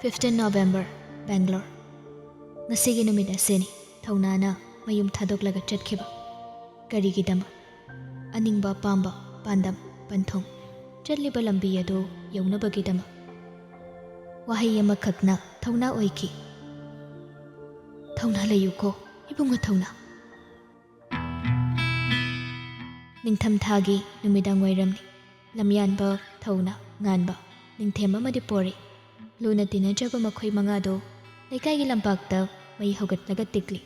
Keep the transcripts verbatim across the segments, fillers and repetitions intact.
Fifteen November, Bangalore. ꯉꯁꯤꯒꯤ ꯅꯨꯃꯤꯠ ꯑꯁꯤꯅꯤ ꯊꯧꯅꯥꯅ ꯃꯌꯨꯝ ꯊꯥꯗꯣꯛꯂꯒ ꯆꯠꯈꯤꯕ꯫ ꯀꯔꯤꯒꯤꯗꯃꯛ? ꯑꯅꯤꯡꯕ ꯑꯄꯥꯝꯕ, ꯄꯥꯟꯗꯝ, ꯄꯟꯊꯨꯡ, ꯆꯠꯂꯤꯕ ꯂꯝꯕꯤ ꯑꯗꯨ ꯌꯧꯅꯕꯒꯤꯗꯃꯛ꯫ ꯋꯥꯍꯩ ꯑꯃꯈꯛꯅ ꯊꯧꯅꯥ ꯑꯣꯏꯈꯤ꯫ ꯊꯧꯅꯥ ꯂꯩꯌꯨꯀꯣ, ꯏꯕꯨꯡꯉꯣ ꯊꯧꯅꯥ꯫ ꯅꯤꯡꯊꯝꯊꯥꯒꯤ ꯅꯨꯃꯤꯗꯥꯡ ꯋꯥꯏꯔꯝꯅꯤ꯫ ꯂꯝꯌꯥꯟꯕ, ꯊꯧꯅ, ꯉꯥꯟꯕ, ꯅꯤꯡꯊꯦꯝ ꯑꯃꯗꯤ ꯄꯣꯔꯤ꯫ ꯂꯨꯅ ꯇꯤꯟꯅꯖꯕ ꯃꯈꯣꯏ ꯃꯉꯥꯗꯣ ꯂꯩꯀꯥꯏꯒꯤ ꯂꯝꯄꯥꯛꯇ ꯃꯩ ꯍꯧꯒꯠꯂꯒ ꯇꯤꯛꯂꯤ꯫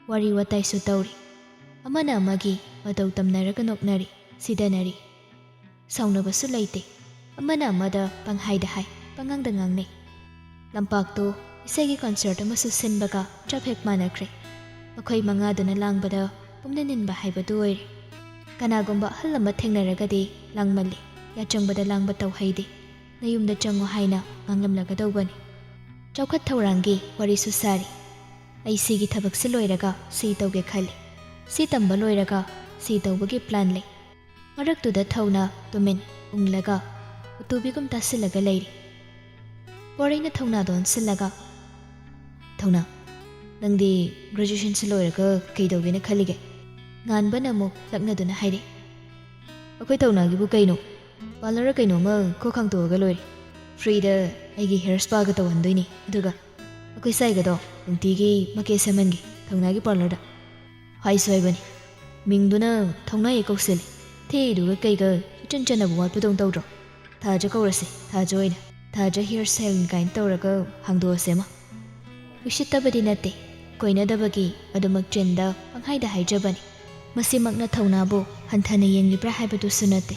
ꯋꯥꯔꯤ ꯋꯥꯇꯥꯏꯁꯨ ꯇꯧꯔꯤ꯫ ꯑꯃꯅ ꯑꯃꯒꯤ ꯃꯇꯧ ꯇꯝꯅꯔꯒ ꯅꯣꯛꯅꯔꯤ, ꯁꯤꯗꯅꯔꯤ꯫ ꯁꯥꯎꯅꯕꯁꯨ ꯂꯩꯇꯦ꯫ ꯑꯃꯅ ꯑꯃꯗ ꯄꯪꯍꯥꯏꯗ ꯍꯥꯏ, ꯄꯉꯥꯡꯗ ꯉꯥꯡꯅꯩ꯫ ꯂꯝꯄꯥꯛꯇꯨ ꯏꯁꯩꯒꯤ concert ꯑꯃꯁꯨ ꯁꯤꯟꯕꯒ ꯆꯞ ꯍꯦꯛ ꯃꯥꯟꯅꯈ꯭ꯔꯦ꯫ ꯃꯈꯣꯏ ꯃꯉꯥꯗꯨꯅ ꯂꯥꯡꯕꯗ ꯄꯨꯝꯅ ꯅꯤꯟꯕ ꯍꯥꯏꯕꯗꯨ ꯑꯣꯏꯔꯦ꯫ ꯀꯅꯥꯒꯨꯝꯕ ꯑꯍꯜ ꯑꯃ ꯊꯦꯡꯅꯔꯒꯗꯤ, "ꯂꯥꯡꯃꯜꯂꯤ, ꯌꯥꯆꯪꯕꯗ ꯂꯥꯡꯕ ꯇꯧꯍꯩꯗꯦ, ꯅꯌꯨꯝꯗ ꯆꯪꯉꯨ" ꯍꯥꯏꯅ ꯉꯥꯡꯂꯝꯂꯒꯗꯧꯕꯅꯤ꯫ ꯆꯥꯎꯈꯠ ꯊꯧꯔꯥꯡꯒꯤ ꯋꯥꯔꯤꯁꯨ ꯁꯥꯔꯤ꯫ "ꯑꯩ ꯁꯤꯒꯤ ꯊꯕꯛꯁꯤ ꯂꯣꯏꯔꯒ ꯁꯤ ꯇꯧꯒꯦ ꯈꯜꯂꯤ, ꯁꯤ ꯇꯝꯕ ꯂꯣꯏꯔꯒ ꯁꯤ ꯇꯧꯕꯒꯤ plan ꯂꯩ"꯫ ꯃꯔꯛꯇꯨꯗ ꯊꯧꯅ ꯇꯨꯃꯤꯟ ꯎꯪꯂꯒ ꯎꯇꯨꯕꯤꯒꯨꯝ ꯇꯥꯁꯤꯜꯂꯒ ꯂꯩꯔꯤ꯫ ꯄꯣꯔꯩꯅ ꯊꯧꯅꯥꯗ ꯑꯣꯟꯁꯤꯜꯂꯒ, "ꯊꯧꯅꯥ, ꯅꯪꯗꯤ graduationꯁꯤ ꯂꯣꯏꯔꯒ ꯀꯩꯗꯧꯒꯦꯅ ꯈꯜꯂꯤꯒꯦ?" ꯉꯥꯟꯕꯅ ꯑꯃꯨꯛ ꯂꯛꯅꯗꯨꯅ ꯍꯥꯏꯔꯛꯏ꯫ "ꯑꯩꯈꯣꯏ ꯊꯧꯅꯥꯒꯤꯕꯨ ꯀꯩꯅꯣ? Parlourꯔ ꯀꯩꯅꯣꯝꯃ ꯀꯣꯛ ꯍꯥꯡꯇꯣꯛꯑꯒ ꯂꯣꯏꯔꯦ꯫ Freeꯗ ꯑꯩꯒꯤ hair spaꯒ ꯇꯧꯍꯟꯗꯣꯏꯅꯤ꯫ ꯑꯗꯨꯒ ꯑꯩꯈꯣꯏ ꯁꯥꯏꯒꯗꯣ ꯅꯨꯡꯇꯤꯒꯤ ꯃꯀꯦ ꯁꯦꯝꯍꯟꯒꯦ ꯊꯧꯅꯥꯒꯤ parlourꯗ꯫ ꯍꯥꯏꯁꯨ ꯍꯥꯏꯕꯅꯤ, ꯃꯤꯡꯗꯨꯅ ꯊꯧꯅꯥ ꯍꯦꯛ ꯀꯧꯁꯤꯜꯂꯤ꯫ ꯊꯦꯛꯏꯗꯨꯒ ꯀꯩꯒ ꯏꯆꯟ ꯆꯟꯅꯕ ꯋꯥꯠꯄꯗꯧ ꯇꯧꯗ꯭ꯔꯣ? ꯊꯥꯖ ꯀꯧꯔꯁꯤ, ꯊꯥꯖ ꯑꯣꯏꯅ꯫ ꯊꯥꯖ hair salon ꯀꯥꯏꯅ ꯇꯧꯔꯒ ꯍꯥꯡꯗꯣꯛꯑꯁꯦ ꯑꯃ"꯫ ꯎꯁꯤꯠꯇꯕꯗꯤ ꯅꯠꯇꯦ, ꯀꯣꯏꯅꯗꯕꯒꯤ ꯑꯗꯨꯃꯛ ꯆꯤꯟꯗ ꯄꯪꯍꯥꯏꯗ ꯍꯥꯏꯖꯕꯅꯤ꯫ ꯃꯁꯤꯃꯛꯅ ꯊꯧꯅꯥꯕꯨ ꯍꯟꯊꯅ ꯌꯦꯡꯂꯤꯕ꯭ꯔꯥ ꯍꯥꯏꯕꯗꯨꯁꯨ ꯅꯠꯇꯦ꯫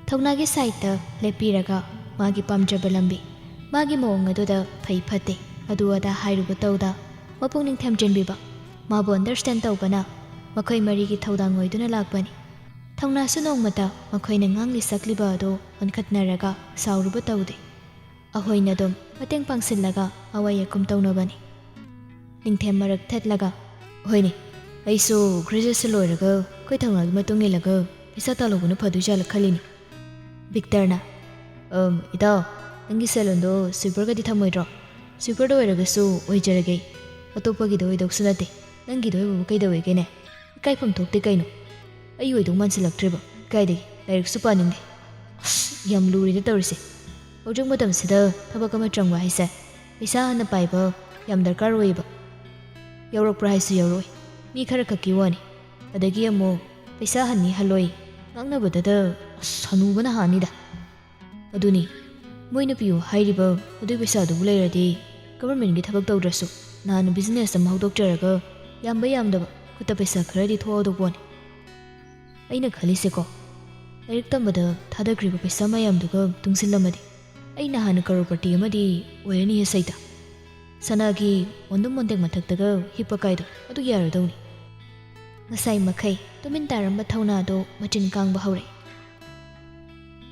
ꯊꯧꯅꯥꯒꯤ sideꯇ ꯂꯦꯞꯄꯤꯔꯒ ꯃꯥꯒꯤ ꯄꯥꯝꯖꯕ ꯂꯝꯕꯤ, ꯃꯥꯒꯤ ꯃꯑꯣꯡ ꯑꯗꯨꯗ ꯐꯩ ꯐꯠꯇꯦ, ꯑꯗꯨ ꯑꯗꯥ ꯍꯥꯏꯔꯨꯕ ꯇꯧꯗ, ꯃꯄꯨꯛꯅꯤꯡ ꯊꯝꯖꯤꯟꯕꯤꯕ, ꯃꯥꯕꯨ understand ꯇꯧꯕꯅ ꯃꯈꯣꯏ ꯃꯔꯤꯒꯤ ꯊꯧꯗꯥꯡ ꯑꯣꯏꯗꯨꯅ ꯂꯥꯛꯄꯅꯤ꯫ ꯊꯧꯅꯥꯁꯨ ꯅꯣꯡꯃꯇ ꯃꯈꯣꯏꯅ ꯉꯥꯡꯂꯤ ꯁꯛꯂꯤꯕ ꯑꯗꯨ ꯑꯣꯟꯈꯠꯅꯔꯒ ꯁꯥꯎꯔꯨꯕ ꯇꯧꯗꯦ꯫ ꯑꯍꯣꯏꯅ ꯑꯗꯨꯝ ꯃꯇꯦꯡ ꯄꯥꯡꯁꯤꯜꯂꯒ ꯑꯋꯥ ꯌꯥꯈꯨꯝ ꯇꯧꯅꯕꯅꯤ꯫ ꯅꯤꯡꯊꯦꯝ ꯃꯔꯛ ꯊꯠꯂꯒ, "ꯍꯣꯏꯅꯦ, ꯑꯩꯁꯨ graduation ꯂꯣꯏꯔꯒ ꯑꯩꯈꯣꯏ ꯊꯧꯅꯥꯒꯤ ꯃꯇꯨꯡ ꯏꯜꯂꯒ ꯄꯩꯁꯥ ꯇꯥꯜꯍꯧꯕꯅ ꯐꯗꯣꯏ ꯖꯥꯠꯂ ꯈꯜꯂꯤꯅꯤ"꯫ ꯕꯤꯛꯇꯔꯅ, "ꯑꯝ, ꯏꯇꯥꯎ, ꯅꯪꯒꯤ ꯁꯦꯂꯨꯟꯗꯣ ꯁ꯭ꯋꯤꯄꯔꯒꯗꯤ ꯊꯝꯃꯣꯏꯗ꯭ꯔꯣ? ꯁ꯭ꯋꯤꯄꯔꯗ ꯑꯣꯏꯔꯒꯁꯨ ꯑꯣꯏꯖꯔꯒꯦ꯫ ꯑꯇꯣꯞꯄꯒꯤꯗ ꯑꯣꯏꯗꯧꯁꯨ ꯅꯠꯇꯦ꯫ ꯅꯪꯒꯤꯗ ꯑꯣꯏꯕꯕꯨ ꯀꯩꯗꯧꯋꯦꯒꯦꯅꯦ? ꯏꯀꯥꯏꯐꯝ ꯊꯣꯛꯇꯦ ꯀꯩꯅꯣ? ꯑꯩ ꯑꯣꯏꯗꯧ ꯃꯥꯟꯁꯤꯜꯂꯛꯇ꯭ꯔꯦꯕ꯫ ꯀꯥꯏꯗꯒꯤ? ꯂꯥꯏꯔꯤꯛꯁꯨ ꯄꯥꯅꯤꯡꯗꯦ꯫ ꯑꯁ, ꯌꯥꯝ ꯂꯨꯔꯦꯗ ꯇꯧꯔꯤꯁꯦ꯫ ꯍꯧꯖꯤꯛ ꯃꯇꯝꯁꯤꯗ ꯊꯕꯛ ꯑꯃ ꯆꯪꯕ ꯍꯥꯏꯁꯦ ꯄꯩꯁꯥ ꯍꯥꯟꯅ ꯄꯥꯏꯕ ꯌꯥꯝ ꯗꯔꯀꯥꯔ ꯑꯣꯏꯌꯦꯕ꯫ ꯌꯥꯎꯔꯛꯄ꯭ꯔꯥ ꯍꯥꯏꯁꯨ ꯌꯥꯎꯔꯛꯑꯣꯏ꯫ ꯃꯤ ꯈꯔ ꯈꯛꯀꯤ ꯋꯥꯅꯤ꯫ ꯑꯗꯒꯤ ꯑꯃꯨꯛ ꯄꯩꯁꯥ ꯍꯟꯅꯤ ꯍꯜꯂꯣꯏ ꯉꯥꯡꯅꯕꯗꯗ, ꯑꯁ, ꯍꯅꯨꯕꯅ ꯍꯥꯅꯤꯗ꯫ ꯑꯗꯨꯅꯤ, ꯃꯣꯏꯅ ꯄꯤꯌꯨ ꯍꯥꯏꯔꯤꯕ ꯑꯗꯨꯏ ꯄꯩꯁꯥꯗꯨꯕꯨ ꯂꯩꯔꯗꯤ governmentꯀꯤ ꯊꯕꯛ ꯇꯧꯗ꯭ꯔꯁꯨ ꯅꯍꯥꯟꯅ business ꯑꯃ ꯍꯧꯗꯣꯛꯆꯔꯒ ꯌꯥꯝꯕ ꯌꯥꯝꯗꯕ ꯈꯨꯠꯇ ꯄꯩꯁꯥ ꯈꯔꯗꯤ ꯊꯣꯛꯑꯗꯧꯕꯅꯤ꯫ ꯑꯩꯅ ꯈꯜꯂꯤꯁꯦꯀꯣ, ꯂꯥꯏꯔꯤꯛ ꯇꯝꯕꯗ ꯊꯥꯗꯈ꯭ꯔꯤꯕ ꯄꯩꯁꯥ ꯃꯌꯥꯝꯗꯨꯒ ꯇꯨꯡꯁꯤꯜꯂꯝꯃꯗꯤ ꯑꯩ ꯅꯍꯥꯟꯅ ꯀꯔꯣꯔꯄꯇꯤ ꯑꯃꯗꯤ ꯑꯣꯏꯔꯅꯤꯍꯦ ꯁꯩꯇ꯫ ꯁꯅꯥꯒꯤ ꯃꯣꯟꯗꯨꯝ ꯃꯣꯟꯇꯦꯛ ꯃꯊꯛꯇꯒ ꯍꯤꯞꯄ ꯀꯥꯏꯗꯣ ꯑꯗꯨ ꯌꯥꯔꯗꯧꯅꯤ꯫ ꯉꯁꯥꯏ ꯃꯈꯩ ꯇꯨꯃꯤꯟ ꯇꯥꯔꯝꯕ ꯊꯧꯅꯥꯗꯣ ꯃꯆꯤꯟ ꯀꯥꯡꯕ ꯍꯧꯔꯛꯑꯦ꯫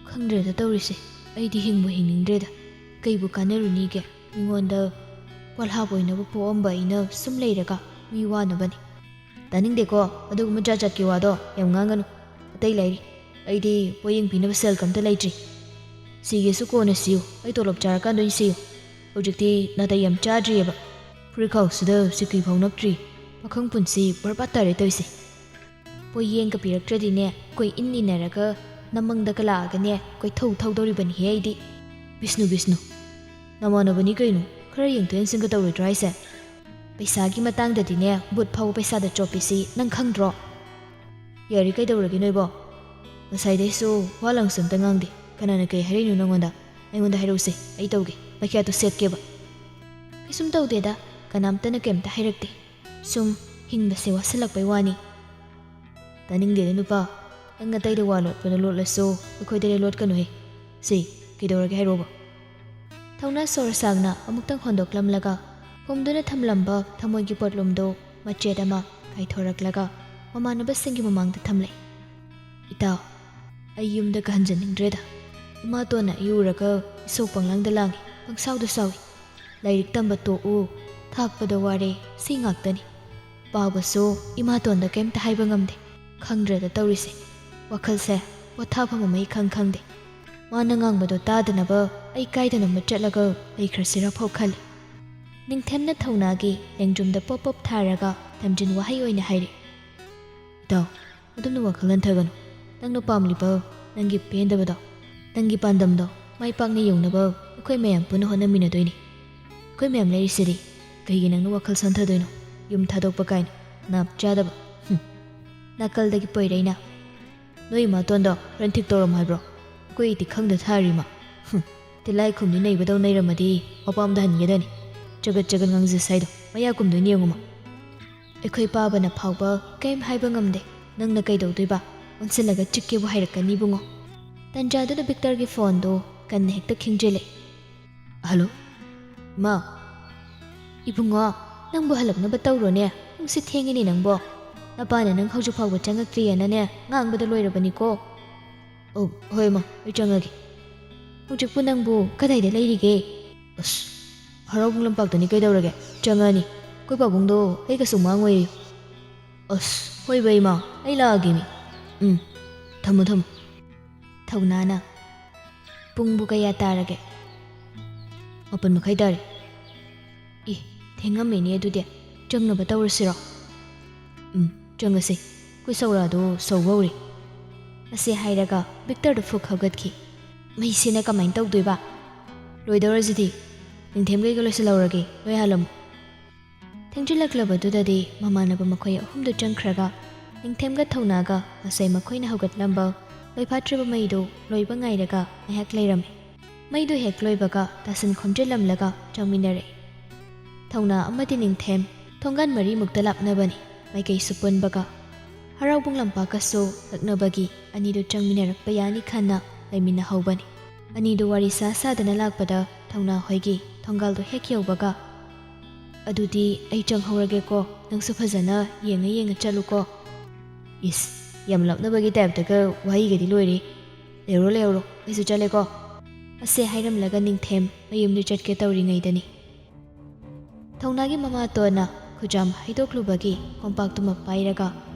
ꯈꯪꯗ꯭ꯔꯦꯗ ꯇꯧꯔꯤꯁꯦ, ꯑꯩꯗꯤ ꯍꯤꯡꯕꯨ ꯍꯤꯡꯅꯤꯡꯗ꯭ꯔꯦꯗ꯫ ꯀꯩꯕꯨ ꯀꯥꯟꯅꯔꯨꯅꯤꯒꯦ? ꯃꯤꯉꯣꯟꯗ ꯄꯣꯠꯍꯥꯞ ꯑꯣꯏꯅꯕ ꯄꯣꯛꯑꯝꯕ ꯑꯩꯅ ꯁꯨꯝ ꯂꯩꯔꯒ ꯃꯤ ꯋꯥꯅꯕꯅꯤ꯫ ꯇꯥꯅꯤꯡꯗꯦꯀꯣ ꯑꯗꯨꯒꯨꯝꯕ ꯖꯥꯠ ꯖꯥꯠꯀꯤ ꯋꯥꯗꯣ, ꯌꯥꯝ ꯉꯥꯡꯒꯅꯨ꯫ ꯑꯇꯩ ꯂꯩꯔꯤ, ꯑꯩꯗꯤ ꯄꯣꯌꯦꯡ ꯄꯤꯅꯕ ꯁꯦꯜ ꯀꯝꯇ ꯂꯩꯇ꯭ꯔꯤ꯫ ꯁꯤꯒꯦꯁꯨ ꯀꯣꯟꯅ ꯁꯤꯌꯨ, ꯑꯩ ꯇꯣꯂꯣꯞ ꯆꯥꯔꯀꯥꯟꯗ ꯑꯣꯏꯅ ꯁꯤꯌꯨ꯫ ꯍꯧꯖꯤꯛꯇꯤ ꯅꯥꯇꯩ ꯌꯥꯝ ꯆꯥꯗ꯭ꯔꯤꯑꯕ꯫ ꯐꯨꯔꯤꯠꯈꯥꯎꯁꯤꯗ ꯁꯤꯀꯤ ꯐꯥꯎ ꯅꯞꯇ꯭ꯔꯤ꯫ ꯄꯥꯈꯪ ꯄꯨꯟꯁꯤ ꯕꯔꯕꯥꯠ ꯇꯥꯔꯦ ꯇꯧꯔꯤꯁꯦ꯫ ꯄꯣꯌꯦꯡꯒ ꯄꯤꯔꯛꯇ꯭ꯔꯗꯤꯅꯦ, ꯀꯣꯏ ꯏꯟ ꯏꯟꯅꯔꯒ ꯅꯃꯪꯗꯒ ꯂꯥꯛꯑꯒꯅꯦ, ꯀꯣꯏꯊꯧ ꯊꯧꯗꯧꯔꯤꯕꯅꯤꯍꯦ ꯑꯩꯗꯤ꯫ ꯕꯤꯁꯅꯨ, ꯕꯤꯁꯅꯨ꯫ ꯅꯃꯥꯟꯅꯕꯅꯤ ꯀꯩꯅꯣ, ꯈꯔ ꯌꯦꯡꯊꯣꯛ ꯌꯦꯡꯁꯤꯟꯒ ꯇꯧꯔꯣꯏꯗ꯭ꯔꯣ ꯍꯥꯏꯁꯦ? ꯄꯩꯁꯥꯒꯤ ꯃꯇꯥꯡꯗꯗꯤꯅꯦ, ꯕꯨꯠ ꯐꯥꯎꯕ ꯄꯩꯁꯥꯗ ꯆꯣꯞꯄꯤꯁꯤ ꯅꯪ ꯈꯪꯗ꯭ꯔꯣ? ꯌꯥꯔꯦ, ꯀꯩꯗꯧꯔꯒꯦ ꯅꯣꯏꯕꯣ? ꯉꯁꯥꯏꯗꯩꯁꯨ ꯋꯥ ꯂꯪꯁꯨ ꯑꯝꯇ ꯉꯥꯡꯗꯦ꯫ ꯀꯅꯥꯅ ꯀꯩ ꯍꯥꯏꯔꯛꯏꯅꯣ ꯅꯪꯉꯣꯟꯗ? ꯑꯩꯉꯣꯟꯗ ꯍꯥꯏꯔꯛꯎꯁꯦ, ꯑꯩ ꯇꯧꯒꯦ꯫ ꯃꯈ꯭ꯌꯥꯠꯇꯣ ꯁꯦꯠꯀꯦꯕ꯫ ꯀꯩꯁꯨꯝ ꯇꯧꯗꯦꯗ, ꯀꯅꯥꯝꯇꯅ ꯀꯩꯝꯇ ꯍꯥꯏꯔꯛꯇꯦ꯫ ꯁꯨꯝ ꯍꯤꯡꯕꯁꯦ ꯋꯥꯁꯤꯜꯂꯛꯄꯩ ꯋꯥꯅꯤ꯫ ꯇꯥꯅꯤꯡꯗꯦꯗ ꯅꯨꯄꯥ, ꯅꯪ ꯑꯇꯩꯗ ꯋꯥ ꯂꯣꯠꯄꯅ ꯂꯣꯠꯂꯁꯨ ꯑꯩꯈꯣꯏꯗꯗꯤ ꯂꯣꯠꯀꯅꯨꯍꯦ꯫ ꯁꯤ, ꯀꯩꯗꯧꯔꯒꯦ ꯍꯥꯏꯔꯣꯕ? ꯊꯧꯅꯥ ꯁꯣꯔ ꯁꯥꯡꯅ ꯑꯃꯨꯛꯇꯪ ꯍꯣꯟꯗꯣꯛꯂꯝꯂꯒ ꯐꯨꯝꯗꯨꯅ ꯊꯝꯂꯝꯕ ꯊꯃꯣꯏꯒꯤ ꯄꯣꯠꯂꯨꯝꯗꯣ ꯃꯆꯦꯠ ꯑꯃ ꯀꯥꯏꯊꯣꯔꯛꯂꯒ ꯃꯃꯥꯟꯅꯕꯁꯤꯡꯒꯤ ꯃꯃꯥꯡꯗ ꯊꯝꯂꯦ꯫ ꯏꯇꯥꯎ, ꯑꯩ ꯌꯨꯝꯗꯒ ꯍꯟꯖꯅꯤꯡꯗ꯭ꯔꯦꯗ꯫ ꯏꯃꯥꯇꯣꯟꯅ ꯑꯩ ꯎꯔꯒ ꯏꯁꯧ ꯄꯪꯂꯥꯡꯗ ꯂꯥꯡꯏ, ꯄꯪꯁꯥꯎꯗ ꯁꯥꯎꯏ꯫ ꯂꯥꯏꯔꯤꯛ ꯇꯝꯕ ꯇꯣꯛꯎ, ꯊꯥꯛꯄꯗ ꯋꯥꯔꯦ, ꯁꯤ ꯉꯥꯛꯇꯅꯤ꯫ ꯄꯥꯕꯁꯨ ꯏꯃꯥꯇꯣꯟꯗ ꯀꯩꯝꯇ ꯍꯥꯏꯕ ꯉꯝꯗꯦ꯫ ꯈꯪꯗ꯭ꯔꯦꯗ ꯇꯧꯔꯤꯁꯦ꯫ ꯋꯥꯈꯜꯁꯦ ꯄꯣꯊꯥꯐꯝ ꯑꯃ ꯏꯈꯪ ꯈꯪꯗꯦ꯫ ꯃꯥꯅ ꯉꯥꯡꯕꯗꯣ ꯇꯥꯗꯅꯕ ꯑꯩ ꯀꯥꯏꯗꯅꯣꯃ ꯆꯠꯂꯒ ꯂꯩꯈ꯭ꯔꯁꯤꯔ ꯐꯥꯎ ꯈꯜꯂꯤ꯫ ꯅꯤꯡꯊꯦꯝꯅ ꯊꯧꯅꯥꯒꯤ ꯂꯦꯡꯗ꯭ꯔꯨꯝꯗ ꯄꯣꯞ ꯄꯣꯞ ꯊꯥꯔꯒ ꯊꯝꯖꯤꯟ ꯋꯥꯍꯩ ꯑꯣꯏꯅ ꯍꯥꯏꯔꯤ, "ꯏꯇꯥꯎ, ꯑꯗꯨꯝꯅ ꯋꯥꯈꯜ ꯍꯟꯊꯒꯅꯨ꯫ ꯅꯪꯅ ꯄꯥꯝꯂꯤꯕ, ꯅꯪꯒꯤ ꯄꯦꯟꯗꯕꯗꯣ, ꯅꯪꯒꯤ ꯄꯥꯟꯗꯝꯗꯣ ꯃꯥꯏ ꯄꯥꯛꯅ ꯌꯧꯅꯕ ꯑꯩꯈꯣꯏ ꯃꯌꯥꯝ ꯄꯨꯟꯅ ꯍꯣꯠꯅꯃꯤꯟꯅꯗꯣꯏꯅꯤ꯫ ꯑꯩꯈꯣꯏ ꯃꯌꯥꯝ ꯂꯩꯔꯤꯁꯤꯗꯤ, ꯀꯩꯒꯤ ꯅꯪꯅ ꯋꯥꯈꯜ ꯁꯣꯟꯊꯗꯣꯏꯅꯣ? ꯌꯨꯝ ꯊꯥꯗꯣꯛꯄ ꯀꯥꯏꯅ, ꯅꯥꯞ ꯆꯥꯗꯕ꯫" ꯍꯨꯝ꯫ ꯅꯥꯀꯜꯗꯒꯤ ꯄꯣꯏꯔꯩꯅ, "ꯅꯣꯏ ꯏꯃꯥꯇꯣꯟꯗꯣ ꯍꯣꯔꯦꯟ ꯊꯤꯛ ꯇꯧꯔꯝꯃꯣ ꯍꯥꯏꯕ꯭ꯔꯣ? ꯑꯩꯈꯣꯏ ꯏꯇꯤ ꯈꯪꯗ ꯊꯥꯔꯤꯃ꯫ ꯍꯨꯝ, ꯇꯤꯜꯂꯥꯏ ꯈꯨꯝꯕꯤ ꯅꯩꯕꯗꯧ ꯅꯩꯔꯝꯃꯗꯤ ꯃꯄꯥꯝꯗ ꯍꯟꯒꯗꯅꯤ꯫ ꯆꯒꯠ ꯆꯒꯠ ꯉꯥꯡꯖ ꯁꯥꯏꯗꯣ ꯃꯌꯥ ꯀꯨꯝꯗꯣꯏꯅꯤ ꯌꯦꯡꯉꯨꯃ꯫ ꯑꯩꯈꯣꯏ ꯄꯥꯕꯅ ꯐꯥꯎꯕ ꯀꯩꯝ ꯍꯥꯏꯕ ꯉꯝꯗꯦ꯫ ꯅꯪꯅ ꯀꯩꯗꯧꯗꯣꯏꯕ? ꯑꯣꯟꯁꯤꯜꯂꯒ ꯆꯤꯛꯀꯦꯕꯨ ꯍꯥꯏꯔꯛꯀꯅꯤ ꯏꯕꯨꯡꯉꯣ꯫" ꯇꯟꯖꯥꯗꯨꯗ ꯕꯤꯛꯇꯔꯒꯤ ꯐꯣꯟꯗꯨ ꯀꯟꯅ ꯍꯦꯛꯇ ꯈꯤꯡꯖꯤꯜꯂꯦ꯫ "ꯍꯜꯂꯣ, ꯏꯃꯥ꯫" "ꯏꯕꯨꯡꯉꯣ, ꯅꯪꯕꯨ ꯍꯜꯂꯛꯅꯕ ꯇꯧꯔꯣꯅꯦ꯫ ꯄꯨꯡꯁꯤ ꯊꯦꯡꯉꯤꯅꯦ ꯅꯪꯕꯣ꯫ ꯅꯄꯥꯅ ꯅꯪ ꯍꯧꯖꯤꯛ ꯐꯥꯎꯕ ꯆꯪꯉꯛꯇ꯭ꯔꯤꯌꯦꯅꯅꯦ ꯉꯥꯡꯕꯗ ꯂꯣꯏꯔꯕꯅꯤꯀꯣ꯫" "ꯑꯣ, ꯍꯣꯏ ꯏꯃꯥ, ꯑꯩ ꯆꯪꯉꯒꯦ꯫" "ꯍꯧꯖꯤꯛꯄꯨ ꯅꯪꯕꯨ ꯀꯗꯥꯏꯗ ꯂꯩꯔꯤꯒꯦ?" "ꯑꯁ, ꯍꯔꯥꯎꯕꯨꯡ ꯂꯝꯄꯥꯛꯇꯅꯤ ꯀꯩꯗꯧꯔꯒꯦ? ꯆꯪꯉꯛꯑꯅꯤ꯫ ꯑꯩꯈꯣꯏ ꯄꯥꯕꯨꯡꯗꯣ ꯑꯩꯒ ꯁꯨꯝ ꯉꯥꯡꯉꯣꯏꯌꯦ꯫" "ꯑꯁ, ꯍꯣꯏꯕ ꯏꯃꯥ, ꯑꯩ ꯂꯥꯛꯑꯒꯦ ꯃꯤ꯫ ꯎꯝ, ꯊꯝꯃꯣ, ꯊꯝꯃꯣ꯫" ꯊꯧꯅꯥꯅ, "ꯄꯨꯡꯕꯨ ꯀꯌꯥ ꯇꯥꯔꯒꯦ?" "ꯃꯥꯄꯟ ꯃꯈꯥꯏ ꯇꯥꯔꯦ꯫" "ꯏ, ꯊꯦꯡꯉꯝꯃꯦꯅꯦ ꯑꯗꯨꯗꯤ꯫ ꯆꯪꯅꯕ ꯇꯧꯔꯁꯤꯔꯣ?" "ꯎꯝ, ꯆꯪꯉꯁꯤ꯫ ꯑꯩꯈꯣꯏ ꯁꯧꯔꯥꯗꯣ ꯁꯧꯕ ꯍꯧꯔꯦ꯫" ꯑꯁꯤ ꯍꯥꯏꯔꯒ ꯕꯤꯛꯇꯔꯗꯨ ꯐꯨꯛ ꯍꯧꯒꯠꯈꯤ꯫ "ꯃꯩꯁꯤꯅ ꯀꯃꯥꯏꯅ ꯇꯧꯗꯣꯏꯕ?" "ꯂꯣꯏꯗꯧꯔꯁꯤꯗꯤ꯫ ꯅꯤꯡꯊꯦꯝꯒꯩꯒ ꯂꯣꯏꯁꯤꯜꯍꯧꯔꯒꯦ, ꯅꯣꯏ ꯍꯥꯜꯂꯝꯃꯨ꯫" ꯊꯦꯡꯖꯤꯜꯂꯛꯂꯕꯗꯨꯗꯗꯤ ꯃꯃꯥꯟꯅꯕ ꯃꯈꯣꯏ ꯑꯍꯨꯝꯗꯨ ꯆꯪꯈ꯭ꯔꯒ ꯅꯤꯡꯊꯦꯝꯒ ꯊꯧꯅꯥꯒ ꯉꯁꯥꯏ ꯃꯈꯣꯏꯅ ꯍꯧꯒꯠꯂꯝꯕ ꯂꯣꯏꯐꯥꯠꯇ꯭ꯔꯤꯕ ꯃꯩꯗꯨ ꯂꯣꯏꯕ ꯉꯥꯏꯔꯒ ꯉꯥꯏꯍꯥꯛ ꯂꯩꯔꯝꯃꯤ꯫ ꯃꯩꯗꯨ ꯍꯦꯛ ꯂꯣꯏꯕꯒ ꯇꯥꯁꯤꯟ ꯈꯣꯝꯖꯤꯜꯂꯝꯂꯒ ꯆꯪꯃꯤꯟꯅꯔꯛꯏ꯫ ꯊꯧꯅꯥ ꯑꯃꯗꯤ ꯅꯤꯡꯊꯦꯝ ꯊꯣꯡꯒꯥꯟ ꯃꯔꯤꯃꯨꯛꯇ ꯂꯥꯞꯅꯕꯅꯤ꯫ ꯃꯥꯏꯀꯩꯁꯨ ꯄꯨꯟꯕꯒ ꯍꯔꯥꯎꯕꯨꯡ ꯂꯝꯄꯥꯛꯀꯁꯨ ꯅꯛꯅꯕꯒꯤ ꯑꯅꯤꯗꯨ ꯆꯪꯃꯤꯟꯅꯔꯛꯄ ꯌꯥꯅꯤ ꯈꯟꯅ ꯂꯩꯃꯤꯟꯅꯍꯧꯕꯅꯤ꯫ ꯑꯅꯤꯗꯨ ꯋꯥꯔꯤ ꯁꯥ ꯁꯥꯗꯅ ꯂꯥꯛꯄꯗ ꯊꯧꯅꯥ ꯍꯣꯏꯒꯤ ꯊꯣꯡꯒꯥꯜꯗꯨ ꯍꯦꯛ ꯌꯧꯕꯒ, "ꯑꯗꯨꯗꯤ ꯑꯩ ꯆꯪꯍꯧꯔꯒꯦꯀꯣ, ꯅꯪꯁꯨ ꯐꯖꯅ ꯌꯦꯡꯉ ꯌꯦꯡꯉ ꯆꯠꯂꯨꯀꯣ꯫" "ꯏꯁ, ꯌꯥꯝ ꯂꯥꯞꯅꯕꯒꯤ ꯇꯥꯏꯞꯇꯒ ꯋꯥꯍꯩꯒꯗꯤ ꯂꯣꯏꯔꯦ꯫ ꯂꯩꯍꯧꯔꯣ, ꯂꯩꯍꯧꯔꯣ, ꯑꯩꯁꯨ ꯆꯠꯂꯦꯀꯣ꯫" ꯑꯁꯦ ꯍꯥꯏꯔꯝꯂꯒ ꯅꯤꯡꯊꯦꯝ ꯃꯌꯨꯝꯗ ꯆꯠꯀꯦ ꯇꯧꯔꯤꯉꯩꯗꯅꯤ꯫ ꯊꯧꯅꯥꯒꯤ ꯃꯃꯥꯇꯣꯟꯅ ꯈꯨꯖꯥꯝ ꯍꯩꯗꯣꯛꯂꯨꯕꯒꯤ ꯀꯣꯝꯄꯥꯛꯇꯨꯃ ꯄꯥꯏꯔꯒ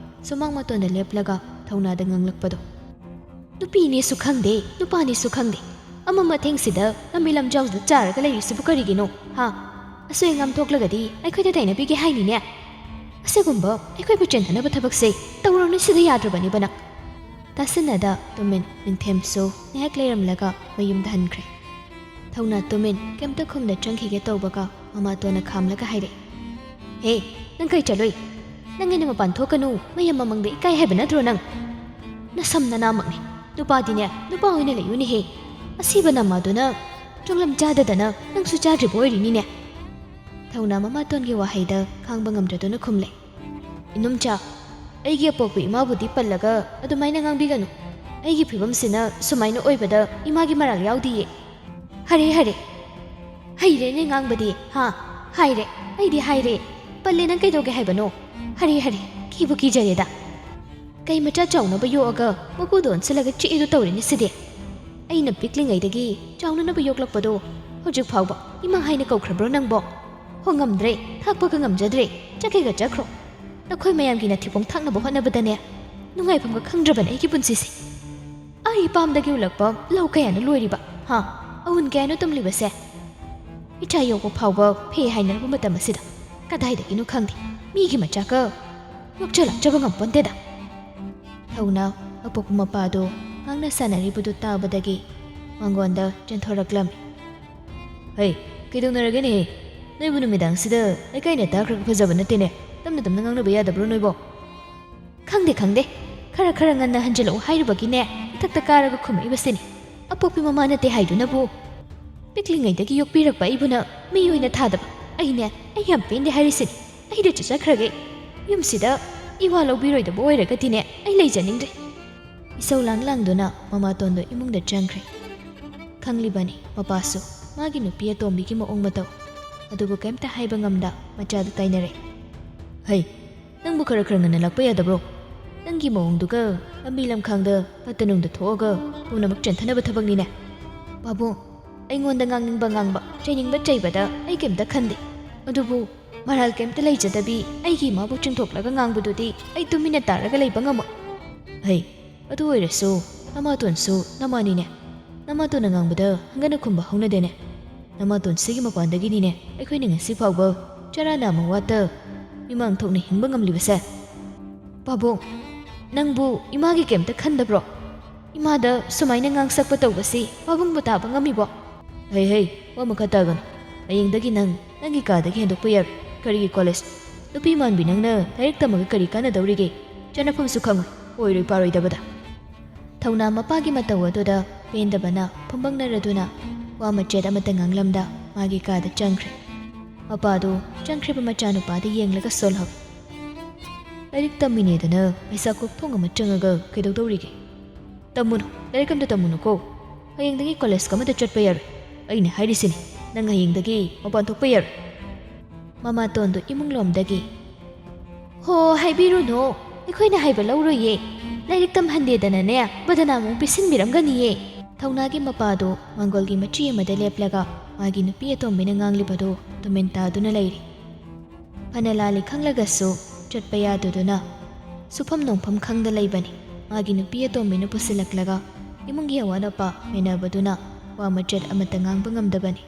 ꯁꯨꯃꯥꯡ ꯃꯇꯣꯟꯗ ꯂꯦꯞꯂꯒ ꯊꯧꯅꯥꯗ ꯉꯥꯡꯂꯛꯄꯗꯣ, "ꯅꯨꯄꯤꯅꯦꯁꯨ ꯈꯪꯗꯦ, ꯅꯨꯄꯥꯅꯦꯁꯨ ꯈꯪꯗꯦ, ꯑꯃꯝ ꯑꯊꯦꯡꯁꯤꯗ ꯂꯝꯕꯤ ꯂꯝꯖꯥꯎꯗ ꯆꯥꯔꯒ ꯂꯩꯔꯤꯁꯤꯕꯨ ꯀꯔꯤꯒꯤꯅꯣ? ꯍꯥ? ꯑꯁꯣꯏ ꯑꯉꯥꯝ ꯊꯣꯛꯂꯒꯗꯤ ꯑꯩꯈꯣꯏꯗ ꯇꯥꯏꯅꯕꯤꯒꯦ ꯍꯥꯏꯅꯤꯅꯦ꯫ ꯑꯁꯤꯒꯨꯝꯕ ꯑꯩꯈꯣꯏꯕꯨ ꯆꯦꯟꯊꯅꯕ ꯊꯕꯛꯁꯦ ꯇꯧꯔꯨꯔꯅꯨ, ꯁꯤꯗ ꯌꯥꯗ꯭ꯔꯕꯅꯦꯕ ꯅꯪ꯫ ꯇꯥꯁꯤꯟꯅꯗ ꯇꯨꯃꯤꯟ ꯅꯤꯡꯊꯦꯝꯁꯨ ꯉꯥꯏꯍꯥꯛ ꯂꯩꯔꯝꯂꯒ ꯃꯌꯨꯝꯗ ꯍꯟꯈ꯭ꯔꯦ꯫ ꯊꯧꯅꯥ ꯇꯨꯃꯤꯟ ꯀꯩꯝꯇ ꯈꯨꯝꯅ ꯆꯪꯈꯤꯒꯦ ꯇꯧꯕꯒ ꯃꯃꯥꯇꯣꯟꯅ ꯈꯥꯝꯂꯒ ꯍꯥꯏꯔꯛꯏ, "ꯍꯦ, ꯅꯪ ꯀꯩ ꯆꯠꯂꯨꯏ? ꯅꯪ ꯑꯩꯅ ꯃꯄꯥꯟ ꯊꯣꯛꯀꯅꯨ, ꯃꯌꯥꯝ ꯃꯃꯥꯡꯗ ꯏꯀꯥꯏ ꯍꯥꯏꯕ ꯅꯠꯇ꯭ꯔꯣ ꯅꯪ? ꯅꯁꯝ ꯅꯅꯥꯃꯛꯅꯦ꯫ ꯅꯨꯄꯥꯗꯤꯅꯦ, ꯅꯨꯄꯥ ꯑꯣꯏꯅ ꯂꯩꯌꯨꯅꯦꯍꯦ꯫ ꯑꯁꯤꯕ ꯅꯃꯥꯗꯨꯅ ꯆꯣꯡꯂꯝ ꯆꯥꯗꯗꯅ ꯅꯪꯁꯨ ꯆꯥꯗ꯭ꯔꯤꯕ ꯑꯣꯏꯔꯤꯅꯤꯅꯦ"꯫ ꯊꯧꯅꯥ ꯃꯃꯥꯇꯣꯟꯒꯤ ꯋꯥꯍꯩꯗ ꯈꯥꯡꯕ ꯉꯝꯗ꯭ꯔꯗꯨꯅ ꯈꯨꯝꯂꯦ, "ꯏꯅꯨꯝꯆꯥ, ꯑꯩꯒꯤ ꯑꯄꯣꯛꯄꯤ ꯏꯃꯥꯕꯨꯗꯤ ꯄꯜꯂꯒ ꯑꯗꯨꯃꯥꯏꯅ ꯉꯥꯡꯕꯤꯒꯅꯨ꯫ ꯑꯩꯒꯤ ꯐꯤꯕꯝꯁꯤꯅ ꯁꯨꯃꯥꯏꯅ ꯑꯣꯏꯕꯗ ꯏꯃꯥꯒꯤ ꯃꯔꯥꯜ ꯌꯥꯎꯗꯤꯌꯦ"꯫ "ꯍꯔꯦ, ꯍꯔꯦ꯫ ꯍꯩꯔꯦꯅꯦ ꯉꯥꯡꯕꯗꯤ, ꯍꯥ? ꯍꯥꯏꯔꯦ, ꯑꯩꯗꯤ ꯍꯥꯏꯔꯦ꯫ ꯄꯜꯂꯦ, ꯅꯪ ꯀꯩꯗꯧꯒꯦ ꯍꯥꯏꯕꯅꯣ? ꯍꯔꯦ, ꯍꯔꯦ, ꯀꯤꯕꯨ ꯀꯤꯖꯔꯦꯗ꯫ ꯀꯩ ꯃꯆꯥ ꯆꯥꯎꯅꯕ ꯌꯣꯛꯑꯒ ꯃꯀꯨꯗ ꯑꯣꯟꯁꯤꯜꯂꯒ ꯆꯤꯛꯏꯗꯨ ꯇꯧꯔꯤꯅꯤ ꯁꯤꯗꯤ꯫ ꯑꯩꯅ ꯄꯤꯛꯂꯤꯉꯩꯗꯒꯤ ꯆꯥꯎꯅꯅꯕ ꯌꯣꯛꯂꯛꯄꯗꯣ ꯍꯧꯖꯤꯛ ꯐꯥꯎꯕ ꯏꯃꯥ ꯍꯥꯏꯅ ꯀꯧꯈ꯭ꯔꯕ꯭ꯔꯣ ꯅꯪꯕꯣ? ꯍꯣ, ꯉꯝꯗ꯭ꯔꯦ, ꯊꯥꯛꯄꯒ ꯉꯝꯖꯗ꯭ꯔꯦ, ꯆꯠꯈꯤꯒ ꯆꯠꯈ꯭ꯔꯣ꯫ ꯅꯈꯣꯏ ꯃꯌꯥꯝꯒꯤ ꯅꯊꯤꯕꯣꯡ ꯊꯥꯛꯅꯕ ꯍꯣꯠꯅꯕꯗꯅꯦ ꯅꯨꯡꯉꯥꯏꯐꯝꯒ ꯈꯪꯗ꯭ꯔꯕꯅꯦ ꯑꯩꯒꯤ ꯄꯨꯟꯁꯤꯁꯦ꯫ ꯑꯩ ꯄꯥꯝꯗꯒꯤ ꯎꯂꯛꯄ ꯂꯧ ꯀꯌꯥꯅꯣ ꯂꯣꯏꯔꯤꯕ? ꯍꯥ? ꯑꯎꯟ ꯀꯌꯥꯅꯣ ꯇꯝꯂꯤꯕꯁꯦ? ꯏꯆꯥ ꯌꯣꯛꯄ ꯐꯥꯎꯕ ꯐꯦ ꯍꯥꯏꯅꯔꯕ ꯃꯇꯝ ꯑꯁꯤꯗ ꯀꯗꯥꯏꯗꯒꯤꯅꯣ ꯈꯪꯗꯦ, ꯃꯤꯒꯤ ꯃꯆꯥꯒ ꯌꯣꯛꯆ ꯂꯥꯛꯆꯕ ꯉꯝꯄꯣꯟꯇꯦꯗ"꯫ ꯊꯧꯅꯥ ꯑꯄꯣꯛꯄ ꯃꯄꯥꯗꯨ ꯉꯥꯡꯅ ꯁꯥꯟꯅꯔꯤꯕꯗꯨ ꯇꯥꯕꯗꯒꯤ ꯃꯉꯣꯟꯗ ꯆꯦꯟꯊꯣꯔꯛꯂꯝꯃꯤ꯫ "ꯍꯩ, ꯀꯩꯗꯧꯅꯔꯒꯦꯅꯦꯍꯦ? ꯅꯣꯏꯕꯨ ꯅꯨꯃꯤꯗꯥꯡꯁꯤꯗ ꯂꯩꯀꯥꯏꯅ ꯇꯥꯈ꯭ꯔꯒ ꯐꯖꯕ ꯅꯠꯇꯦꯅꯦ꯫ ꯇꯞꯅ ꯇꯞꯅ ꯉꯥꯡꯅꯕ ꯌꯥꯗꯕ꯭ꯔꯣ ꯅꯣꯏꯕꯣ?" "ꯈꯪꯗꯦ, ꯈꯪꯗꯦ꯫ ꯈꯔ ꯈꯔ ꯉꯟꯅ ꯍꯟꯖꯤꯜꯂꯛꯎ ꯍꯥꯏꯔꯨꯕꯒꯤꯅꯦ ꯏꯊꯛꯇ ꯀꯥꯔꯒ ꯈꯨꯝꯃꯛꯏꯕꯁꯤꯅꯤ꯫ ꯑꯄꯣꯛꯄꯤ ꯃꯃꯥ ꯅꯠꯇꯦ ꯍꯥꯏꯗꯨꯅꯕꯨ꯫ ꯄꯤꯛꯂꯤꯉꯩꯗꯒꯤ ꯌꯣꯛꯄꯤꯔꯛꯄ ꯑꯏꯕꯨꯅ ꯃꯤ ꯑꯣꯏꯅ ꯊꯥꯗꯕ꯫ ꯑꯩꯅꯦ, ꯑꯩ ꯌꯥꯝ ꯄꯦꯟꯗꯦ ꯍꯥꯏꯔꯤꯁꯤꯅꯤ꯫ ꯑꯩꯗ ꯆꯠꯆꯈ꯭ꯔꯒꯦ꯫ ꯌꯨꯝꯁꯤꯗ ꯏꯋꯥ ꯂꯧꯕꯤꯔꯣꯏꯗꯕ ꯑꯣꯏꯔꯒꯗꯤꯅꯦ ꯑꯩ ꯂꯩꯖꯅꯤꯡꯗ꯭ꯔꯦ"꯫ ꯏꯁꯧ ꯂꯥꯡ ꯂꯥꯡꯗꯨꯅ ꯃꯃꯥꯇꯣꯟꯗꯣ ꯏꯃꯨꯡꯗ ꯆꯪꯈ꯭ꯔꯦ꯫ ꯈꯪꯂꯤꯕꯅꯤ ꯃꯄꯥꯁꯨ ꯃꯥꯒꯤ ꯅꯨꯄꯤ ꯑꯇꯣꯝꯕꯤꯒꯤ ꯃꯑꯣꯡ ꯃꯇꯧ꯫ ꯑꯗꯨꯕꯨ ꯀꯩꯝꯇ ꯍꯥꯏꯕ ꯉꯝꯗ ꯃꯆꯥꯗꯨ ꯇꯥꯏꯅꯔꯦ꯫ "ꯍꯩ, ꯅꯪꯕꯨ ꯈꯔ ꯈꯔ ꯉꯟꯅ ꯂꯥꯛꯄ ꯌꯥꯗꯕ꯭ꯔꯣ? ꯅꯪꯒꯤ ꯃꯑꯣꯡꯗꯨꯒ ꯂꯝꯕꯤ ꯂꯝꯈꯥꯡꯗ ꯐꯠꯇ ꯅꯨꯡꯗ ꯊꯣꯛꯑꯒ ꯄꯨꯝꯅꯃꯛ ꯆꯦꯟꯊꯅꯕ ꯊꯕꯛꯅꯤꯅꯦ"꯫ "ꯄꯥꯕꯨꯡ, ꯑꯩꯉꯣꯟꯗ ꯉꯥꯡꯅꯤꯡꯕ ꯉꯥꯡꯕ, ꯆꯩꯅꯤꯡꯕ ꯆꯩꯕꯗ ꯑꯩ ꯀꯩꯝꯇ ꯈꯟꯗꯦ꯫ ꯑꯗꯨꯕꯨ ꯃꯔꯥꯜ ꯀꯩꯝꯇ ꯂꯩꯖꯗꯕꯤ ꯑꯩꯒꯤ ꯏꯃꯥꯕꯨ ꯆꯤꯡꯊꯣꯛꯂꯒ ꯉꯥꯡꯕꯗꯨꯗꯤ ꯑꯩ ꯇꯨꯃꯤꯟꯅ ꯇꯥꯔꯒ ꯂꯩꯕ ꯉꯝꯃꯣꯏ"꯫ "ꯍꯩ, ꯑꯗꯨ ꯑꯣꯏꯔꯁꯨ ꯅꯃꯥꯇꯣꯟꯁꯨ ꯅꯃꯥꯅꯤꯅꯦ꯫ ꯅꯃꯥꯇꯣꯟꯅ ꯉꯥꯡꯕꯗ ꯍꯪꯒꯅ ꯈꯨꯝꯕ ꯍꯧꯅꯗꯦꯅꯦ꯫ ꯅꯃꯥꯇꯣꯟ ꯁꯤꯒꯤ ꯃꯄꯥꯟꯗꯒꯤꯅꯤꯅꯦ ꯑꯩꯈꯣꯏꯅ ꯉꯁꯤ ꯐꯥꯎꯕ ꯆꯔꯥ ꯅꯥꯝꯃ ꯋꯥꯠꯇ ꯃꯤꯃꯥꯡ ꯊꯣꯛꯅ ꯍꯤꯡꯕ ꯉꯝꯂꯤꯕꯁꯦ꯫ ꯄꯥꯕꯨꯡ, ꯅꯪꯕꯨ ꯏꯃꯥꯒꯤ ꯀꯩꯝꯇ ꯈꯟꯗꯕ꯭ꯔꯣ? ꯏꯃꯥꯗ ꯁꯨꯃꯥꯏꯅ ꯉꯥꯡꯁꯛꯄ ꯇꯧꯕꯁꯤ ꯄꯥꯕꯨꯡꯕꯨ ꯇꯥꯕ ꯉꯝꯃꯤꯕꯣ? ꯍꯩ ꯍꯩ, ꯋꯥ ꯃꯈꯥ ꯇꯥꯒꯅꯨ꯫ ꯍꯌꯦꯡꯗꯒꯤ ꯅꯪ ꯅꯪꯒꯤ ꯀꯥꯗꯒꯤ ꯍꯦꯟꯗꯣꯛꯄ ꯌꯥꯔꯣꯏ꯫ ꯀꯔꯤꯒꯤ ꯀꯣꯂꯦꯖ? ꯅꯨꯄꯤ ꯃꯥꯟꯕꯤ ꯅꯪꯅ ꯂꯥꯏꯔꯤꯛ ꯇꯝꯃꯒ ꯀꯔꯤ ꯀꯥꯟꯅꯗꯧꯔꯤꯒꯦ? ꯆꯠꯅꯐꯝꯁꯨ ꯈꯪꯉꯣꯏ, ꯑꯣꯏꯔꯣꯏ ꯄꯥꯔꯣꯏꯗꯕꯗ꯫ ꯊꯧꯅꯥ ꯃꯄꯥꯒꯤ ꯃꯇꯧ ꯑꯗꯨꯗ ꯄꯦꯟꯗꯕꯅ ꯐꯨꯝꯕꯪꯅꯔꯗꯨꯅ ꯋꯥ ꯃꯆꯦꯠ ꯑꯃꯠꯇ ꯉꯥꯡꯂꯝꯗ ꯃꯥꯒꯤ ꯀꯥꯗ ꯆꯪꯈ꯭ꯔꯦ꯫ ꯃꯄꯥꯗꯨ ꯆꯪꯈ꯭ꯔꯤꯕ ꯃꯆꯥꯅꯨꯄꯥꯗ ꯌꯦꯡꯂꯒ ꯁꯣꯜꯍꯧꯏ꯫ ꯂꯥꯏꯔꯤꯛ ꯇꯝꯃꯤꯅꯦꯗꯅ ꯄꯩꯁꯥ ꯀꯣꯛꯊꯣꯡ ꯑꯃ ꯆꯪꯉꯒ ꯀꯩꯗꯧꯗꯧꯔꯤꯒꯦ? ꯇꯝꯃꯨꯅꯨ, ꯂꯥꯏꯔꯤꯛ ꯑꯝꯇ ꯇꯝꯃꯨꯅꯨꯀꯣ꯫ ꯍꯌꯦꯡꯗꯒꯤ ꯀꯣꯂꯦꯖꯀ ꯑꯃꯠꯇ ꯆꯠꯄ ꯌꯥꯔꯣꯏ꯫ ꯑꯩꯅ ꯍꯥꯏꯔꯤꯁꯤꯅꯤ, ꯅꯪ ꯍꯌꯦꯡꯗꯒꯤ ꯃꯄꯥꯟ ꯊꯣꯛꯄ ꯌꯥꯔꯣꯏ꯫ ꯃꯃꯥꯇꯣꯟꯗꯨ ꯏꯃꯨꯡꯂꯣꯝꯗꯒꯤ, "ꯍꯣ, ꯍꯥꯏꯕꯤꯔꯨꯅꯨ, ꯑꯩꯈꯣꯏꯅ ꯍꯥꯏꯕ ꯂꯧꯔꯣꯏꯌꯦ꯫ ꯂꯥꯏꯔꯤꯛ ꯇꯝꯍꯟꯗꯦꯗꯅꯅꯦ ꯕꯗꯅꯥꯝ ꯑꯃꯨꯛ ꯄꯤꯁꯤꯟꯕꯤꯔꯝꯒꯅꯤꯌꯦ꯫" ꯊꯧꯅꯥꯒꯤ ꯃꯄꯥꯗꯨ ꯃꯥꯡꯒꯣꯜꯒꯤ ꯃꯆꯤ ꯑꯃꯗ ꯂꯦꯞꯂꯒ ꯃꯥꯒꯤ ꯅꯨꯄꯤ ꯑꯇꯣꯝꯕꯤꯅ ꯉꯥꯡꯂꯤꯕꯗꯨ ꯇꯨꯃꯤꯟ ꯇꯥꯗꯨꯅ ꯂꯩꯔꯤ꯫ ꯐꯅ ꯂꯥꯜꯂꯤ ꯈꯪꯂꯒꯁꯨ ꯆꯠꯄ ꯌꯥꯗꯗꯨꯅ ꯁꯨꯐꯝ ꯅꯣꯡꯐꯝ ꯈꯪꯗ ꯂꯩꯕꯅꯤ꯫ ꯃꯥꯒꯤ ꯅꯨꯄꯤ ꯑꯇꯣꯝꯕꯤꯅ ꯄꯨꯁꯤꯜꯂꯛꯂꯒ ꯏꯃꯨꯡꯒꯤ ꯑꯋꯥꯠ ꯑꯄꯥ ꯃꯦꯟꯅꯕꯗꯨꯅ ꯋꯥ ꯃꯆꯦꯠ ꯑꯃꯠꯇ ꯉꯥꯡꯕ ꯉꯝꯗꯕꯅꯤ꯫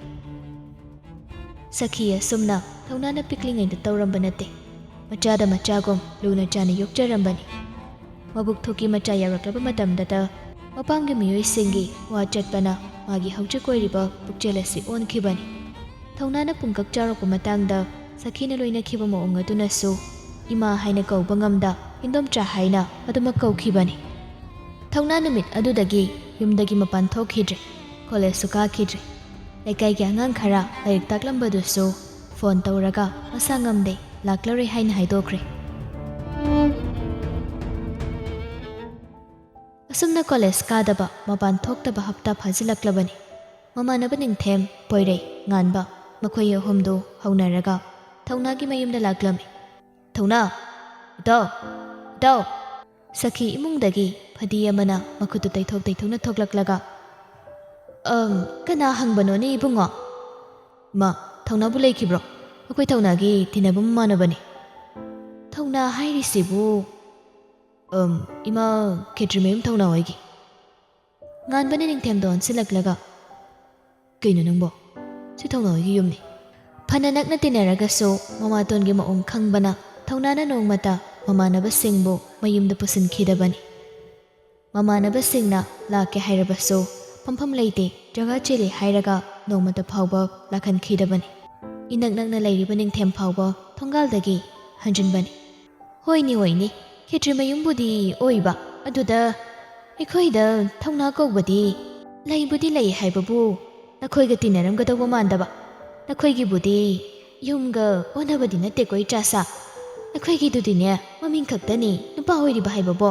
ꯁꯈꯤ ꯑꯁꯨꯝꯅ ꯊꯧꯅꯥꯅ ꯄꯤꯛꯂꯤꯉꯩꯗ ꯇꯧꯔꯝꯕ ꯅꯠꯇꯦ꯫ ꯃꯆꯥꯗ ꯃꯆꯥꯒꯨꯝ ꯂꯨꯅ ꯆꯥꯅ ꯌꯣꯛꯆꯔꯝꯕꯅꯤ꯫ ꯃꯕꯨꯛ ꯊꯣꯛꯀꯤ ꯃꯆꯥ ꯌꯥꯎꯔꯛꯂꯕ ꯃꯇꯝꯗꯇ ꯃꯄꯥꯝꯒꯤ ꯃꯤꯑꯣꯏꯁꯤꯡꯒꯤ ꯋꯥ ꯆꯠꯄꯅ ꯃꯥꯒꯤ ꯍꯧꯖꯤꯛ ꯑꯣꯏꯔꯤꯕ ꯄꯨꯛꯆꯦꯜ ꯑꯁꯤ ꯑꯣꯟꯈꯤꯕꯅꯤ꯫ ꯊꯧꯅꯥꯅ ꯄꯨꯡꯀꯛ ꯆꯥꯎꯔꯛꯄ ꯃꯇꯥꯡꯗ ꯁꯈꯤꯅ ꯂꯣꯏꯅꯈꯤꯕ ꯃꯑꯣꯡ ꯑꯗꯨꯅꯁꯨ ꯏꯃꯥ ꯍꯥꯏꯅ ꯀꯧꯕ ꯉꯝꯗ ꯏꯟꯗꯣꯝꯆꯥ ꯍꯥꯏꯅ ꯑꯗꯨꯃꯛ ꯀꯧꯈꯤꯕꯅꯤ꯫ ꯊꯧꯅꯥ ꯅꯨꯃꯤꯠ ꯑꯗꯨꯗꯒꯤ ꯌꯨꯝꯗꯒꯤ ꯃꯄꯥꯟ ꯊꯣꯛꯈꯤꯗ꯭ꯔꯦ, ꯀꯣꯂꯦꯖꯁꯨ ꯀꯥꯈꯤꯗ꯭ꯔꯦ꯫ ꯂꯩꯀꯥꯏꯒꯤ ꯑꯉꯥꯡ ꯈꯔ ꯂꯥꯏꯔꯤꯛ ꯇꯥꯛꯂꯝꯕꯗꯨꯁꯨ ꯐꯣꯟ ꯇꯧꯔꯒ ꯃꯁꯥ ꯉꯝꯗꯦ, ꯂꯥꯛꯂꯔꯣꯏ ꯍꯥꯏꯅ ꯍꯥꯏꯗꯣꯛꯈ꯭ꯔꯦ꯫ ꯑꯁꯨꯝꯅ ꯀꯣꯂꯦꯖ ꯀꯥꯗꯕ, ꯃꯄꯥꯟ ꯊꯣꯛꯇꯕ ꯍꯞꯇꯥ ꯐꯥꯖꯤꯜꯂꯛꯂꯕꯅꯤ꯫ ꯃꯃꯥꯟꯅꯕ ꯅꯤꯡꯊꯦꯝ, ꯄꯣꯏꯔꯩ, ꯉꯥꯟꯕ, ꯃꯈꯣꯏ ꯑꯍꯨꯝꯗꯨ ꯍꯧꯅꯔꯒ ꯊꯧꯅꯥꯒꯤ ꯃꯌꯨꯝꯗ ꯂꯥꯛꯂꯝꯃꯤ꯫ "ꯊꯧꯅꯥ! ꯏꯇꯥꯎ! ꯏꯇꯥꯎ!" ꯁꯈꯤ ꯏꯃꯨꯡꯗꯒꯤ ꯐꯗꯤ ꯑꯃꯅ ꯃꯈꯨꯠꯇꯨ ꯇꯩꯊꯣꯛ ꯇꯩꯊꯣꯛꯅ ꯊꯣꯛꯂꯛꯂꯒ, "ꯑꯝ, ꯀꯅꯥ ꯍꯪꯕꯅꯣꯅꯦ ꯏꯕꯨꯡꯉꯣ?" "ꯃꯥ, ꯊꯧꯅꯥꯕꯨ ꯂꯩꯈꯤꯕ꯭ꯔꯣ? ꯑꯩꯈꯣꯏ ꯊꯧꯅꯥꯒꯤ ꯇꯤꯟꯅꯕ ꯃꯃꯥꯟꯅꯕꯅꯤ꯫" "ꯊꯧꯅꯥ ꯍꯥꯏꯔꯤꯁꯤꯕꯨ?" "ꯑꯝ, ꯏꯃꯥ ꯈꯦꯇ꯭ꯔꯤꯃꯌꯨꯝ ꯊꯧꯅꯥ ꯍꯣꯏꯒꯤ꯫" ꯉꯥꯟꯕꯅ ꯅꯤꯡꯊꯦꯝꯗ ꯑꯣꯟꯁꯤꯜꯂꯛꯂꯒ, "ꯀꯩꯅꯣ ꯅꯪꯕꯣ? ꯁꯤ ꯊꯧꯅꯥ ꯍꯣꯏꯒꯤ ꯌꯨꯝꯅꯤ꯫" ꯐꯅ ꯅꯛꯅ ꯇꯤꯟꯅꯔꯒꯁꯨ ꯃꯃꯥꯇꯣꯟꯒꯤ ꯃꯑꯣꯡ ꯈꯪꯕꯅ ꯊꯧꯅꯥꯅ ꯅꯣꯡꯃꯇ ꯃꯃꯥꯟꯅꯕꯁꯤꯡꯕꯨ ꯃꯌꯨꯝꯗ ꯄꯨꯁꯤꯟꯈꯤꯗꯕꯅꯤ꯫ ꯃꯃꯥꯟꯅꯕꯁꯤꯡꯅ ꯂꯥꯛꯀꯦ ꯍꯥꯏꯔꯕꯁꯨ ꯐꯝꯐꯝ ꯂꯩꯇꯦ, ꯖꯒꯥ ꯆꯤꯜꯂꯤ ꯍꯥꯏꯔꯒ ꯅꯣꯡꯃꯇ ꯐꯥꯎꯕ ꯂꯥꯛꯍꯟꯈꯤꯗꯕꯅꯤ꯫ ꯏꯅꯛ ꯅꯛꯅ ꯂꯩꯔꯤꯕ ꯅꯤꯡꯊꯦꯝ ꯐꯥꯎꯕ ꯊꯣꯡꯒꯥꯜꯗꯒꯤ ꯍꯟꯖꯤꯟꯕꯅꯤ꯫ "ꯍꯣꯏꯅꯤ, ꯍꯣꯏꯅꯤ, ꯈꯦꯇ꯭ꯔꯤ ꯃꯌꯨꯝꯕꯨꯗꯤ ꯑꯣꯏꯕ, ꯑꯗꯨꯗ ꯑꯩꯈꯣꯏꯗ ꯊꯧꯅꯥ ꯀꯧꯕꯗꯤ ꯂꯩꯕꯨꯗꯤ ꯂꯩ ꯍꯥꯏꯕꯕꯨ ꯅꯈꯣꯏꯒ ꯇꯤꯟꯅꯔꯝꯒꯗꯧꯕ ꯃꯥꯟꯗꯕ꯫ ꯅꯈꯣꯏꯒꯤꯕꯨꯗꯤ ꯌꯨꯝꯒ ꯑꯣꯟꯅꯕꯗꯤ ꯅꯠꯇꯦꯀꯣ ꯏꯆꯥꯁꯥ꯫ ꯑꯩꯈꯣꯏꯒꯤꯗꯨꯗꯤꯅꯦ ꯃꯃꯤꯡ ꯈꯛꯇꯅꯤ ꯅꯨꯄꯥ ꯑꯣꯏꯔꯤꯕ ꯍꯥꯏꯕꯕꯣ꯫"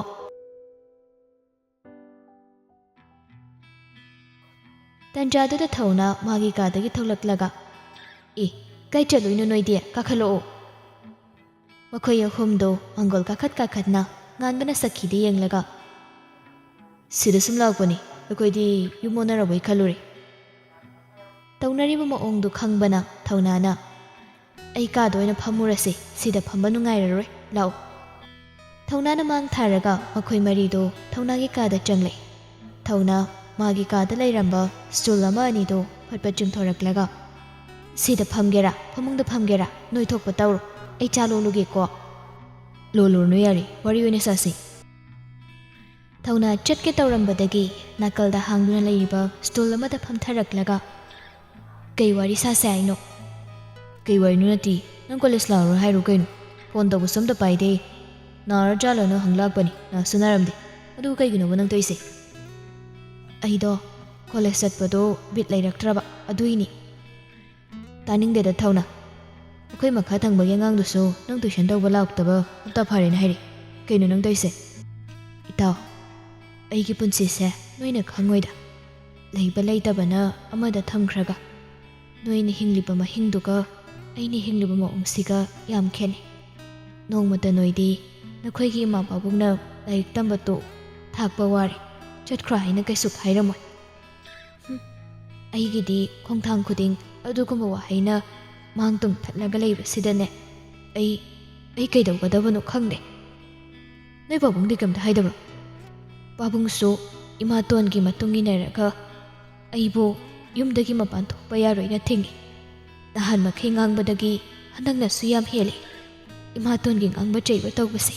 ꯇꯟꯖꯥꯗꯨꯗ ꯊꯧꯅ ꯃꯥꯒꯤ ꯀꯥꯗꯒꯤ ꯊꯣꯛꯂꯛꯂꯒ, "ꯑꯦ, ꯀꯥꯏ ꯆꯠꯂꯨꯏꯅꯣ ꯅꯣꯏꯗꯤ? ꯀꯥꯈꯠꯂꯛꯑꯣ꯫" ꯃꯈꯣꯏ ꯑꯍꯨꯝꯗꯣ ꯃꯥꯡꯒꯣꯜ ꯀꯥꯈꯠ ꯀꯥꯈꯠꯅ ꯉꯥꯟꯕꯅ ꯁꯛꯈꯤꯗ ꯌꯦꯡꯂꯒ, "ꯁꯤꯗ ꯁꯨꯝ ꯂꯥꯛꯄꯅꯤ, ꯑꯩꯈꯣꯏꯗꯤ ꯌꯨꯝ ꯑꯣꯟꯅꯔꯕꯣꯏ ꯈꯜꯂꯨꯔꯦ꯫" ꯇꯧꯅꯔꯤꯕ ꯃꯑꯣꯡꯗꯨ ꯈꯪꯕꯅ ꯊꯧꯅꯥꯅ, "ꯑꯩ ꯀꯥꯗ ꯑꯣꯏꯅ ꯐꯝꯃꯨꯔꯁꯦ, ꯁꯤꯗ ꯐꯝꯕ ꯅꯨꯡꯉꯥꯏꯔꯔꯣꯏ, ꯂꯥꯛꯑꯣ꯫" ꯊꯧꯅꯥꯅ ꯃꯥꯡ ꯊꯥꯔꯒ ꯃꯈꯣꯏ ꯃꯔꯤꯗꯣ ꯊꯧꯅꯥꯒꯤ ꯀꯥꯗ ꯆꯪꯂꯦ꯫ ꯊꯧꯅꯥ ꯃꯥꯒꯤ ꯀꯥꯗ ꯂꯩꯔꯝꯕ ꯁ꯭ꯇꯨꯜ ꯑꯃ ꯑꯅꯤꯗꯣ ꯐꯠ ꯐꯠ ꯆꯤꯡꯊꯣꯔꯛꯂꯒ, "ꯁꯤꯗ ꯐꯝꯒꯦꯔꯥ, ꯐꯃꯨꯡꯗ ꯐꯝꯒꯦꯔꯥ, ꯅꯣꯏ ꯊꯣꯛꯄ ꯇꯧꯔꯣ, ꯑꯩ ꯆꯥ ꯂꯣꯜꯂꯨꯒꯦꯀꯣ꯫" "ꯂꯣꯜꯂꯨꯔꯅꯨ ꯌꯥꯔꯦ, ꯋꯥꯔꯤ ꯑꯣꯏꯅ ꯁꯥꯁꯤ꯫" ꯊꯧꯅꯥ ꯆꯠꯀꯦ ꯇꯧꯔꯝꯕꯗꯒꯤ ꯅꯥꯀꯜꯗ ꯍꯥꯡꯗꯨꯅ ꯂꯩꯔꯤꯕ ꯁ꯭ꯇꯨꯜ ꯑꯃꯗ ꯐꯝꯊꯔꯛꯂꯒ, "ꯀꯩ ꯋꯥꯔꯤ ꯁꯥꯁꯦ ꯍꯥꯏꯅꯣ?" "ꯀꯩ ꯋꯥꯔꯤꯅꯣ ꯅꯠꯇꯦ, ꯅꯪ ꯀꯣꯂꯦꯖ ꯂꯥꯛꯑꯔꯣꯏ ꯍꯥꯏꯔꯣ ꯀꯩꯅꯣ? ꯐꯣꯟ ꯇꯧꯕꯁꯨ ꯑꯝꯇ ꯄꯥꯏꯗꯦ꯫ ꯅꯥꯔ ꯖꯥꯠꯂꯅ ꯍꯪ ꯂꯥꯛꯄꯅꯤ, ꯅꯥꯁꯨ ꯅꯥꯔꯝꯗꯦ꯫ ꯑꯗꯨꯒ ꯀꯩꯒꯤꯅꯣꯕ ꯅꯪ ꯇꯧꯔꯤꯁꯦ?" "ꯑꯩꯗꯣ ꯀꯣꯂꯦꯖ ꯆꯠꯄꯗꯣ ꯕꯤꯠ ꯂꯩꯔꯛꯇ꯭ꯔꯕ, ꯑꯗꯨꯏꯅꯤ꯫" "ꯇꯥꯅꯤꯡꯗꯦꯗ ꯊꯧꯅ꯫ ꯑꯩꯈꯣꯏ ꯃꯈꯥ ꯊꯪꯕꯒꯤ ꯑꯉꯥꯡꯗꯨꯁꯨ ꯅꯪ ꯇꯨꯏꯁꯟ ꯇꯧꯕ ꯂꯥꯛꯇꯕ ꯍꯞꯇꯥ ꯐꯥꯔꯦꯅ ꯍꯥꯏꯔꯤ꯫ ꯀꯩꯅꯣ ꯅꯪ ꯇꯧꯔꯤꯁꯦ?" "ꯏꯇꯥꯎ, ꯑꯩꯒꯤ ꯄꯨꯟꯁꯤꯁꯦ ꯅꯣꯏꯅ ꯈꯪꯉꯣꯏꯗ꯫ ꯂꯩꯕ ꯂꯩꯇꯕꯅ ꯑꯃꯗ ꯊꯝꯈ꯭ꯔꯒ, ꯅꯣꯏꯅ ꯍꯤꯡꯂꯤꯕ ꯃꯍꯤꯡꯗꯨꯒ ꯑꯩꯅ ꯍꯤꯡꯂꯤꯕ ꯃꯑꯣꯡꯁꯤꯒ ꯌꯥꯝ ꯈꯦꯠꯅꯩ꯫ ꯅꯣꯡꯃꯇ ꯅꯣꯏꯗꯤ ꯅꯈꯣꯏꯒꯤ ꯏꯃꯥ ꯄꯥꯕꯨꯡꯅ ꯂꯥꯏꯔꯤꯛ ꯇꯝꯕ ꯇꯣꯛꯎ, ꯊꯥꯛꯄ ꯋꯥꯔꯦ, ꯆꯠꯈ꯭ꯔꯣ ꯍꯥꯏꯅ ꯀꯩꯁꯨ ꯍꯥꯏꯔꯝꯃꯣꯏ꯫ ꯍꯨꯝ, ꯑꯩꯒꯤꯗꯤ ꯈꯣꯡꯊꯥꯡ ꯈꯨꯗꯤꯡ ꯑꯗꯨꯒꯨꯝꯕ ꯋꯥꯍꯩꯅ ꯃꯥꯡ ꯇꯨꯡ ꯊꯠꯂꯒ ꯂꯩꯕꯁꯤꯗꯅꯦ, ꯑꯩ, ꯑꯩ ꯀꯩꯗꯧꯒꯗꯕꯅꯣ ꯈꯪꯗꯦ꯫" "ꯅꯣꯏ ꯄꯥꯕꯨꯡꯗꯤ ꯀꯩꯝꯇ ꯍꯥꯏꯗꯕ꯭ꯔꯣ?" "ꯄꯥꯕꯨꯡꯁꯨ ꯏꯃꯥꯇꯣꯟꯒꯤ ꯃꯇꯨꯡ ꯏꯟꯅꯔꯒ ꯑꯩꯕꯨ ꯌꯨꯝꯗꯒꯤ ꯃꯄꯥꯟ ꯊꯣꯛꯄ ꯌꯥꯔꯣꯏꯅ ꯊꯤꯡꯉꯤ꯫ ꯅꯍꯥꯟ ꯃꯈꯩ ꯉꯥꯡꯕꯗꯒꯤ ꯍꯟꯗꯛꯅꯁꯨ ꯌꯥꯝ ꯍꯦꯜꯂꯤ꯫ ꯏꯃꯥꯇꯣꯟꯒꯤ ꯉꯥꯡꯕ ꯆꯩꯕ ꯇꯧꯕꯁꯦ꯫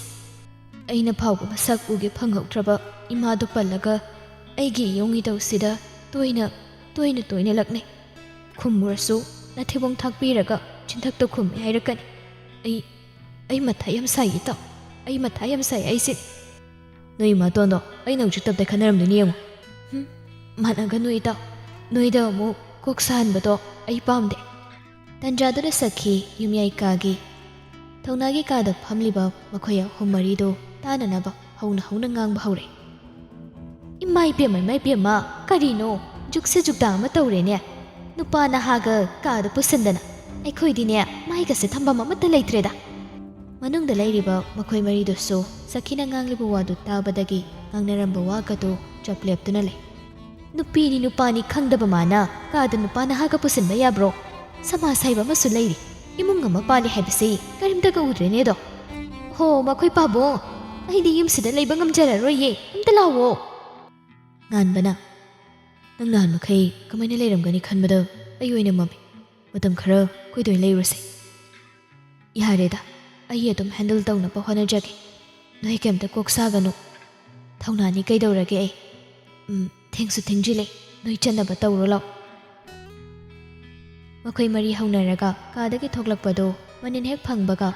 ꯑꯩꯅ ꯐꯥꯎꯕ ꯃꯁꯛ ꯎꯒꯦ ꯐꯪꯍꯧꯗ꯭ꯔꯕ ꯏꯃꯥꯗꯣ ꯄꯜꯂꯒ ꯑꯩꯒꯤ ꯏꯌꯣꯡ ꯏꯇꯧꯁꯤꯗ ꯇꯣꯏꯅ, ꯇꯣꯏꯅ, ꯇꯣꯏꯅ ꯂꯛꯅꯩ꯫ ꯈꯨꯝꯃꯨꯔꯁꯨ ꯅꯊꯤꯕꯣꯡ ꯊꯥꯛꯄꯤꯔꯒ ꯆꯤꯟꯊꯛꯇ ꯈꯨꯝꯃꯦ ꯍꯥꯏꯔꯛꯀꯅꯤ꯫ ꯑꯩ, ꯑꯩ ꯃꯊꯥ ꯌꯥꯝ ꯁꯥꯏ ꯏꯇꯥꯎ, ꯑꯩ ꯃꯊꯥ ꯌꯥꯝ ꯁꯥꯏ ꯑꯩꯁꯦ꯫ ꯅꯣꯏ ꯏꯃꯥꯇꯣꯟꯗꯣ ꯑꯩꯅ ꯍꯧꯖꯤꯛ ꯇꯞꯇ ꯈꯟꯅꯔꯝꯗꯣꯏꯅꯤ ꯌꯦꯡꯉꯨ꯫ ꯍꯨꯝ, ꯃꯥꯟꯅꯒꯅꯨ ꯏꯇꯥꯎ, ꯅꯣꯏꯗ ꯑꯃꯨꯛ ꯀꯣꯛ ꯁꯥꯍꯟꯕꯗꯣ ꯑꯩ ꯄꯥꯝꯗꯦ꯫ ꯇꯟꯖꯥꯗꯨꯗ ꯁꯈꯤ ꯌꯨꯝꯌꯥꯏ ꯀꯥꯒꯤ ꯊꯧꯅꯥꯒꯤ ꯀꯥꯗ ꯐꯝꯂꯤꯕ ꯃꯈꯣꯏ ꯑꯍꯨꯝ ꯃꯔꯤꯗꯨ ꯇꯥꯅꯅꯕ ꯍꯧꯅ ꯍꯧꯅ ꯉꯥꯡꯕ ꯍꯧꯔꯦ꯫ "ꯏꯃꯥ ꯏꯕꯦꯝꯃ, ꯏꯃꯥ ꯏꯕꯦꯝꯃ, ꯀꯔꯤꯅꯣ? ꯖꯨꯛꯁꯦ ꯖꯨꯛꯇꯥ ꯑꯃ ꯇꯧꯔꯦꯅꯦ꯫ ꯅꯨꯄꯥ ꯅꯍꯥꯒ ꯀꯥꯗ ꯄꯨꯁꯤꯟꯗꯅ꯫ ꯑꯩꯈꯣꯏꯗꯤꯅꯦ, ꯃꯥꯏꯒꯁꯦ ꯊꯝꯐꯝ ꯑꯃꯠꯇ ꯂꯩꯇ꯭ꯔꯦꯗ꯫" ꯃꯅꯨꯡꯗ ꯂꯩꯔꯤꯕ ꯃꯈꯣꯏ ꯃꯔꯤꯗꯨꯁꯨ ꯁꯈꯤꯅ ꯉꯥꯡꯂꯤꯕ ꯋꯥꯗꯨ ꯇꯥꯕꯗꯒꯤ ꯉꯥꯡꯅꯔꯝꯕ ꯋꯥꯒꯗꯨ ꯆꯞ ꯂꯦꯞꯇꯨꯅ ꯂꯩ꯫ "ꯅꯨꯄꯤꯅꯤ ꯅꯨꯄꯥꯅꯤ ꯈꯪꯗꯕ ꯃꯥꯅ ꯀꯥꯗ ꯅꯨꯄꯥ ꯅꯍꯥꯒ ꯄꯨꯁꯤꯟꯕ ꯌꯥꯕ꯭ꯔꯣ? ꯁꯃꯥꯖ ꯍꯥꯏꯕ ꯑꯃꯁꯨ ꯂꯩꯔꯤ꯫ ꯏꯃꯨꯡ ꯑꯃ ꯄꯥꯜꯂꯤ ꯍꯥꯏꯕꯁꯤ ꯀꯔꯤꯝꯇꯒ ꯎꯗ꯭ꯔꯦꯅꯦꯗꯣ꯫ ꯍꯣ, ꯃꯈꯣꯏ ꯄꯥꯕꯨꯡ, ꯑꯩꯗꯤ ꯌꯨꯝꯁꯤꯗ ꯂꯩꯕ ꯉꯝꯖꯔꯔꯣꯏꯌꯦ, ꯑꯝꯇ ꯂꯥꯛꯑꯣ꯫" ꯉꯥꯟꯕꯅ, "ꯅꯪ ꯅꯍꯥꯟ ꯃꯈꯩ ꯀꯃꯥꯏꯅ ꯂꯩꯔꯝꯒꯅꯤ ꯈꯟꯕꯗ ꯑꯩ ꯑꯣꯏꯅ ꯃꯝꯃꯤ꯫ ꯃꯇꯝ ꯈꯔ ꯑꯩꯈꯣꯏꯗ ꯑꯣꯏꯅ ꯂꯩꯔꯨꯁꯦ꯫" "ꯌꯥꯔꯦꯗ, ꯑꯩ ꯑꯗꯨꯝ ꯍꯦꯟꯗꯜ ꯇꯧꯅꯕ ꯍꯣꯠꯅꯖꯒꯦ꯫ ꯅꯣꯏ ꯀꯩꯝꯇ ꯀꯣꯛ ꯁꯥꯒꯅꯨ꯫ ꯊꯧꯅꯥꯅꯤ ꯀꯩꯗꯧꯔꯒꯦ ꯑꯩ꯫ ꯎꯝ, ꯊꯦꯡꯁꯨ ꯊꯦꯡꯖꯤꯜꯂꯦ꯫ ꯅꯣꯏ ꯆꯠꯅꯕ ꯇꯧꯔꯣ ꯂꯥꯎ꯫" ꯃꯈꯣꯏ ꯃꯔꯤ ꯍꯧꯅꯔꯒ ꯀꯥꯗꯒꯤ ꯊꯣꯛꯂꯛꯄꯗꯨ ꯃꯅꯤꯟ ꯍꯦꯛ ꯐꯪꯕꯒ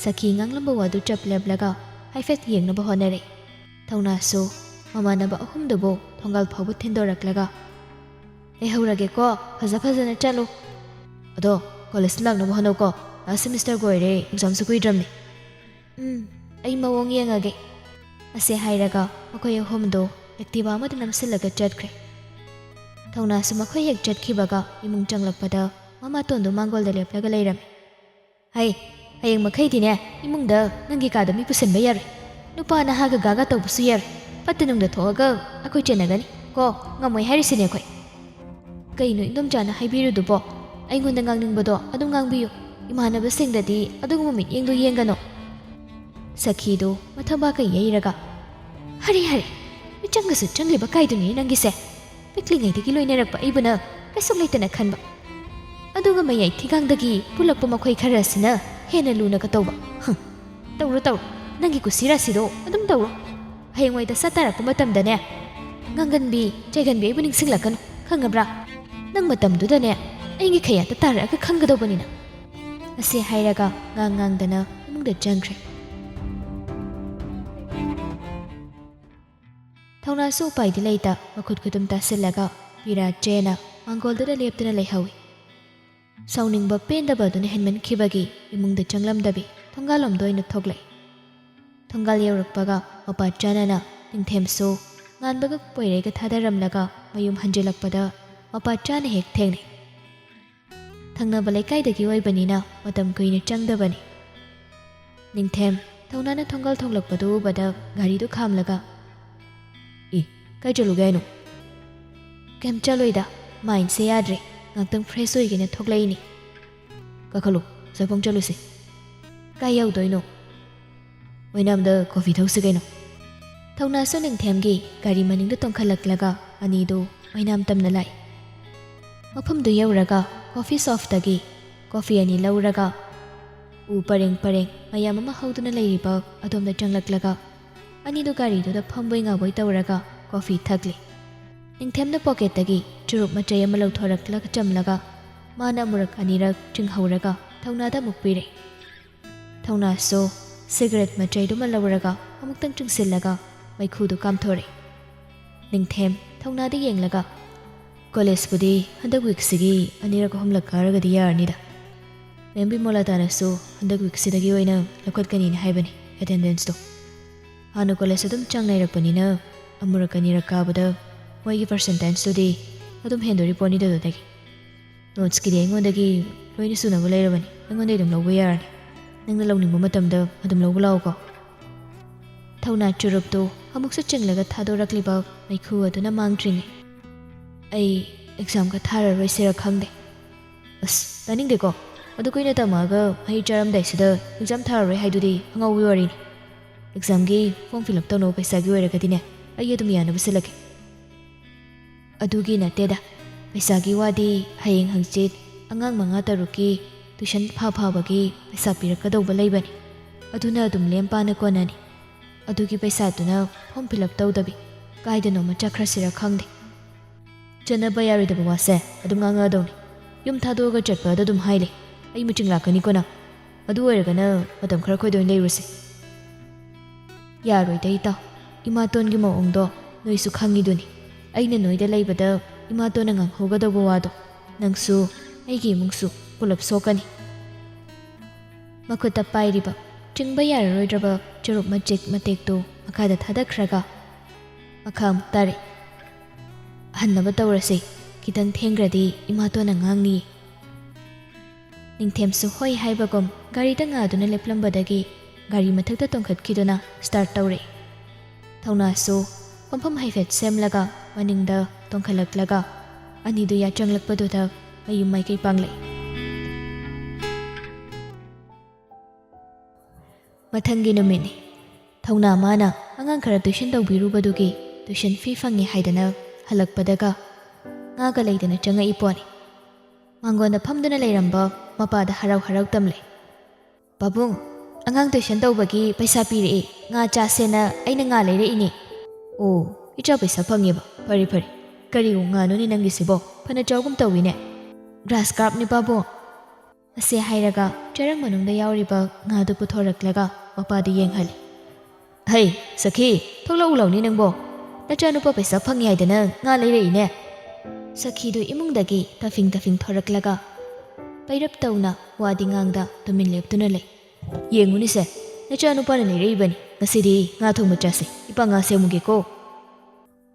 ꯁꯈꯤ ꯉꯥꯡꯂꯝꯕ ꯋꯥꯗꯨ ꯆꯞ ꯂꯦꯞꯂꯒ ꯍꯥꯏꯐꯦꯠ ꯌꯦꯡꯅꯕ ꯍꯣꯠꯅꯔꯦ꯫ ꯊꯧꯅꯥꯁꯨ ꯃꯃꯥꯟꯅꯕ ꯑꯍꯨꯝꯗꯨꯕꯨ ꯊꯣꯡꯒꯥꯜ ꯐꯥꯎꯕ ꯊꯤꯟꯗꯣꯔꯛꯂꯒ, "ꯂꯩꯍꯧꯔꯒꯦꯀꯣ, ꯐꯖ ꯐꯖꯅ ꯆꯠꯂꯨ꯫ ꯑꯗꯣ ꯀꯣꯂꯦꯖꯇ ꯂꯥꯛꯅꯕ ꯍꯣꯠꯅꯧꯀꯣ, ꯂꯥꯁ ꯁꯦꯃꯤꯁꯇꯔꯒ ꯑꯣꯏꯔꯦ, ꯑꯦꯛꯖꯥꯝꯁꯨ ꯀꯨꯏꯗ꯭ꯔꯕꯅꯤ꯫" "ꯎꯝ, ꯑꯩ ꯃꯑꯣꯡ ꯌꯦꯡꯉꯒꯦ꯫" ꯑꯁꯤ ꯍꯥꯏꯔꯒ ꯃꯈꯣꯏ ꯑꯍꯨꯝꯗꯣ ꯑꯦꯛꯇꯤꯚꯥ ꯑꯃꯗ ꯅꯝꯁꯤꯜꯂꯒ ꯆꯠꯈ꯭ꯔꯦ꯫ ꯊꯧꯅꯥꯁꯨ ꯃꯈꯣꯏ ꯍꯦꯛ ꯆꯠꯈꯤꯕꯒ ꯏꯃꯨꯡ ꯆꯪꯂꯛꯄꯗ ꯃꯃꯥꯇꯣꯟꯗꯣ ꯃꯥꯡꯒꯣꯜꯗ ꯂꯦꯞꯂꯒ ꯂꯩꯔꯝꯃꯤ꯫ "ꯍꯩ, ꯍꯌꯦꯡ ꯃꯈꯩꯗꯤꯅꯦ, ꯏꯃꯨꯡꯗ ꯅꯪꯒꯤ ꯀꯥꯗ ꯃꯤ ꯄꯨꯁꯤꯟꯕ ꯌꯥꯔꯣꯏ꯫ ꯅꯨꯄꯥ ꯅꯍꯥꯒ ꯒꯥꯒ ꯇꯧꯕꯁꯨ ꯌꯥꯔꯣꯏ꯫ ꯐꯠꯇ ꯅꯨꯡꯗ ꯊꯣꯛꯑꯒ ꯑꯩꯈꯣꯏ ꯆꯦꯟꯅꯒꯅꯤ ꯀꯣ, ꯉꯝꯃꯣꯏ ꯍꯥꯏꯔꯤꯁꯤꯅꯦ ꯑꯩꯈꯣꯏ꯫" "ꯀꯩꯅꯣ ꯏꯟꯗꯣꯝꯆꯥꯅ ꯍꯥꯏꯕꯤꯔꯨꯗꯨꯕꯣ? ꯑꯩꯉꯣꯟꯗ ꯉꯥꯡꯅꯤꯡꯕꯗꯣ ꯑꯗꯨꯝ ꯉꯥꯡꯕꯤꯌꯨ꯫ ꯏꯃꯥꯟꯅꯕꯁꯤꯡꯗꯗꯤ ꯑꯗꯨꯒꯨꯝꯕ ꯃꯤꯠꯌꯦꯡꯗꯣ ꯌꯦꯡꯒꯅꯨ꯫" ꯁꯈꯤꯗꯨ ꯃꯊꯕꯥꯛꯀ ꯌꯩꯔꯒ, "ꯍꯔꯦ ꯍꯔꯦ, ꯃꯤ ꯆꯪꯒꯁꯨ ꯆꯪꯂꯤꯕ ꯀꯥꯏꯗꯨꯅꯤ ꯅꯪꯒꯤꯁꯦ꯫ ꯄꯤꯛꯂꯤꯉꯩꯗꯒꯤ ꯂꯣꯏꯅꯔꯛꯄ ꯑꯩꯕꯨꯅ ꯀꯩꯁꯨ ꯂꯩꯇꯅ ꯈꯟꯕ, ꯑꯗꯨꯒ ꯃꯌꯥꯏ ꯊꯤꯒꯥꯡꯗꯒꯤ ꯄꯨꯜꯂꯛꯄ ꯃꯈꯣꯏ ꯈꯔ ꯑꯁꯤꯅ ꯍꯦꯟꯅ ꯂꯨꯅ ꯀꯇꯧꯕ꯫ ꯍꯨꯝ, ꯇꯧꯔꯣ ꯇꯧꯔꯣ, ꯅꯪꯒꯤ ꯀꯨꯁꯤ ꯔꯥꯁꯤꯗꯣ ꯑꯗꯨꯝ ꯇꯧꯔꯣ꯫ ꯍꯌꯦꯡꯋꯥꯏꯗ ꯁꯛ ꯇꯥꯔꯛꯄ ꯃꯇꯝꯗꯅꯦ, ꯉꯥꯡꯒꯟꯕꯤ ꯆꯩꯒꯟꯕꯤ ꯑꯩꯕꯨ ꯅꯤꯡꯁꯤꯡꯂꯛꯀꯅꯨ, ꯈꯪꯉꯕ꯭ꯔꯥ? ꯅꯪ ꯃꯇꯝꯗꯨꯗꯅꯦ ꯑꯩꯒꯤ ꯈꯌꯥꯠꯇ ꯇꯥꯔꯛꯑꯒ ꯈꯪꯒꯗꯧꯕꯅꯤꯅ꯫ ꯑꯁꯤ ꯍꯥꯏꯔꯒ ꯉꯥꯡ ꯉꯥꯡꯗꯅ ꯏꯃꯨꯡꯗ ꯆꯪꯈ꯭ꯔꯦ꯫ ꯊꯧꯅꯥꯁꯨ ꯎꯄꯥꯏꯗꯤ ꯂꯩꯇ ꯃꯈꯨꯠ ꯈꯨꯇꯨꯝ ꯇꯥꯁꯤꯜꯂꯒ ꯄꯤꯔꯥ ꯆꯦꯅ ꯃꯥꯡꯒꯣꯜꯗꯨꯗ ꯂꯦꯞꯇꯨꯅ ꯂꯩꯍꯧꯏ꯫ ꯁꯥꯎꯅꯤꯡꯕ ꯄꯦꯟꯗꯕ ꯑꯗꯨꯅ ꯍꯦꯟꯃꯟꯈꯤꯕꯒꯤ ꯏꯃꯨꯡꯗ ꯆꯪꯂꯝꯗꯕꯤ ꯊꯣꯡꯒꯥꯜꯂꯣꯝꯗ ꯑꯣꯏꯅ ꯊꯣꯛꯂꯛꯏ꯫ ꯊꯣꯡꯒꯥꯜ ꯌꯧꯔꯛꯄꯒ ꯃꯄꯥ ꯆꯥꯅꯅ ꯅꯤꯡꯊꯦꯝꯁꯨ ꯉꯥꯟꯕꯒ ꯄꯣꯏꯔꯩꯒ ꯊꯥꯗꯔꯝꯂꯒ ꯃꯌꯨꯝ ꯍꯟꯖꯤꯜꯂꯛꯄꯗ ꯃꯄꯥ ꯆꯥꯅ ꯍꯦꯛ ꯊꯦꯡꯅꯩ꯫ ꯊꯪꯅꯕ ꯂꯩꯀꯥꯏꯗꯒꯤ ꯑꯣꯏꯕꯅꯤꯅ ꯃꯇꯝ ꯀꯨꯏꯅ ꯆꯪꯗꯕꯅꯤ꯫ ꯅꯤꯡꯊꯦꯝ ꯊꯧꯅꯥꯅ ꯊꯣꯡꯒꯥꯜ ꯊꯣꯛꯂꯛꯄꯗꯨ ꯎꯕꯗ ꯒꯥꯔꯤꯗꯨ ꯈꯥꯝꯂꯒ, "ꯏ, ꯀꯥꯏ ꯆꯠꯂꯨꯒꯦ ꯍꯥꯏꯅꯣ?" "ꯀꯩꯝ ꯆꯠꯂꯣꯏꯗ, ꯃꯥꯏꯟꯁꯦ ꯌꯥꯗ꯭ꯔꯦ, ꯉꯥꯛꯇꯪ ꯐ꯭ꯔꯦꯁ ꯑꯣꯏꯒꯦꯅ ꯊꯣꯛꯂꯛꯏꯅꯤ꯫" "ꯀꯥꯈꯠꯂꯨ, ꯆꯥꯛꯐꯝ ꯆꯠꯂꯨꯁꯤ꯫" "ꯀꯥꯏ ꯌꯧꯗꯣꯏꯅꯣ?" "ꯑꯣꯏꯅꯥꯝꯗ ꯀꯣꯐꯤ ꯊꯛꯎꯁꯤ ꯀꯩꯅꯣ꯫" ꯊꯧꯅꯥꯁꯨ ꯅꯤꯡꯊꯦꯝꯒꯤ ꯒꯥꯔꯤ ꯃꯅꯤꯡꯗ ꯇꯣꯡꯈꯠꯂꯛꯂꯒ ꯑꯅꯤꯗꯨ ꯑꯣꯏꯅꯥꯝ ꯇꯝꯅ ꯂꯥꯛꯏ꯫ ꯃꯐꯝꯗꯨ ꯌꯧꯔꯒ ꯀꯣꯐꯤ ꯁꯣꯞꯇꯒꯤ ꯀꯣꯐꯤ ꯑꯅꯤ ꯂꯧꯔꯒ ꯎ ꯄꯔꯦꯡ ꯄꯔꯦꯡ ꯃꯌꯥꯝ ꯑꯃ ꯍꯧꯗꯨꯅ ꯂꯩꯔꯤꯕ ꯑꯗꯣꯝꯗ ꯆꯪꯂꯛꯂꯒ ꯑꯅꯤꯗꯨ ꯒꯥꯔꯤꯗꯨꯗ ꯐꯝꯕꯣꯏ ꯉꯥꯕꯣꯏ ꯇꯧꯔꯒ ꯀꯣꯐꯤ ꯊꯛꯂꯤ꯫ ꯅꯤꯡꯊꯦꯝꯅ ꯄꯣꯀꯦꯠꯇꯒꯤ ꯆꯨꯔꯨꯞ ꯃꯆꯩ ꯑꯃ ꯂꯧꯊꯣꯔꯛꯂꯒ ꯆꯝꯂꯒ ꯃꯥꯅ ꯑꯃꯨꯔꯛ ꯑꯅꯤꯔꯛ ꯆꯤꯡꯍꯧꯔꯒ ꯊꯧꯅꯥꯗ ꯑꯃꯨꯛ ꯄꯤꯔꯦ꯫ ꯊꯧꯅꯥꯁꯨ ꯁꯤꯒꯔꯦꯠ ꯃꯆꯩꯗꯨꯃ ꯂꯧꯔꯒ ꯑꯃꯨꯛꯇꯪ ꯆꯤꯡꯁꯤꯜꯂꯒ ꯃꯩꯈꯨꯗꯨ ꯀꯥꯝꯊꯣꯔꯛꯏ꯫ ꯅꯤꯡꯊꯦꯝ ꯊꯧꯅꯥꯗ ꯌꯦꯡꯂꯒ, "ꯀꯣꯂꯦꯖꯄꯨꯗꯤ ꯍꯟꯗꯛ ꯋꯤꯛꯁꯤꯒꯤ ꯑꯅꯤꯔꯛ ꯑꯍꯨꯝꯂꯛ ꯀꯥꯔꯒꯗꯤ ꯌꯥꯔꯅꯤꯗ꯫ ꯃꯦꯝ ꯕꯤꯃꯣꯂꯥꯇꯥꯅꯁꯨ ꯍꯟꯗꯛ ꯋꯤꯛꯁꯤꯗꯒꯤ ꯑꯣꯏꯅ ꯂꯧꯈꯠꯀꯅꯤꯅ ꯍꯥꯏꯕꯅꯤ ꯑꯦꯇꯦꯟꯗꯦꯟꯁꯇꯣ꯫ ꯍꯥꯟꯅ ꯀꯣꯂꯦꯖ ꯑꯗꯨꯝ ꯆꯥꯡ ꯅꯥꯏꯔꯛꯄꯅꯤꯅ ꯑꯃꯨꯔꯛ ꯑꯅꯤꯔꯛ ꯀꯥꯕꯗ ꯃꯣꯏꯒꯤ ꯄꯔꯁꯦꯟꯇꯦꯖꯇꯨꯗꯤ ꯑꯗꯨꯝ ꯍꯦꯟꯗꯣꯔꯤ ꯄꯣꯠꯅꯤꯗ ꯑꯗꯨꯗꯒꯤ꯫ ꯅꯣꯠꯁꯀꯤꯗꯤ ꯑꯩꯉꯣꯟꯗꯒꯤ ꯂꯣꯏꯅ ꯁꯨꯅꯕ ꯂꯩꯔꯕꯅꯤ, ꯑꯩꯉꯣꯟꯗꯒꯤ ꯑꯗꯨꯝ ꯂꯧꯕ ꯌꯥꯔꯅꯤ꯫ ꯅꯪꯅ ꯂꯧꯅꯤꯡꯕ ꯃꯇꯝꯗ ꯑꯗꯨꯝ ꯂꯧꯕ ꯂꯥꯛꯑꯣꯀꯣ꯫" ꯊꯧꯅꯥ ꯆꯨꯔꯨꯞꯇꯨ ꯑꯃꯨꯛꯁꯨ ꯆꯤꯡꯂꯒ ꯊꯥꯗꯣꯔꯛꯂꯤꯕ ꯃꯩꯈꯨ ꯑꯗꯨꯅ ꯃꯥꯡꯗ꯭ꯔꯤꯉꯩ, "ꯑꯩ ꯑꯦꯛꯖꯥꯝꯒ ꯊꯥꯔꯔꯣꯏꯁꯤꯔ ꯈꯪꯗꯦ꯫" "ꯑꯁ, ꯇꯥꯅꯤꯡꯗꯦꯀꯣ꯫ ꯑꯗꯨ ꯀꯨꯏꯅ ꯇꯝꯃꯛꯑꯒ ꯃꯍꯩ ꯆꯥꯔꯝꯗꯥꯏꯁꯤꯗ ꯑꯦꯛꯖꯥꯝ ꯊꯥꯔꯔꯣꯏ ꯍꯥꯏꯗꯨꯗꯤ ꯑꯉꯥꯎꯕꯒꯤ ꯋꯥꯔꯤꯅꯤ꯫ ꯑꯦꯛꯖꯥꯝꯒꯤ ꯐꯣꯔꯝ ꯐꯤꯜ ꯑꯞ ꯇꯧꯅꯕ ꯄꯩꯁꯥꯒꯤ ꯑꯣꯏꯔꯒꯗꯤꯅꯦ, ꯑꯩ ꯑꯗꯨꯝ ꯌꯥꯅꯕ ꯁꯤꯜꯂꯒꯦ꯫ ꯑꯗꯨꯒꯤ ꯅꯠꯇꯦꯗ, ꯄꯩꯁꯥꯒꯤ ꯋꯥꯗꯤ ꯍꯌꯦꯡ ꯍꯪꯆꯤꯠ ꯑꯉꯥꯡ ꯃꯉꯥ ꯇꯔꯨꯛꯀꯤ ꯇꯨꯏꯁꯟ ꯐꯥ ꯐꯥꯕꯒꯤ ꯄꯩꯁꯥ ꯄꯤꯔꯛꯀꯗꯧꯕ ꯂꯩꯕꯅꯤ꯫ ꯑꯗꯨꯅ ꯑꯗꯨꯝ ꯂꯦꯝ ꯄꯥꯅ ꯀꯣꯟꯅꯅꯤ꯫ ꯑꯗꯨꯒꯤ ꯄꯩꯁꯥꯗꯨꯅ ꯐꯣꯔꯝ ꯐꯤꯜ ꯑꯞ ꯇꯧꯗꯕꯤ ꯀꯥꯏꯗꯅꯣꯃ ꯆꯠꯈ꯭ꯔꯁꯤꯔ ꯈꯪꯗꯦ꯫ ꯆꯠꯅꯕ ꯌꯥꯔꯣꯏꯗꯕ ꯋꯥꯁꯦ ꯑꯗꯨꯝ ꯉꯥꯡꯉꯛꯑꯗꯧꯅꯤ꯫ ꯌꯨꯝ ꯊꯥꯗꯣꯛꯑꯒ ꯆꯠꯄꯗ ꯑꯗꯨꯝ ꯍꯥꯏꯂꯦ꯫ ꯑꯩ ꯃꯤꯆꯤꯡ ꯂꯥꯛꯀꯅꯤꯀꯣ ꯅꯪ꯫ ꯑꯗꯨ ꯑꯣꯏꯔꯒꯅ ꯃꯇꯝ ꯈꯔ ꯑꯩꯈꯣꯏꯗ ꯑꯣꯏꯅ ꯂꯩꯔꯨꯁꯦ꯫ ꯌꯥꯔꯣꯏꯗ ꯏꯇꯥꯎ, ꯏꯃꯥꯇꯣꯟꯒꯤ ꯃꯑꯣꯡꯗꯣ ꯅꯣꯏꯁꯨ ꯈꯪꯉꯤꯗꯨꯅꯤ꯫ ꯑꯩꯅ ꯅꯣꯏꯗ ꯂꯩꯕꯗ ꯏꯃꯥꯇꯣꯟꯅ ꯉꯥꯡꯍꯧꯒꯗꯧꯕ ꯋꯥꯗꯣ ꯅꯪꯁꯨ ꯑꯩꯒꯤ ꯏꯃꯨꯡꯁꯨ ꯄꯨꯂꯞ ꯁꯣꯛꯀꯅꯤ꯫ ꯃꯈꯨꯠꯇ ꯄꯥꯏꯔꯤꯕ ꯆꯤꯡꯕ ꯌꯥꯔꯔꯣꯏꯗ꯭ꯔꯕ ꯆꯨꯔꯨꯞ ꯃꯆꯦꯛ ꯃꯇꯦꯛꯇꯨ ꯃꯈꯥꯗ ꯊꯥꯗꯈ꯭ꯔꯒ ꯃꯈꯥ ꯑꯃꯨꯛ ꯇꯥꯔꯦ꯫ ꯍꯟꯅꯕ ꯇꯧꯔꯁꯤ, ꯈꯤꯇꯪ ꯊꯦꯡꯈ꯭ꯔꯗꯤ ꯏꯃꯥꯇꯣꯟꯅ ꯉꯥꯡꯅꯤ꯫ ꯅꯤꯡꯊꯦꯝꯁꯨ ꯍꯣꯏ ꯍꯥꯏꯕꯒꯨꯝ ꯒꯥꯔꯤꯗ ꯉꯥꯗꯨꯅ ꯂꯦꯞꯂꯝꯕꯗꯒꯤ ꯒꯥꯔꯤ ꯃꯊꯛꯇ ꯇꯣꯡꯈꯠꯈꯤꯗꯨꯅ ꯁ꯭ꯇꯥꯔꯠ ꯇꯧꯔꯦ꯫ ꯊꯧꯅꯥꯁꯨ ꯐꯝꯐꯝ ꯍꯥꯏꯐꯦꯠ ꯁꯦꯝꯂꯒ ꯃꯅꯤꯡꯗ ꯇꯣꯡꯈꯠꯂꯛꯂꯒ ꯑꯅꯤꯗꯨ ꯌꯥꯆꯪꯂꯛꯄꯗꯨꯗ ꯃꯌꯨꯝ ꯃꯥꯏꯀꯩ ꯄꯥꯡꯂꯛꯏ꯫ ꯃꯊꯪꯒꯤ ꯅꯨꯃꯤꯠꯅꯤ꯫ ꯊꯧꯅꯥ ꯃꯥꯅ ꯑꯉꯥꯡ ꯈꯔ ꯇꯨꯏꯁꯟ ꯇꯧꯕꯤꯔꯨꯕꯗꯨꯒꯤ ꯇꯨꯏꯁꯟ ꯐꯤ ꯐꯪꯉꯦ ꯍꯥꯏꯗꯅ ꯍꯜꯂꯛꯄꯗꯒ ꯉꯥꯒ ꯂꯩꯗꯅ ꯆꯪꯉꯛꯏ ꯄꯣꯠꯅꯤ꯫ ꯃꯥꯡꯒꯣꯟꯗ ꯐꯝꯗꯨꯅ ꯂꯩꯔꯝꯕ ꯃꯄꯥꯗ ꯍꯔꯥꯎ ꯍꯔꯥꯎ ꯇꯝꯂꯦ꯫ "ꯄꯥꯕꯨꯡ, ꯑꯉꯥꯡ ꯇꯨꯏꯁꯟ ꯇꯧꯕꯒꯤ ꯄꯩꯁꯥ ꯄꯤꯔꯛꯑꯦ, ꯉꯥ ꯆꯥꯁꯦꯅ ꯑꯩꯅ ꯉꯥ ꯂꯩꯔꯛꯏꯅꯦ꯫" "ꯑꯣ, ꯏꯆꯥ ꯄꯩꯁꯥ ꯐꯪꯉꯦꯕ, ꯐꯔꯦ ꯐꯔꯦ꯫ ꯀꯔꯤ ꯉꯥꯅꯣꯅꯦ ꯅꯪꯒꯤꯁꯤꯕꯣ? ꯐꯅ ꯆꯥꯎꯒꯨꯝ ꯇꯧꯋꯤꯅꯦ꯫" "ꯒ꯭ꯔꯥꯁ ꯀꯥꯔꯞꯅꯤ ꯄꯥꯕꯨꯡ꯫" ꯑꯁꯤ ꯍꯥꯏꯔꯒ ꯆꯔꯪ ꯃꯅꯨꯡꯗ ꯌꯥꯎꯔꯤꯕ ꯉꯥꯗꯨ ꯄꯨꯊꯣꯔꯛꯂꯒ ꯃꯄꯥꯗ ꯌꯦꯡꯍꯜꯂꯤ꯫ "ꯍꯩ, ꯁꯈꯤ, ꯊꯣꯛꯂꯛꯎ ꯂꯥꯎꯅꯦ ꯅꯪꯕꯣ꯫ ꯅꯆꯥꯅꯨꯄꯥ ꯄꯩꯁꯥ ꯐꯪꯉꯤ ꯍꯥꯏꯗꯅ ꯉꯥ ꯂꯩꯔꯛꯏꯅꯦ꯫" ꯁꯈꯤꯗꯨ ꯏꯃꯨꯡꯗꯒꯤ ꯇꯐꯤꯡ ꯇꯐꯤꯡ ꯊꯣꯔꯛꯂꯒ ꯄꯩꯔꯞ ꯇꯧꯅ ꯋꯥꯗꯤ ꯉꯥꯡꯗ ꯇꯨꯃꯤꯟ ꯂꯦꯞꯇꯨꯅ ꯂꯩ꯫ "ꯌꯦꯡꯉꯨꯅꯦꯁꯦ, ꯅꯆꯥꯅꯨꯄꯥꯅ ꯂꯩꯔꯛꯏꯕꯅꯤ꯫ ꯉꯁꯤꯗꯤ ꯉꯥ ꯊꯣꯡꯕ ꯆꯥꯁꯤ꯫ ꯏꯄꯥ ꯉꯥ ꯁꯦꯝꯃꯨꯒꯦꯀꯣ꯫"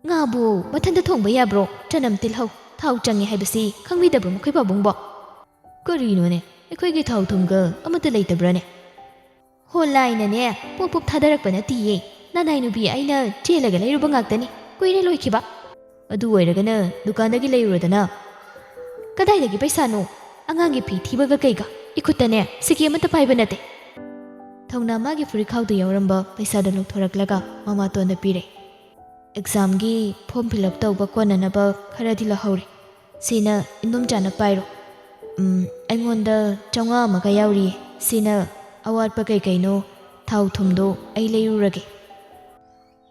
"ꯉꯥꯕꯨ ꯃꯊꯟꯇ ꯊꯣꯡꯕ ꯌꯥꯕ꯭ꯔꯣ? ꯆꯅꯝ, ꯇꯤꯜꯍꯧ, ꯊꯥꯎ ꯆꯪꯉꯤ ꯍꯥꯏꯕꯁꯤ ꯈꯪꯕꯤꯗꯕ꯭ꯔꯣ ꯃꯈꯣꯏ ꯄꯥꯕꯨꯡꯕꯣ?" "ꯀꯔꯤꯅꯣꯅꯦ, ꯑꯩꯈꯣꯏꯒꯤ ꯊꯥꯎ ꯊꯨꯝꯒ ꯑꯃꯠꯇ ꯂꯩꯇꯕ꯭ꯔꯥꯅꯦ?" "ꯍꯣ, ꯂꯥꯏꯅꯅꯦ ꯄꯣꯞ ꯄꯣꯞ ꯊꯥꯗꯔꯛꯄ ꯅꯠꯇꯤꯌꯦ꯫ ꯅꯅꯥꯏ ꯅꯨꯄꯤ ꯑꯩꯅ ꯆꯦꯜꯂꯒ ꯂꯩꯔꯨꯕ ꯉꯥꯛꯇꯅꯤ, ꯀꯨꯏꯔꯦ ꯂꯣꯏꯈꯤꯕ꯫" "ꯑꯗꯨ ꯑꯣꯏꯔꯒꯅ ꯗꯨꯀꯥꯟꯗꯒꯤ ꯂꯩꯔꯨꯔꯗꯅ꯫" "ꯀꯗꯥꯏꯗꯒꯤ ꯄꯩꯁꯥꯅꯣ? ꯑꯉꯥꯡꯒꯤ ꯐꯤ ꯊꯤꯕꯒ ꯀꯩꯒ? ꯏꯈꯨꯠꯇꯅꯦ ꯁꯤꯀꯤ ꯑꯃꯠꯇ ꯄꯥꯏꯕ ꯅꯠꯇꯦ꯫" ꯊꯧꯅꯥ ꯃꯥꯒꯤ ꯐꯨꯔꯤꯠꯈꯥꯎꯗ ꯌꯥꯎꯔꯝꯕ ꯄꯩꯁꯥꯗꯨ ꯂꯧꯊꯣꯔꯛꯂꯒ ꯃꯃꯥꯇꯣꯟꯗ ꯄꯤꯔꯦ꯫ ꯑꯦꯛꯖꯥꯝꯒꯤ ꯐꯣꯔꯝ ꯐꯤꯜ ꯑꯞ ꯇꯧꯕ ꯀꯣꯟꯅꯅꯕ ꯈꯔꯗꯤ ꯂꯧꯍꯧꯔꯦ꯫ ꯁꯤꯅ ꯏꯟꯗꯣꯝꯆꯥꯅ ꯄꯥꯏꯔꯣ꯫ ꯎꯝ, ꯑꯩꯉꯣꯟꯗ ꯆꯥꯝꯃꯉꯥ ꯑꯃꯒ ꯌꯥꯎꯔꯤꯌꯦ꯫ ꯁꯤꯅ ꯑꯋꯥꯠꯄ ꯀꯩꯀꯩꯅꯣ, ꯊꯥꯎ ꯊꯨꯝꯗꯣ ꯑꯩ ꯂꯩꯔꯨꯔꯒꯦ꯫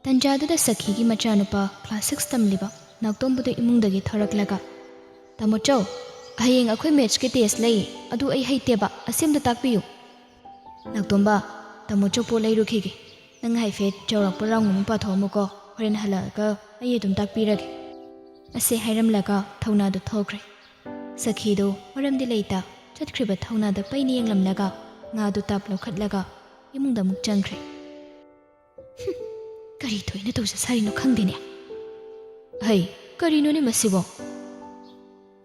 ꯇꯟꯖꯥꯗꯨꯗ ꯁꯈꯤꯒꯤ ꯃꯆꯥꯅꯨꯄꯥ ꯀ꯭ꯂꯥꯁ ꯁꯤꯛꯁ ꯇꯝꯂꯤꯕ ꯅꯥꯎꯇꯣꯝꯕꯗꯨ ꯏꯃꯨꯡꯗꯒꯤ ꯊꯣꯔꯛꯂꯒ, "ꯇꯥꯃꯣꯆꯧ, ꯍꯌꯦꯡ ꯑꯩꯈꯣꯏ ꯃꯦꯠꯁꯀꯤ ꯇꯦꯁ ꯂꯩ, ꯑꯗꯨ ꯑꯩ ꯍꯩꯇꯦꯕ, ꯑꯁꯦꯝꯗ ꯇꯥꯛꯄꯤꯌꯨ"꯫ "ꯅꯥꯎꯇꯣꯝꯕ, ꯇꯥꯃꯣꯆꯧ ꯄꯣꯠ ꯂꯩꯔꯨꯈꯤꯒꯦ꯫ ꯅꯪ ꯍꯥꯏꯐꯦꯠ ꯆꯥꯎꯔꯥꯛꯄ ꯔꯥꯎꯟ ꯑꯃ ꯄꯥꯊꯣꯛꯑꯝꯃꯨꯀꯣ, ꯍꯣꯔꯦꯟ ꯍꯜꯂꯛꯑꯒ ꯑꯩ ꯑꯗꯨꯝ ꯇꯥꯛꯄꯤꯔꯒꯦ"꯫ ꯑꯁꯤ ꯍꯥꯏꯔꯝꯂꯒ ꯊꯧꯅꯥꯗꯨ ꯊꯣꯛꯈ꯭ꯔꯦ꯫ ꯁꯈꯤꯗꯨ ꯃꯔꯝꯗꯤ ꯂꯩꯇ ꯆꯠꯈ꯭ꯔꯤꯕ ꯊꯧꯅꯥꯗ ꯄꯩꯅ ꯌꯦꯡꯂꯝꯂꯒ ꯉꯥꯗꯨ ꯇꯥꯞ ꯂꯧꯈꯠꯂꯒ ꯏꯃꯨꯡꯗ ꯑꯃꯨꯛ ꯆꯪꯈ꯭ꯔꯦ꯫ "ꯍꯨꯝ, ꯀꯔꯤ ꯊꯣꯏꯅ ꯇꯧꯖ ꯁꯥꯔꯤꯅꯣ ꯈꯪꯗꯦꯅꯦ꯫ ꯍꯩ, ꯀꯔꯤꯅꯣꯅꯦ ꯃꯁꯤꯕꯣ?"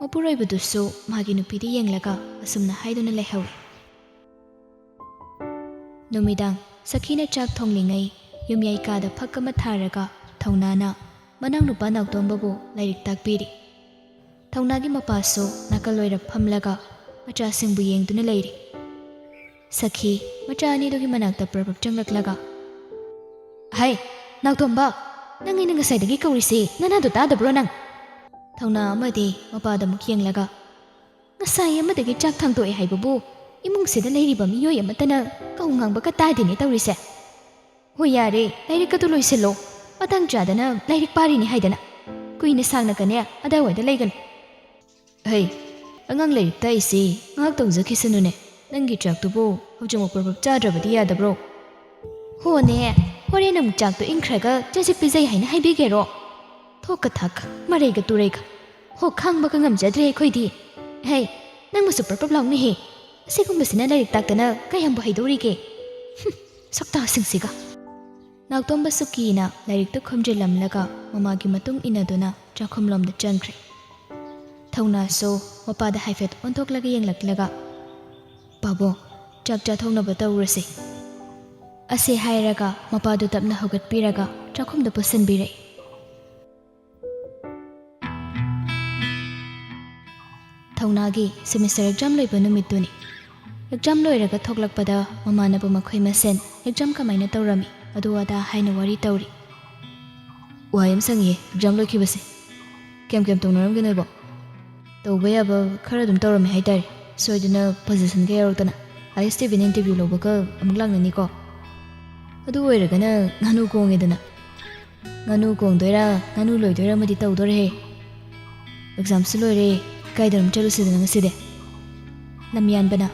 ꯃꯄꯨꯔꯣꯏꯕꯗꯨꯁꯨ ꯃꯥꯒꯤ ꯅꯨꯄꯤꯗ ꯌꯦꯡꯂꯒ ꯑꯁꯨꯝꯅ ꯍꯥꯏꯗꯨꯅ ꯂꯩꯍꯧꯏ꯫ ꯅꯨꯃꯤꯗꯥꯡ ꯁꯈꯤꯅ ꯆꯥꯛ ꯊꯣꯡꯂꯤꯉꯩ ꯌꯨꯝꯌꯥꯏ ꯀꯥꯗ ꯐꯛ ꯑꯃ ꯊꯥꯔꯒ ꯊꯧꯅꯥꯅ ꯃꯅꯥꯎꯅꯨꯄꯥ ꯅꯥꯎꯇꯣꯝꯕꯕꯨ ꯂꯥꯏꯔꯤꯛ ꯇꯥꯛꯄꯤꯔꯤ꯫ ꯊꯧꯅꯥꯒꯤ ꯃꯄꯥꯁꯨ ꯅꯥꯀꯜ ꯑꯣꯏꯔ ꯐꯝꯂꯒ ꯃꯆꯥꯁꯤꯡꯕꯨ ꯌꯦꯡꯗꯨꯅ ꯂꯩꯔꯤ꯫ ꯁꯈꯤ ꯃꯆꯥ ꯑꯅꯤꯗꯨꯒꯤ ꯃꯅꯥꯛꯇ ꯄ꯭ꯔꯞ ꯄ꯭ꯔꯞ ꯆꯪꯂꯛꯂꯒ, "ꯍꯩ, ꯅꯥꯎꯇꯣꯝꯕ, ꯅꯪ ꯑꯩꯅ ꯉꯁꯥꯏꯗꯒꯤ ꯀꯧꯔꯤꯁꯤ ꯅꯅꯥꯗꯣ ꯇꯥꯗꯕ꯭ꯔꯣ ꯅꯪ?" ꯊꯧꯅꯥ ꯑꯃꯗꯤ ꯃꯄꯥꯗ ꯑꯃꯨꯛ ꯌꯦꯡꯂꯒ, "ꯉꯁꯥꯏ ꯑꯃꯗꯒꯤ ꯆꯥꯛ ꯊꯥꯡꯗꯣꯛꯑꯦ ꯍꯥꯏꯕꯕꯨ ꯏꯃꯨꯡꯁꯤꯗ ꯂꯩꯔꯤꯕ ꯃꯤꯑꯣꯏ ꯑꯃꯠꯇꯅ ꯀꯧ ꯉꯥꯡꯕꯒ ꯇꯥꯗꯦꯅꯦ ꯇꯧꯔꯤꯁꯦ꯫ ꯍꯣꯏ ꯌꯥꯔꯦ, ꯂꯥꯏꯔꯤꯛ ꯑꯗꯨ ꯂꯣꯏꯁꯤꯜꯂꯣ꯫ ꯃꯇꯥꯡ ꯆꯥꯗꯅ ꯂꯥꯏꯔꯤꯛ ꯄꯥꯔꯤꯅꯤ ꯍꯥꯏꯗꯅ꯫ ꯀꯨꯏꯅ ꯁꯥꯡꯅ ꯀꯅꯦ ꯑꯗꯥꯏꯋꯥꯏꯗ ꯂꯩꯒꯅꯨ"꯫ "ꯍꯩ, ꯑꯉꯥꯡ ꯂꯥꯏꯔꯤꯛ ꯇꯥꯛꯏꯁꯤ ꯉꯥꯏꯍꯥꯛ ꯇꯧꯖꯈꯤꯁꯅꯨꯅꯦ꯫ ꯅꯪꯒꯤ ꯆꯥꯛꯇꯨꯕꯨ ꯍꯧꯖꯤꯛꯃꯛ ꯄ꯭ꯔꯞ ꯄ꯭ꯔꯞ ꯆꯥꯗ꯭ꯔꯕꯗꯤ ꯌꯥꯗꯕ꯭ꯔꯣ?" "ꯍꯣꯅꯦ, ꯍꯣꯔꯦꯟ ꯑꯃꯨꯛ ꯆꯥꯛꯇꯣ ꯏꯪꯈ꯭ꯔꯒ ꯆꯖꯤꯛ ꯄꯤꯖꯩ ꯍꯥꯏꯅ ꯍꯥꯏꯕꯤꯒꯦꯔꯣ? ꯊꯣꯛꯀ ꯊꯥꯛꯀ, ꯃꯔꯩꯒ ꯇꯨꯔꯩꯒ꯫ ꯍꯣ, ꯈꯥꯡꯕꯒ ꯉꯝꯖꯗ꯭ꯔꯦ ꯑꯩꯈꯣꯏꯗꯤ꯫ ꯍꯩ, ꯅꯪꯕꯨꯁꯨ ꯄ꯭ꯔꯞ ꯄ꯭ꯔꯞ ꯂꯥꯎꯅꯤꯍꯦ꯫ ꯑꯁꯤꯒꯨꯝꯕꯁꯤꯅ ꯂꯥꯏꯔꯤꯛ ꯇꯥꯛꯇꯅ ꯀꯌꯥꯝꯕꯨ ꯍꯩꯗꯧꯔꯤꯒꯦ? ꯍꯨꯝ, ꯁꯛꯇꯥꯁꯤꯡꯁꯤꯒ"꯫ ꯅꯥꯎꯇꯣꯝꯕꯁꯨ ꯀꯤꯅ ꯂꯥꯏꯔꯤꯛꯇꯨ ꯈꯣꯝꯖꯤꯜꯂꯝꯂꯒ ꯃꯃꯥꯒꯤ ꯃꯇꯨꯡ ꯏꯟꯅꯗꯨꯅ ꯆꯥꯛꯈꯨꯝꯂꯣꯝꯗ ꯆꯪꯈ꯭ꯔꯦ꯫ ꯊꯧꯅꯥꯁꯨ ꯃꯄꯥꯗ ꯍꯥꯏꯐꯦꯠ ꯑꯣꯟꯊꯣꯛꯂꯒ ꯌꯦꯡꯂꯛꯂꯒ, "ꯄꯥꯕꯨꯡ, ꯆꯥꯛ ꯆꯥꯊꯣꯛꯅꯕ ꯇꯧꯔꯁꯤ" ꯑꯁꯤ ꯍꯥꯏꯔꯒ ꯃꯄꯥꯗꯨ ꯇꯞꯅ ꯍꯧꯒꯠꯄꯤꯔꯒ ꯆꯥꯛꯈꯨꯝꯗ ꯄꯨꯁꯤꯟꯕꯤꯔꯛꯏ꯫ ꯊꯧꯅꯥꯒꯤ ꯁꯦꯃꯤꯁꯇꯔ ꯑꯦꯛꯖꯥꯝ ꯂꯣꯏꯕ ꯅꯨꯃꯤꯠꯇꯨꯅꯤ꯫ ꯑꯦꯛꯖꯥꯝ ꯂꯣꯏꯔꯒ ꯊꯣꯛꯂꯛꯄꯗ ꯃꯃꯥꯟꯅꯕ ꯃꯈꯣꯏ ꯃꯁꯦꯟ ꯑꯦꯛꯖꯥꯝ ꯀꯃꯥꯏꯅ ꯇꯧꯔꯝꯃꯤ ꯑꯗꯨ ꯑꯗꯥ ꯍꯥꯏꯅ ꯋꯥꯔꯤ ꯇꯧꯔꯤ꯫ ꯋꯥꯍꯩ ꯑꯃ ꯁꯪꯉꯤꯌꯦ ꯑꯦꯛꯖꯥꯝ ꯂꯣꯏꯈꯤꯕꯁꯦ꯫ ꯀꯌꯥꯝ ꯀꯌꯥꯝ ꯇꯧꯅꯔꯝꯒꯦ ꯅꯣꯏꯕꯣ? ꯇꯧꯕ ꯌꯥꯕ ꯈꯔ ꯑꯗꯨꯝ ꯇꯧꯔꯝꯃꯦ ꯍꯥꯏꯇꯥꯔꯦ꯫ ꯁꯣꯏꯗꯅ ꯄꯣꯖꯤꯁꯟꯒ ꯌꯥꯎꯔꯛꯇꯅ ꯑꯥꯏ ꯑꯦꯁ ꯇꯤ ꯚꯤꯅ ꯏꯟꯇꯔꯚ꯭ꯌꯨ ꯂꯧꯕꯒ ꯑꯃꯨꯛ ꯂꯥꯛꯅꯅꯤꯀꯣ꯫ ꯑꯗꯨ ꯑꯣꯏꯔꯒꯅ ꯉꯥꯅꯨ ꯀꯣꯡꯉꯦꯗꯅ꯫ ꯉꯥꯅꯨ ꯀꯣꯡꯗꯣꯏꯔꯥ ꯉꯥꯅꯨ ꯂꯣꯏꯗꯣꯏꯔꯥ ꯑꯃꯗꯤ ꯇꯧꯗꯣꯔꯦꯍꯦ꯫ ꯑꯦꯛꯖꯥꯝꯁꯨ ꯂꯣꯏꯔꯦ, ꯀꯥꯏꯗꯅꯣꯝ ꯆꯠꯂꯨꯁꯤꯗꯅ ꯉꯁꯤꯗꯤ꯫ ꯂꯝꯌꯥꯟꯕꯅ,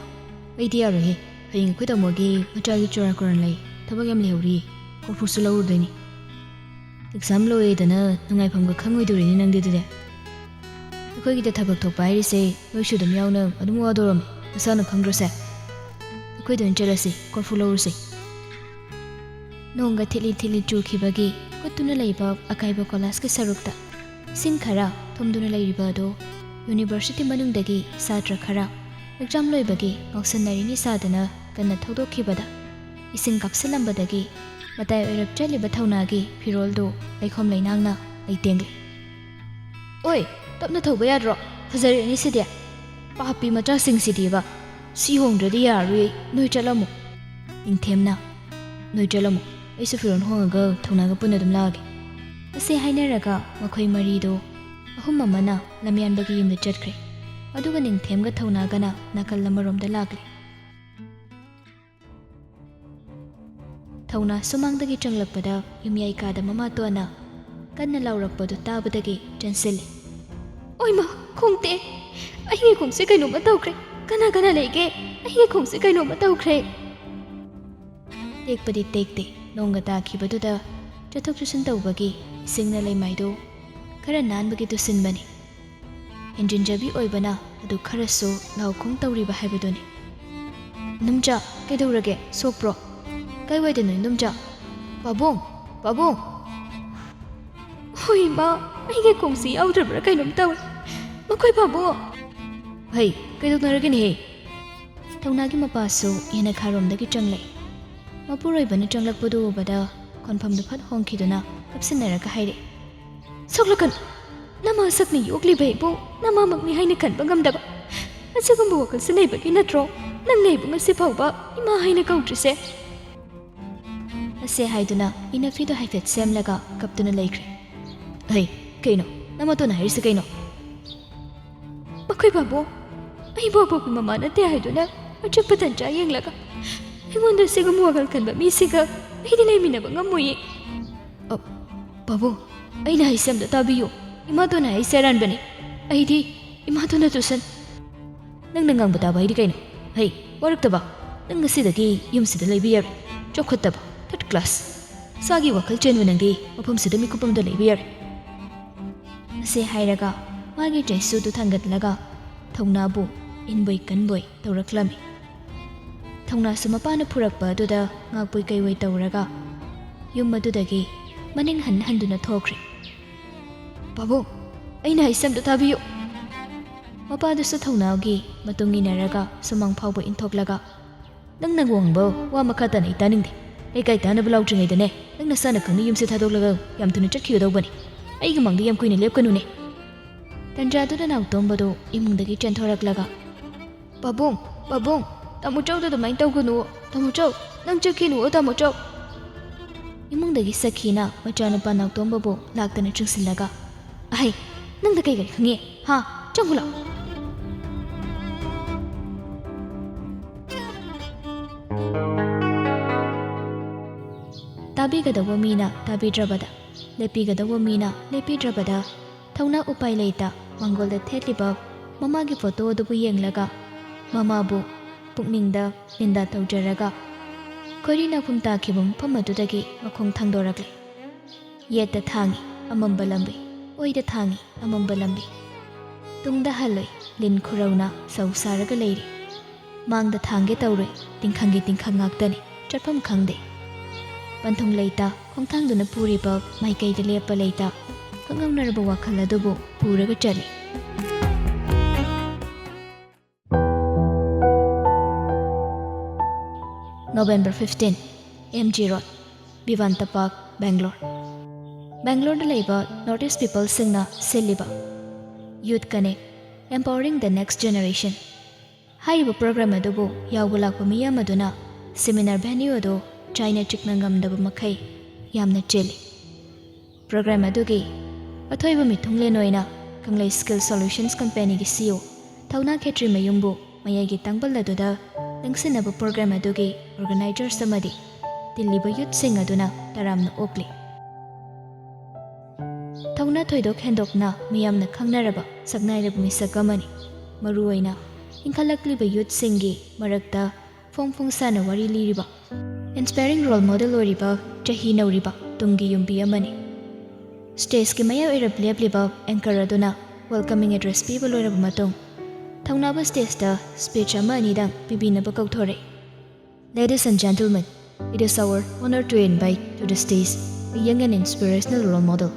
ꯑꯩꯗꯤ ꯌꯥꯔꯣꯏꯍꯦ, ꯍꯌꯦꯡ ꯑꯩꯈꯣꯏ ꯇꯥꯃꯣꯒꯤ ꯃꯆꯥꯒꯤ ꯆꯨꯔꯥꯀꯣꯔꯣꯟ ꯂꯩ, ꯊꯕꯛ ꯌꯥꯝ ꯂꯩꯍꯧꯔꯤ, ꯀꯣꯔꯐꯨꯁꯨ ꯂꯧꯔꯨꯗꯣꯏꯅꯤ꯫ ꯑꯦꯛꯖꯥꯝ ꯂꯣꯏꯔꯦꯗꯅ ꯅꯨꯡꯉꯥꯏꯐꯝꯒ ꯈꯪꯉꯣꯏꯗꯣꯔꯤꯅꯦ ꯅꯪꯗꯤ ꯑꯗꯨꯗꯤ꯫ ꯑꯩꯈꯣꯏꯒꯤꯗ ꯊꯕꯛ ꯊꯣꯛꯄ ꯍꯥꯏꯔꯤꯁꯦ ꯅꯣꯏꯁꯨ ꯑꯗꯨꯝ ꯌꯥꯎꯅ ꯑꯗꯨꯝ ꯋꯥꯗꯣꯔꯝꯃꯦ, ꯅꯁꯥꯅ ꯈꯪꯗ꯭ꯔꯣꯁꯦ? ꯑꯩꯈꯣꯏꯗ ꯑꯣꯏꯅ ꯆꯠꯂꯁꯤ, ꯀꯣꯔꯐꯨ ꯂꯧꯔꯨꯁꯤ꯫ ꯅꯣꯡꯒ ꯊꯤꯠꯂꯤ ꯊꯤꯠꯂꯤ ꯆꯨꯈꯤꯕꯒꯤ ꯀꯨꯠꯇꯨꯅ ꯂꯩꯕ ꯑꯀꯥꯏꯕ ꯀꯣꯂꯥꯁꯀꯤ ꯁꯔꯨꯛꯇ ꯏꯁꯤꯡ ꯈꯔ ꯊꯨꯝꯗꯨꯅ ꯂꯩꯔꯤꯕ ꯑꯗꯨ ꯌꯨꯅꯤꯚꯔꯁꯤꯇꯤ ꯃꯅꯨꯡꯗꯒꯤ ꯁꯥꯇ꯭ꯔ ꯈꯔ ꯑꯦꯛꯖꯥꯝ ꯂꯣꯏꯕꯒꯤ ꯉꯥꯎꯁꯟꯅꯔꯤꯅꯤ ꯁꯥꯗꯅ ꯀꯟꯅ ꯊꯧꯗꯣꯛꯈꯤꯕꯗ ꯏꯁꯤꯡ ꯀꯥꯞꯁꯤꯜꯂꯝꯕꯗꯒꯤ ꯃꯇꯥꯏ ꯑꯣꯏꯔꯞ ꯆꯠꯂꯤꯕ ꯊꯧꯅꯥꯒꯤ ꯐꯤꯔꯣꯜꯗꯨ ꯂꯩꯈꯣꯝ ꯂꯩꯅꯥꯡꯅ ꯂꯩꯇꯦꯡꯂꯤ꯫ "ꯑꯣꯏ, ꯇꯞꯅ ꯊꯧꯕ ꯌꯥꯗ꯭ꯔꯣ? ꯐꯖꯔꯦꯅꯦ ꯁꯤꯗꯤ꯫ ꯄꯥꯞꯄꯤ ꯃꯆꯥꯁꯤꯡꯁꯤꯗꯤꯕ꯫ ꯁꯤ ꯍꯣꯡꯗ꯭ꯔꯗꯤ ꯌꯥꯔꯔꯣꯏ, ꯅꯣꯏ ꯆꯠꯂꯝꯃꯨ꯫" ꯅꯤꯡꯊꯦꯝꯅ, "ꯅꯣꯏ ꯆꯠꯂꯝꯃꯨ, ꯑꯩꯁꯨ ꯐꯤꯔꯣꯜ ꯍꯣꯡꯉꯒ ꯊꯧꯅꯥꯒ ꯄꯨꯟꯅ ꯑꯗꯨꯝ ꯂꯥꯛꯑꯒꯦ꯫" ꯑꯁꯤ ꯍꯥꯏꯅꯔꯒ ꯃꯈꯣꯏ ꯃꯔꯤꯗꯣ ꯑꯍꯨꯝ ꯑꯃꯅ ꯂꯝꯌꯥꯟꯕꯒꯤ ꯌꯨꯝꯗ ꯆꯠꯈ꯭ꯔꯦ꯫ ꯑꯗꯨꯒ ꯅꯤꯡꯊꯦꯝꯒ ꯊꯧꯅꯥꯒꯅ ꯅꯥꯀꯜ ꯑꯃꯔꯣꯝꯗ ꯂꯥꯛꯂꯦ꯫ ꯊꯧꯅꯥ ꯁꯨꯃꯥꯡꯗꯒꯤ ꯆꯪꯂꯛꯄꯗ ꯌꯨꯝꯌꯥꯏ ꯀꯥꯗ ꯃꯃꯥꯇꯣꯟꯅ ꯀꯟꯅ ꯂꯥꯎꯔꯛꯄꯗꯨ ꯇꯥꯕꯗꯒꯤ ꯆꯦꯟꯁꯤꯜꯂꯤ꯫ "ꯑꯣꯏꯃ, ꯈꯣꯡꯇꯦꯛ! ꯑꯩꯒꯤ ꯈꯣꯡꯁꯦ ꯀꯩꯅꯣꯝꯃ ꯇꯧꯈ꯭ꯔꯦ꯫ ꯀꯅꯥ ꯀꯅꯥ ꯂꯩꯒꯦ? ꯑꯩꯒꯤ ꯈꯣꯡꯁꯦ ꯀꯩꯅꯣꯝꯃ ꯇꯧꯈ꯭ꯔꯦ!" ꯇꯦꯛꯄꯗꯤ ꯇꯦꯛꯇꯦ, ꯅꯣꯡꯒ ꯇꯥꯈꯤꯕꯗꯨꯗ ꯆꯠꯊꯣꯛ ꯆꯠꯁꯤꯟ ꯇꯧꯕꯒꯤ ꯏꯁꯤꯡꯅ ꯂꯩꯃꯥꯏꯗꯨ ꯈꯔ ꯅꯥꯟꯕꯒꯤ ꯇꯨꯁꯤꯟꯕꯅꯤ꯫ ꯍꯦꯟꯖꯤꯟꯖꯕꯤ ꯑꯣꯏꯕꯅ ꯑꯗꯨ ꯈꯔꯁꯨ ꯂꯥꯎ ꯈꯣꯡ ꯇꯧꯔꯤꯕ ꯍꯥꯏꯕꯗꯨꯅꯤ꯫ "ꯏꯅꯣꯝꯆꯥ, ꯀꯩꯗꯧꯔꯒꯦ? ꯁꯣꯛꯄ꯭ꯔꯣ? ꯀꯥꯏꯋꯥꯏꯗꯅꯣ ꯏꯅꯣꯝꯆꯥ? ꯄꯥꯕꯨꯡ! ꯄꯥꯕꯨꯡ!" "ꯍꯣꯏ ꯏꯃꯥ, ꯑꯩꯒꯤ ꯈꯣꯡꯁꯤ ꯌꯥꯎꯗ꯭ꯔꯕ꯭ꯔꯥ ꯀꯩꯅꯣꯝ ꯇꯧꯔꯦ꯫ ꯃꯈꯣꯏ ꯄꯥꯕꯨꯡ!" "ꯍꯩ, ꯀꯩꯗꯧꯅꯔꯒꯦꯅꯦꯍꯦ?" ꯊꯧꯅꯥꯒꯤ ꯃꯄꯥꯁꯨ ꯌꯦꯅꯈꯥꯔꯣꯝꯗꯒꯤ ꯆꯪꯂꯛꯏ꯫ ꯃꯄꯨꯔꯣꯏꯕꯅ ꯆꯪꯂꯛꯄꯗꯨ ꯎꯕꯗ ꯈꯣꯟꯐꯝꯗꯨ ꯐꯠ ꯍꯣꯡꯈꯤꯗꯨꯅ ꯀꯞꯁꯤꯟꯅꯔꯒ ꯍꯥꯏꯔꯛꯏ, "ꯁꯣꯛꯂꯛꯀꯅꯨ! ꯅꯃꯥ ꯁꯛꯅ ꯌꯣꯛꯂꯤꯕ ꯏꯕꯨꯡ ꯅꯃꯥꯃꯛꯅꯤ ꯍꯥꯏꯅ ꯈꯟꯕ ꯉꯝꯗꯕ꯫ ꯑꯁꯤꯒꯨꯝꯕ ꯋꯥꯈꯜꯁꯨ ꯂꯩꯕꯒꯤ ꯅꯠꯇ꯭ꯔꯣ ꯅꯪꯅ ꯏꯕꯨꯡ ꯑꯁꯤ ꯐꯥꯎꯕ ꯏꯃꯥ ꯍꯥꯏꯅ ꯀꯧꯗ꯭ꯔꯤꯁꯦ?" ꯑꯁꯦ ꯍꯥꯏꯗꯨꯅ ꯏꯅꯐꯤꯗꯣ ꯍꯥꯏꯐꯦꯠ ꯁꯦꯝꯂꯒ ꯀꯞꯇꯨꯅ ꯂꯩꯈ꯭ꯔꯦ꯫ "ꯍꯩ, ꯀꯩꯅꯣ? ꯅꯃꯇꯣꯟꯅ ꯍꯥꯏꯔꯤꯁꯦ ꯀꯩꯅꯣ?" "ꯃꯈꯣꯏ ꯕꯥꯕꯨ, ꯑꯩ ꯕꯣꯕꯣꯛꯀꯤ ꯃꯃꯥ ꯅꯠꯇꯦ ꯍꯥꯏꯗꯨꯅ ꯑꯆꯨꯞꯄ ꯇꯟꯖꯥ ꯌꯦꯡꯂꯒ ꯑꯩꯉꯣꯟꯗ ꯁꯤꯒꯨꯝꯕ ꯋꯥꯈꯜ ꯈꯟꯕ ꯃꯤꯁꯤꯒ ꯑꯩꯗꯤ ꯂꯩꯃꯤꯟꯅꯕ ꯉꯝꯃꯣꯏꯌꯦ꯫" "ꯑ, ꯕꯥꯕꯨ, ꯑꯩꯅ ꯍꯥꯏꯁꯦ ꯑꯝꯇ ꯇꯥꯕꯤꯌꯨ꯫ ꯏꯃꯥꯇꯣꯟꯅ ꯍꯥꯏꯁꯦ ꯑꯔꯥꯟꯕꯅꯤ꯫ ꯑꯩꯗꯤ ꯏꯃꯥꯇꯣꯟꯅ ꯇꯨꯁꯟ..." "ꯅꯪꯅ ꯉꯥꯡꯕ ꯇꯥꯕ ꯍꯥꯏꯗꯤ ꯀꯩꯅꯣ? ꯍꯩ, ꯋꯥꯔꯛꯇꯕ꯫ ꯅꯪ ꯉꯁꯤꯗꯒꯤ ꯌꯨꯝꯁꯤꯗ ꯂꯩꯕ ꯌꯥꯔꯣꯏ꯫ ꯆꯥꯎꯈꯠꯇꯕ, third class꯫ ꯏꯁꯥꯒꯤ ꯋꯥꯈꯜ ꯆꯦꯟꯕ ꯅꯪꯗꯤ ꯃꯐꯝꯁꯤꯗ ꯃꯤꯀꯨꯞ ꯑꯃꯗ ꯂꯩꯕ ꯌꯥꯔꯣꯏ꯫" ꯑꯁꯦ ꯍꯥꯏꯔꯒ ꯃꯥꯒꯤ ꯗ꯭ꯔꯦꯁꯁꯨꯗꯨ ꯊꯥꯡꯒꯠꯂꯒ ꯊꯧꯅꯥꯕꯨ ꯏꯟꯕꯣꯏ ꯀꯟꯕꯣꯏ ꯇꯧꯔꯛꯂꯝꯃꯤ꯫ ꯊꯧꯅꯥꯁꯨ ꯃꯄꯥꯅ ꯐꯨꯔꯛꯄ ꯑꯗꯨꯗ ꯉꯥꯛꯄꯣꯏ ꯀꯩꯋꯣꯏ ꯇꯧꯔꯒ ꯌꯨꯝ ꯑꯗꯨꯗꯒꯤ ꯃꯅꯤꯡ ꯍꯟ ꯍꯟꯗꯨꯅ ꯊꯣꯛꯈ꯭ꯔꯦ꯫ "ꯕꯥꯕꯨ, ꯑꯩꯅ ꯍꯥꯏꯁꯦ ꯑꯝꯇ ꯇꯥꯕꯤꯌꯨ꯫" ꯃꯄꯥꯗꯨꯁꯨ ꯊꯧꯅꯥꯒꯤ ꯃꯇꯨꯡ ꯏꯟꯅꯔꯒ ꯁꯨꯃꯥꯡ ꯐꯥꯎꯕ ꯏꯟꯊꯣꯛꯂꯒ, "ꯅꯪꯅ ꯉꯥꯡꯕ ꯋꯥ ꯃꯈꯥ ꯇꯥꯅ ꯑꯩ ꯇꯥꯅꯤꯡꯗꯦ꯫ ꯂꯩꯀꯥꯏ ꯇꯥꯅꯕ ꯂꯥꯎꯗ꯭ꯔꯤꯉꯩꯗꯅꯦ, ꯅꯪ ꯅꯁꯥꯅ ꯈꯪꯅ ꯌꯨꯝꯁꯦ ꯊꯥꯗꯣꯛꯂꯒ ꯌꯥꯝ ꯊꯨꯅ ꯆꯠꯈꯤꯒꯗꯧꯕꯅꯤ꯫ ꯑꯩꯒꯤ ꯃꯥꯡꯗ ꯌꯥꯝ ꯀꯨꯏꯅ ꯂꯦꯞꯀꯅꯨꯅꯦ꯫" ꯇꯟꯖꯥꯗꯨꯗ ꯅꯥꯎꯇꯣꯝꯕꯗꯨ ꯏꯃꯨꯡꯗꯒꯤ ꯆꯦꯟꯊꯣꯔꯛꯂꯒ, "ꯄꯥꯕꯨꯡ, ꯄꯥꯕꯨꯡ, ꯇꯥꯃꯣꯆꯧꯗ ꯑꯗꯨꯃꯥꯏꯅ ꯇꯧꯒꯅꯨ꯫ ꯇꯥꯃꯣꯆꯧ, ꯅꯪ ꯆꯠꯈꯤꯅꯨ, ꯇꯥꯃꯣꯆꯧ꯫" ꯏꯃꯨꯡꯗꯒꯤ ꯁꯈꯤꯅ ꯃꯆꯥꯅꯨꯄꯥ ꯅꯥꯎꯇꯣꯝꯕꯕꯨ ꯂꯥꯛꯇꯅ ꯆꯤꯡꯁꯤꯜꯂꯒ, "ꯑꯍꯩ, ꯅꯪꯗ ꯀꯩ ꯀꯔꯤ ꯈꯪꯉꯤ? ꯍꯥ? ꯆꯪꯉꯨ ꯂꯥꯎ꯫" ꯇꯥꯕꯤꯒꯗꯧꯕ ꯃꯤꯅ ꯇꯥꯕꯤꯗ꯭ꯔꯕꯗ, ꯂꯦꯞꯄꯤꯒꯗꯧꯕ ꯃꯤꯅ ꯂꯦꯞꯄꯤꯗ꯭ꯔꯕꯗ, ꯊꯧꯅꯥ ꯎꯄꯥꯏ ꯂꯩꯇ ꯃꯥꯡꯒꯣꯜꯗ ꯊꯦꯠꯂꯤꯕ ꯃꯃꯥꯒꯤ ꯐꯣꯇꯣ ꯑꯗꯨꯕꯨ ꯌꯦꯡꯂꯒ ꯃꯃꯥꯕꯨ ꯄꯨꯛꯅꯤꯡꯗ ꯅꯤꯟꯗꯥ ꯇꯧꯖꯔꯒ ꯈꯣꯏꯔꯤ ꯅꯥꯎꯐꯝ ꯇꯥꯈꯤꯕ ꯃꯐꯝ ꯑꯗꯨꯗꯒꯤ ꯃꯈꯣꯡ ꯊꯥꯡꯗꯣꯔꯛꯂꯦ꯫ ꯌꯦꯠꯇ ꯊꯥꯡꯏ ꯑꯃꯝꯕ ꯂꯝꯕꯤ, ꯑꯣꯏꯗ ꯊꯥꯡꯏ ꯑꯃꯝꯕ ꯂꯝꯕꯤ꯫ ꯇꯨꯡꯗ ꯍꯜꯂꯣꯏ, ꯂꯤꯟ ꯈꯨꯔꯧꯅ ꯁꯧ ꯁꯥꯔꯒ ꯂꯩꯔꯤ꯫ ꯃꯥꯡꯗ ꯊꯥꯡꯒꯦ ꯇꯧꯔꯣꯏ, ꯇꯤꯡꯈꯪꯒꯤ ꯇꯤꯡꯈꯪ ꯉꯥꯛꯇꯅꯤ, ꯆꯠꯐꯝ ꯈꯪꯗꯦ꯫ ꯄꯟꯊꯨꯡ ꯂꯩꯇ, ꯈꯣꯡꯊꯥꯡꯗꯨꯅ ꯄꯨꯔꯤꯕ ꯃꯥꯏꯀꯩꯗ ꯂꯦꯞꯄ ꯂꯩꯇ, ꯈꯪꯍꯧꯅꯔꯕ ꯋꯥꯈꯜ ꯑꯗꯨꯕꯨ ꯄꯨꯔꯒ ꯆꯠꯂꯤ꯫ November fifteen, M G Road, Vivanta park, Bangalore. ꯕꯦꯡꯒ꯭ꯂꯣꯔꯗ ꯂꯩꯕ North East Peopleꯁꯤꯡꯅ ꯁꯤꯜꯂꯤꯕ Youth Connect, Empowering the Next Generation ꯍꯥꯏꯔꯤꯕ program ꯑꯗꯨꯕꯨ ꯌꯥꯎꯕ ꯂꯥꯛꯄ ꯃꯤꯌꯥꯝ ꯑꯗꯨꯅ seminar venue ꯑꯗꯨ ꯆꯥꯏꯅ ꯆꯤꯛꯅ ꯉꯝꯗꯕ ꯃꯈꯩ ꯌꯥꯝꯅ ꯆꯦꯜꯂꯤ꯫ ꯄ꯭ꯔꯣꯒ꯭ꯔꯥꯝ ꯑꯗꯨꯒꯤ ꯑꯊꯣꯏꯕ ꯃꯤꯊꯨꯡꯂꯦꯟ ꯑꯣꯏꯅ ꯀꯪꯂꯩ ꯁ꯭ꯀꯤꯜ ꯁꯣꯂꯨꯁꯟꯁ ꯀꯝꯄꯦꯅꯤꯒꯤ ꯁꯤꯏꯑꯣ ꯊꯧꯅꯥ ꯈꯦꯇ꯭ꯔꯤꯃꯌꯨꯝꯕꯨ ꯃꯌꯥꯏꯒꯤ ꯇꯥꯡꯕꯜ ꯑꯗꯨꯗ ꯂꯦꯡꯁꯤꯟꯅꯕ ꯄ꯭ꯔꯣꯒ꯭ꯔꯥꯝ ꯑꯗꯨꯒꯤ ꯑꯣꯔꯒꯅꯥꯏꯖꯔꯁ ꯑꯃꯗꯤ ꯇꯤꯜꯂꯤꯕ ꯌꯨꯠꯁꯤꯡ ꯑꯗꯨꯅ ꯇꯔꯥꯝꯅ ꯑꯣꯛꯂꯤ꯫ ꯊꯧꯅꯥ ꯊꯣꯏꯗꯣꯛ ꯍꯦꯟꯗꯣꯛꯅ ꯃꯤꯌꯥꯝꯅ ꯈꯪꯅꯔꯕ ꯁꯛꯅꯥꯏꯔꯕ ꯃꯤꯁꯛ ꯑꯃꯅꯤ꯫ ꯃꯔꯨꯑꯣꯏꯅ ꯏꯟꯈꯠꯂꯛꯂꯤꯕ ꯌꯨꯠꯁꯤꯡꯒꯤ ꯃꯔꯛꯇ ꯐꯣꯡ ꯐꯣꯡ ꯁꯥꯅ ꯋꯥꯔꯤ ꯂꯤꯔꯤꯕ ꯏꯟꯁꯄꯥꯏꯔꯤꯡ ꯔꯣꯜ ꯃꯣꯗꯦꯜ ꯑꯣꯏꯔꯤꯕ ꯆꯍꯤ ꯅꯧꯔꯤꯕ ꯇꯨꯡꯒꯤ ꯌꯨꯝꯕꯤ ꯑꯃꯅꯤ꯫ ꯁ꯭ꯇꯦꯖꯀꯤ ꯃꯌꯥꯏ ꯑꯣꯏꯔꯞ ꯂꯦꯞꯂꯤꯕ ꯑꯦꯡꯀꯔ ꯑꯗꯨꯅ ꯋꯦꯜꯀꯃꯤꯡ ꯑꯦꯗ꯭ꯔꯦꯁ ꯄꯤꯕ ꯂꯣꯏꯔꯕ ꯃꯇꯨꯡ, ꯊꯧꯅꯥꯕꯨ ꯁ꯭ꯇꯦꯖꯇ ꯁ꯭ꯄꯤꯆ ꯑꯃ ꯑꯅꯤꯗꯪ ꯄꯤꯕꯤꯅꯕ ꯀꯧꯊꯣꯔꯛꯏ꯫ Ladies and gentlemen, it is our honor to invite to the stage a young and inspirational role model.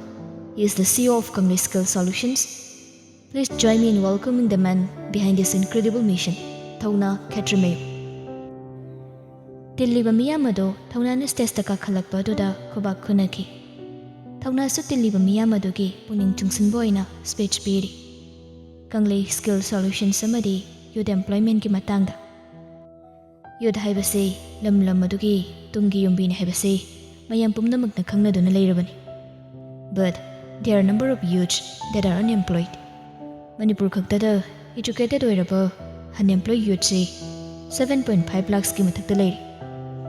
He is the C E O of Kangli Skill Solutions. Please join me in welcoming the man behind this incredible mission, Thauna Khetrimayu. ꯇꯤꯜꯂꯤꯕ ꯃꯤꯌꯥꯝ ꯑꯗꯨ ꯊꯧꯅꯥꯅ ꯁ꯭ꯇꯦꯖꯇ ꯀꯥꯈꯠꯂꯛꯄ ꯑꯗꯨꯗ ꯈꯨꯕꯥꯛ ꯈꯨꯅꯈꯤ꯫ ꯊꯧꯅꯥꯁꯨ ꯇꯤꯜꯂꯤꯕ ꯃꯤꯌꯥꯝ ꯑꯗꯨꯒꯤ ꯄꯨꯛꯅꯤꯡ ꯆꯤꯡꯁꯤꯟꯕ ꯑꯣꯏꯅ speech ꯄꯤꯔꯤ꯫ ꯀꯪꯂꯩ skill ꯁꯣꯂꯨꯁꯟꯁ ꯑꯃꯗꯤ ꯌꯨꯠ ꯑꯦꯝꯄ꯭ꯂꯣꯏꯃꯦꯟꯠꯀꯤ ꯃꯇꯥꯡꯗ꯫ ꯌꯨꯠ ꯍꯥꯏꯕꯁꯤ ꯂꯝ ꯂꯝ ꯑꯗꯨꯒꯤ ꯇꯨꯡꯒꯤ ꯌꯨꯝꯕꯤꯅꯤ ꯍꯥꯏꯕꯁꯤ ꯃꯌꯥꯝ ꯄꯨꯝꯅꯃꯛꯅ ꯈꯪꯅꯗꯨꯅ ꯂꯩꯔꯕꯅꯤ꯫ But there are number of youths that are unemployed. Manipur ꯈꯛꯇꯗ ꯏꯖꯨꯀꯦꯇꯦꯗ ꯑꯣꯏꯔꯕ ꯑꯟꯑꯦꯝꯄ꯭ꯂꯣꯏ ꯌꯨꯠꯁꯤ seven point five lakhsꯀꯤ ꯃꯊꯛꯇ ꯂꯩꯔꯤ꯫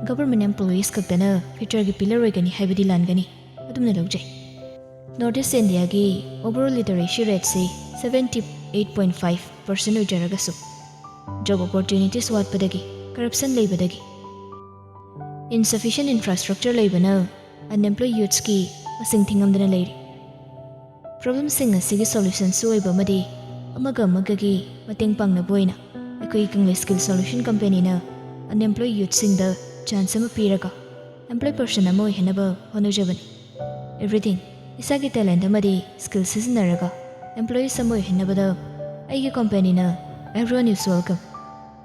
ꯒꯚꯔꯟꯃꯦꯟꯠ ꯑꯦꯝꯄ꯭ꯂꯣꯌꯤꯁ ꯈꯛꯇꯅ ꯐ꯭ꯌꯨꯆꯔꯒꯤ ꯄꯤꯂꯔ ꯑꯣꯏꯒꯅꯤ ꯍꯥꯏꯕꯗꯤ ꯂꯥꯟꯒꯅꯤ꯫ ꯑꯗꯨꯝꯅ ꯂꯧꯖꯩ꯫ ꯅꯣꯔꯠ ꯏꯁ ꯏꯟꯗꯤꯌꯥꯒꯤ overall literacy rateꯁꯤ seventy eight point five percent ꯑꯣꯏꯖꯔꯒꯁꯨ, ꯖꯣꯕ ꯑꯣꯄꯣꯔꯆꯨꯅꯤꯇꯤꯁ ꯋꯥꯠꯄꯗꯒꯤ, ꯀꯔꯞꯁꯟ ꯂꯩꯕꯗꯒꯤ, ꯏꯟꯁꯐꯤꯁꯤꯌꯦꯟ ꯏꯟꯐ꯭ꯔꯥꯁ꯭ꯇ꯭ꯔꯛꯆꯔ ꯂꯩꯕꯅ ꯑꯟꯑꯦꯝꯄ꯭ꯂꯣꯏ ꯌꯨꯠꯁꯀꯤ ꯃꯁꯤꯡ ꯊꯤꯉꯝꯗꯅ ꯂꯩꯔꯤ꯫ ꯄ꯭ꯔꯣꯕ꯭ꯂꯦꯝꯁꯤꯡ ꯑꯁꯤꯒꯤ ꯁꯣꯂꯨꯁꯟꯁꯨ ꯑꯣꯏꯕ ꯑꯃꯗꯤ ꯑꯃꯒ ꯑꯃꯒꯒꯤ ꯃꯇꯦꯡ ꯄꯥꯡꯅꯕ ꯑꯣꯏꯅ ꯑꯩꯈꯣꯏ ꯀꯪꯂꯩ ꯁ꯭ꯀꯤꯜ ꯁꯣꯂꯨꯁꯟ ꯀꯝꯄꯦꯅꯤꯅ ꯑꯟꯑꯦꯝꯄ꯭ꯂꯣꯏ ꯌꯨꯠꯁꯤꯡꯗ ꯆꯥꯟꯁ ꯑꯃ ꯄꯤꯔꯒ ꯑꯦꯝꯄ꯭ꯂꯣꯏ ꯄꯔꯁꯟ ꯑꯃ ꯑꯣꯏꯍꯟꯅꯕ ꯍꯣꯠꯅꯖꯕꯅꯤ꯫ Everything, ꯏꯁꯥꯒꯤ ꯇꯦꯂꯦꯟꯠ ꯑꯃꯗꯤ ꯁ꯭ꯀꯤꯜ ꯁꯤꯖꯤꯟꯅꯔꯒ ꯑꯦꯝꯄ꯭ꯂꯣꯌꯤꯁ ꯑꯃ ꯑꯣꯏꯍꯟꯅꯕꯗ ꯑꯩꯒꯤ ꯀꯝꯄꯦꯅꯤꯅ everyone is welcome꯫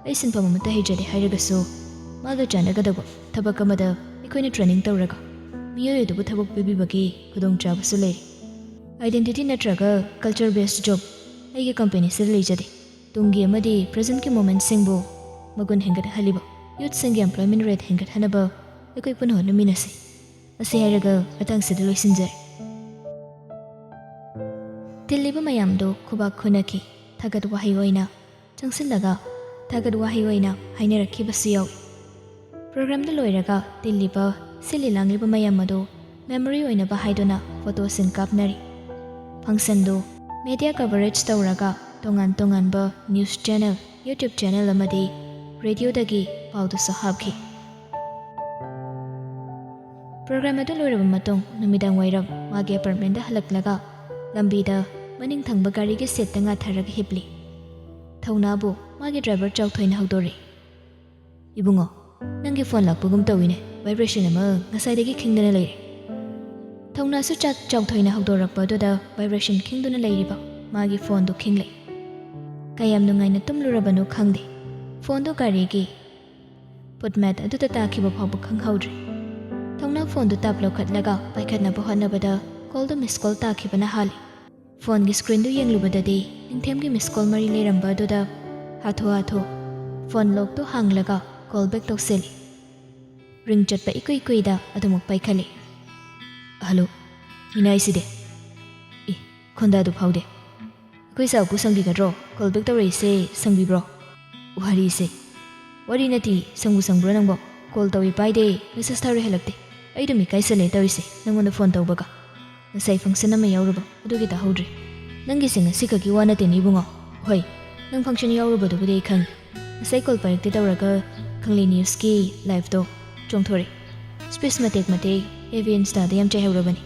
ꯑꯩ ꯁꯤꯟꯐꯝ ꯑꯃꯠꯇ ꯍꯩꯖꯗꯦ ꯍꯥꯏꯔꯒꯁꯨ, ꯃꯥꯒ ꯆꯥꯟꯅꯒꯗꯕ ꯊꯕꯛ ꯑꯃꯗ ꯑꯩꯈꯣꯏꯅ ꯇ꯭ꯔꯦꯅꯤꯡ ꯇꯧꯔꯒ ꯃꯤꯑꯣꯏ ꯑꯗꯨꯕꯨ ꯊꯕꯛ ꯄꯤꯕꯤꯕꯒꯤ ꯈꯨꯗꯣꯡꯆꯥꯕꯁꯨ ꯂꯩꯔꯤ꯫ ꯑꯥꯏꯗꯦꯟꯇꯤꯇꯤ ꯅꯠꯇ꯭ꯔꯒ ꯀꯜꯆꯔ ꯕꯦꯁ ꯖꯣꯕ ꯑꯩꯒꯤ ꯀꯝꯄꯦꯅꯤꯁꯤꯗ ꯂꯩꯖꯗꯦ꯫ ꯇꯨꯡꯒꯤ ꯑꯃꯗꯤ ꯄ꯭ꯔꯦꯖꯦꯟꯠꯀꯤ ꯃꯣꯃꯦꯟꯠꯁꯤꯡꯕꯨ ꯃꯒꯨꯟ ꯍꯦꯟꯒꯠꯍꯜꯂꯤꯕ, ꯌꯨꯠꯁꯤꯡꯒꯤ ꯑꯦꯝꯄ꯭ꯂꯣꯏꯃꯦꯟꯠ ꯔꯦꯠ ꯍꯦꯟꯒꯠꯍꯟꯅꯕ ꯑꯩꯈꯣꯏ ꯄꯨꯟꯅ ꯍꯣꯠꯅꯃꯤꯟꯅꯁꯤ꯫ ꯑꯁꯤ ꯍꯥꯏꯔꯒ ꯃꯇꯥꯡꯁꯤꯗ ꯂꯣꯏꯁꯤꯟꯖꯔꯦ꯫ ꯇꯤꯜꯂꯤꯕ ꯃꯌꯥꯝꯗꯨ ꯈꯨꯕꯥꯛ ꯈꯨꯅꯈꯤ꯫ ꯊꯥꯒꯠ ꯋꯥꯍꯩ ꯑꯣꯏꯅ ꯆꯪꯁꯤꯜꯂꯒ ꯊꯥꯒꯠ ꯋꯥꯍꯩ ꯑꯣꯏꯅ ꯍꯥꯏꯅꯔꯛꯈꯤꯕꯁꯨ ꯌꯥꯎꯏ꯫ ꯄ꯭ꯔꯣꯒ꯭ꯔꯥꯝꯗ ꯂꯣꯏꯔꯒ ꯇꯤꯜꯂꯤꯕ, ꯁꯤꯜꯂꯤ ꯂꯥꯡꯂꯤꯕ ꯃꯌꯥꯝ ꯑꯗꯨ ꯃꯦꯃꯣꯔꯤ ꯑꯣꯏꯅꯕ ꯍꯥꯏꯗꯨꯅ ꯐꯣꯇꯣꯁꯤꯡ ꯀꯥꯞꯅꯔꯤ꯫ ꯐꯪꯁꯟꯗꯨ ꯃꯦꯗꯤꯌꯥ ꯀꯚꯔꯦꯖ ꯇꯧꯔꯒ ꯇꯣꯉꯥꯟ ꯇꯣꯉꯥꯟꯕ ꯅ꯭ꯌꯨꯁ ꯆꯦꯅꯦꯜ, ꯌꯨꯇ꯭ꯌꯨꯕ ꯆꯦꯅꯦꯜ ꯑꯃꯗꯤ ꯔꯦꯗꯤꯑꯣꯗꯒꯤ ꯄꯥꯎꯗꯨꯁꯨ ꯍꯥꯞꯈꯤ꯫ ꯄ꯭ꯔꯣꯒ꯭ꯔꯥꯝ ꯑꯗꯨ ꯂꯣꯏꯔꯕ ꯃꯇꯨꯡ ꯅꯨꯃꯤꯗꯥꯡ ꯋꯥꯏꯔꯝ ꯃꯥꯒꯤ ꯑꯦꯄꯥꯔꯠꯃꯦꯟꯗ ꯍꯜꯂꯛꯂꯒ ꯂꯝꯕꯤꯗ ꯃꯅꯤꯡ ꯊꯪꯕ ꯒꯥꯔꯤꯒꯤ ꯁꯤꯠꯇ ꯉꯥꯊꯔꯒ ꯍꯤꯞꯂꯤ꯫ ꯊꯧꯅꯥꯕꯨ ꯃꯥꯒꯤ ꯗ꯭ꯔꯥꯏꯚꯔ ꯆꯥꯎꯊꯣꯏꯅ ꯍꯧꯗꯣꯔꯛꯏ꯫ "ꯏꯕꯨꯡꯉꯣ, ꯅꯪꯒꯤ ꯐꯣꯟ ꯂꯥꯛꯄꯒꯨꯝ ꯇꯧꯏꯅꯦ, ꯚꯥꯏꯕ꯭ꯔꯦꯁꯟ ꯑꯃ ꯉꯁꯥꯏꯗꯒꯤ ꯈꯤꯡꯗꯨꯅ ꯂꯩꯔꯦ꯫" ꯊꯧꯅꯥꯁꯨ ꯆꯥꯛ ꯆꯥꯎꯊꯣꯏꯅ ꯍꯧꯗꯣꯔꯛꯄ ꯑꯗꯨꯗ ꯚꯥꯏꯕ꯭ꯔꯦꯁꯟ ꯈꯤꯡꯗꯨꯅ ꯂꯩꯔꯤꯕ ꯃꯥꯒꯤ ꯐꯣꯟꯗꯨ ꯈꯤꯡꯂꯦ꯫ ꯀꯌꯥꯝ ꯅꯨꯡꯉꯥꯏꯅ ꯇꯨꯝꯂꯨꯔꯕꯅꯣ ꯈꯪꯗꯦ꯫ ꯐꯣꯟꯗꯨ ꯒꯥꯔꯤꯒꯤ ꯐꯨꯠꯃꯦꯠ ꯑꯗꯨꯗ ꯇꯥꯈꯤꯕ ꯐꯥꯎꯕ ꯈꯪꯍꯧꯗ꯭ꯔꯦ꯫ ꯊꯧꯅꯥ ꯐꯣꯟꯗꯨ ꯇꯞ ꯂꯧꯈꯠꯂꯒ ꯄꯥꯏꯈꯠꯅꯕ ꯍꯣꯠꯅꯕꯗ ꯀꯣꯜꯗꯨ ꯃꯤꯁ ꯀꯣꯜ ꯇꯥꯈꯤꯕꯅ ꯍꯥꯜꯂꯤ꯫ ꯐꯣꯟꯒꯤ ꯁ꯭ꯀ꯭ꯔꯤꯟꯗꯨ ꯌꯦꯡꯂꯨꯕꯗꯗꯤ ꯅꯤꯡꯊꯦꯝꯒꯤ ꯃꯤꯁ ꯀꯣꯜ ꯃꯔꯤ ꯂꯩꯔꯝꯕ ꯑꯗꯨꯗ ꯍꯥꯊꯨ ꯍꯥꯊꯨ ꯐꯣꯟ ꯂꯣꯛꯇꯨ ꯍꯥꯡꯂꯒ ꯀꯣꯜ ꯕꯦꯛ ꯇꯧꯁꯤꯜꯂꯤ꯫ ꯔꯤꯡ ꯆꯠꯄ ꯏꯀꯨꯏ ꯀꯨꯏꯗ ꯑꯗꯨꯃꯛ ꯄꯥꯏꯈꯠꯂꯤ꯫ "ꯍꯜꯂꯣ, ꯃꯤꯅꯥꯏꯁꯤꯗꯤ꯫ ꯑꯦ, ꯈꯣꯟꯗꯥꯗꯨ ꯐꯥꯎꯗꯦ꯫ ꯑꯩꯈꯣꯏ ꯁꯥꯎꯕꯨ ꯁꯪꯕꯤꯒꯗ꯭ꯔꯣ? ꯀꯣꯜ ꯕꯦꯛ ꯇꯧꯔꯛꯏꯁꯦ ꯁꯪꯕꯤꯕ꯭ꯔꯣ?" "ꯋꯥꯔꯤꯁꯦ꯫ ꯋꯥꯔꯤ ꯅꯠꯇꯦ, ꯁꯪꯕꯨ ꯁꯪꯕ꯭ꯔꯣ ꯅꯪꯕꯣ? ꯀꯣꯜ ꯇꯧꯏ ꯄꯥꯏꯗꯦ, ꯃꯦꯁꯦꯖ ꯊꯥꯔꯦ ꯍꯜꯂꯛꯇꯦ꯫ ꯑꯩ ꯑꯗꯨꯝ ꯏꯀꯥꯏꯁꯜꯂꯦ ꯇꯧꯔꯤꯁꯦ, ꯅꯪꯉꯣꯟꯗ ꯐꯣꯟ ꯇꯧꯕꯒ꯫ ꯉꯁꯥꯏ ꯐꯪꯁꯟ ꯑꯃ ꯌꯥꯎꯔꯨꯕ, ꯑꯗꯨꯒꯤ ꯇꯥꯍꯧꯗ꯭ꯔꯦ꯫ ꯅꯪꯒꯤꯁꯦ ꯉꯁꯤ ꯈꯛꯀꯤ ꯋꯥ ꯅꯠꯇꯦꯅꯦ ꯏꯕꯨꯡꯉꯣ꯫ ꯍꯣꯏ, ꯅꯪ ꯐꯪꯁꯟ ꯌꯥꯎꯔꯨꯕꯗꯨꯕꯨꯗꯤ ꯑꯩ ꯈꯪꯉꯤ꯫ ꯉꯁꯥꯏ ꯀꯣꯜ ꯄꯥꯏꯔꯛꯇꯦ ꯇꯧꯔꯒ ꯈꯪꯂꯦ ꯅ꯭ꯌꯨꯁꯀꯤ ꯂꯥꯏꯐꯇꯣ ꯆꯣꯡꯊꯣꯔꯛꯑꯦ꯫ ꯁ꯭ꯄꯤꯆ ꯃꯇꯦꯛ ꯃꯇꯦꯛ ꯑꯦꯐ ꯕꯤ ꯏꯟꯁꯇꯥꯗ ꯌꯥꯝ ꯆꯥꯏꯍꯧꯔꯕꯅꯤ꯫